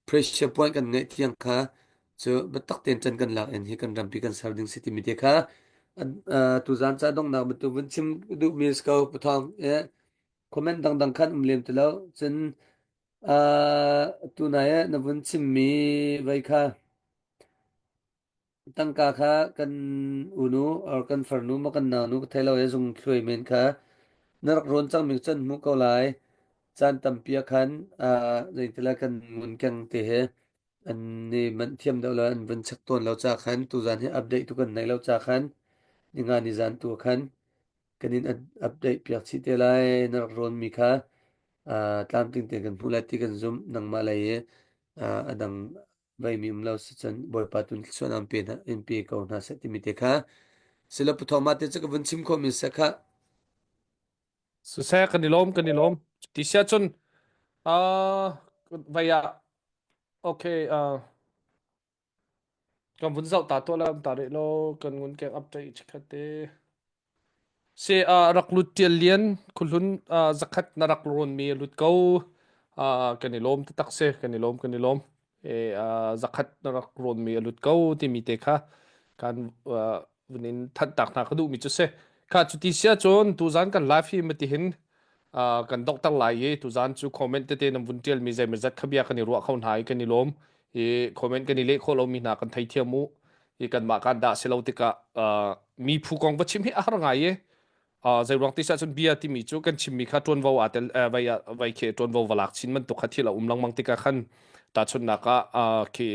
pressure point kan ngeih tiang kha cu biatak tein ṭan kan lak in hi kan rampi kan ser ding si timi te kha tuzan ca donghnak bantuk vun chim duhmi si ko pathawng eh comment dangdang khan um lem ti lo cun tunai eh na vun chimmi vei kha Tangka kha kan unu or kan farnu maw kan naunu ka thei lo i zung thluai men kha na rak rawn cangmi cu an hmuh ko lai. Caan tampi ah khan uh, zeitila kan ngun keng te he an ni manh thiam deuh lo an vun check tawn lo ca khan tuzan hi update tu kan nei lo ca khan ninga ni zan tu khan kan in update piak chih te lai na rak rawnmi kha uh, tlamtling tein kan hmuh lai ti kan zumh nangmah lei i uh, a dang veimi um lo si cun Bawipa tun thluachuah in pe hna in pe ko hna seh timi te kha sila puthawma te cu ka vun chim khawhmi seh kha Siseh kan i lawm kan i lawm. Ti sia cun uh, vai ah okay uh, kan vun zoh ta tuah la ta rih lo kan ngun keng update chikhat te. Si ah rak lut ṭial lian khuhlun zakhat na rak rawnmi a lut ko. Kan i lawm taktak si, kan i lawm, kan i lawm. E, zakhat na rak rawnmi a lut ko timi te kha kan vun in thanh tak hna ka duhmi cu si. Kha cuti sia cun tuzan kan live hi matihin kan dokter lai i tuzan cu comment tete nan vun ṭialmi zeimawzat kha bia kan i ruah kho hna i kan i lawm. I comment kan i leh khawh lomi hna kan theithiam u. I kanmah kan dah si lo tikah mi phu kong va chim hi a har ngai i zei ruang ti sah cun bia timi cu kan chimmi kha ṭuanvo aa tel vai vai khi ṭuanvo va lak chin bantuk kha thil a um lengmang tikah khan tahchunhnak ah khi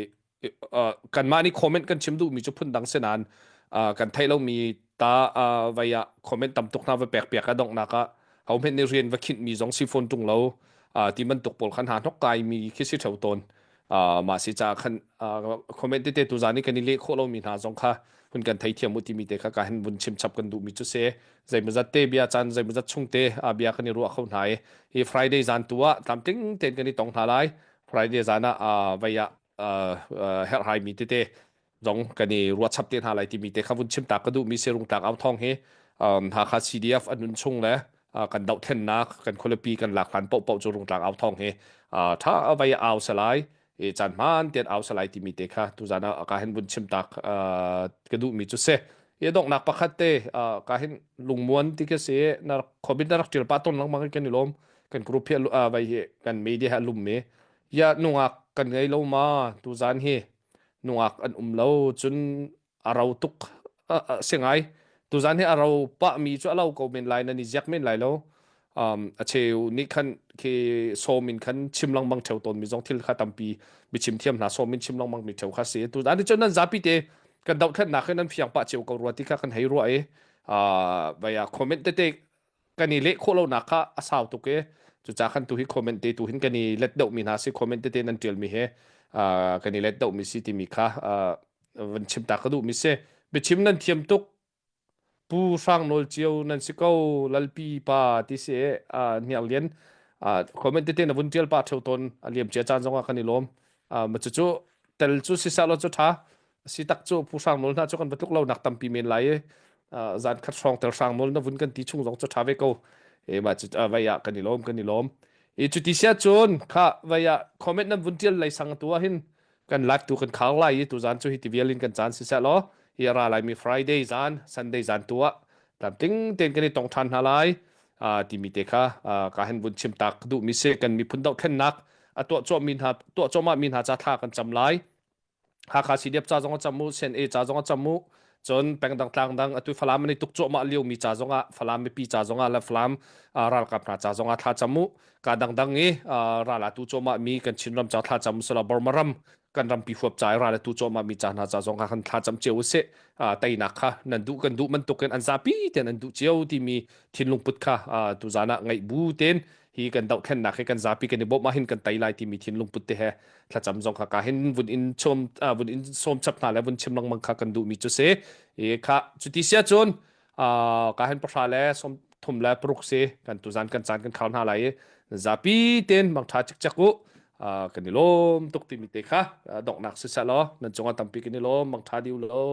kanmah nih comment kan chim duhmi cu phundang si nain kan theih lomi ta vai ah comment tam tuk hna va pek piak a donghnak ah ho hmenh nih rian va khinhmi zong si fawn ṭung lo ti bantuk pawl khan hna hnok kaimi khi si ṭheo tawn mah si caah khan comment tete tuzan i kan i leh khawh lomi hna zong kha hun kan theithiam u timi te kha ka hin vun chim chap kan duhmi cu si zeimawzat te bia caan zeimawzat chung te bia kan i ruah kho hna i hi Friday zan tu ah tlamtling tein kan i tong hna lai Friday zan ah vei ah herhhai mi tete zong kan i ruahchap te hna lai timi te kha vun chim ta ka duhmi si rungtlak au thawng hi Hakha CDF a nun chung le kan dohthlennak kan khualipi kan lak hlan paohpaoh cu rungtlak au thawng hi tha vai au salai i caan hmaan tian au salai timi te kha tuzan ah ka hin vun chim tak ka duhmi cu si i donghnak pakhat te ka hin lungmuan ti ka si na covid na rak ṭial pa ton lengmang kan i lawm kan group hi vai hi kan media hi a lum mi ya nungak kan ngei lo ma tuzan hi nungak an um lo cun a ro tuk si ngai tuzan hi a ro pah mi cu a lo ko men lai nan i ziak men lai lo um, a cheu nih khan khi sawm in khan chim lengmang theu tawn mi zong thil kha tampi mi chim thiam hna sawm in chim lengmang mi theu kha si tu ani cun nan zapi te kan dohthlennak hin nan fiang pah cio ko rua ti kha kan hei ruah i uh, vai comment tete kan i leh khawh lonak kha a sau tuk i cucaah khan tu hi comment te tu hin kan i let deuhmi hna si comment tete nan ṭialmi he kan i let deuhmi si timi kha van chim ta ka duhmi si biachim nan thiam tuk pu hrang nawl cio nan si ko lalpi pa ti si hniang lian comment tete na vun ṭial pa ṭheu tawn a liam cia caan zongah kan i lawm ma cucu tel cu si seh law cu ṭha si tak cu Pu Hrang Nawl hna cu kan va tluk lo nak tampi men lai i zan khat hrawng tel Hrang Nawl na vun kan ti chung zong cu ṭha ve ko e mah cu vai ah kan i lawm kan i lawm i cuti sia cun kha vai ah comment nan vun ṭial lei sang tu ah hin kan live tu kan khar lai i tu zan cu hi ti vial in kan caan si seh law hi a ra lai mi Friday zan Sunday zan tu ah tlamtling tein kan i tong ṭhan hna lai timi te kha ka hen vun chim tak duhmi si kan miphun dohthlennak a tuah cuahmi hna tuah cuahmah mi hna ca thla kan cam lai Hakha CDF ca zong a cam u, CNA ca zong a cam u. Cun pengdang tlangdang atu Falam an i tuk cuahmah liomi ca zongah Falam mipi ca zongah le Falam ralkap hna ca zongah thla cam u. Ka dangdang i ral atu cuahmah mi kan Chinram ca thla cam usila Burma ram kan rampi huap ca i ral atu cuahmah mi ca hna ca zong kha kan thla cam cio usih. Teinak kha nan duh kan duh bantukin an zapi ten an duh cio timi thinlung put kha tuzan ah ngaih bu ten hi kan dohthlennak hi kan zapi kan i bawmh ahhin kan tei lai timi thinlung put te he thlacam zong kha ka hin vun in chom vun in sawm chap hna le vun chim lengmang kha kan duhmi cu si i kha cuti sia cun ka hin pahra le som thum le paruk si kan tuzan kan caan kan khau hna lai i zapi ten mangtha cikcek u kan i lawm tuk timi te kha donghnak si seh law nan cungah tampi kan i lawm mangtha diu lo.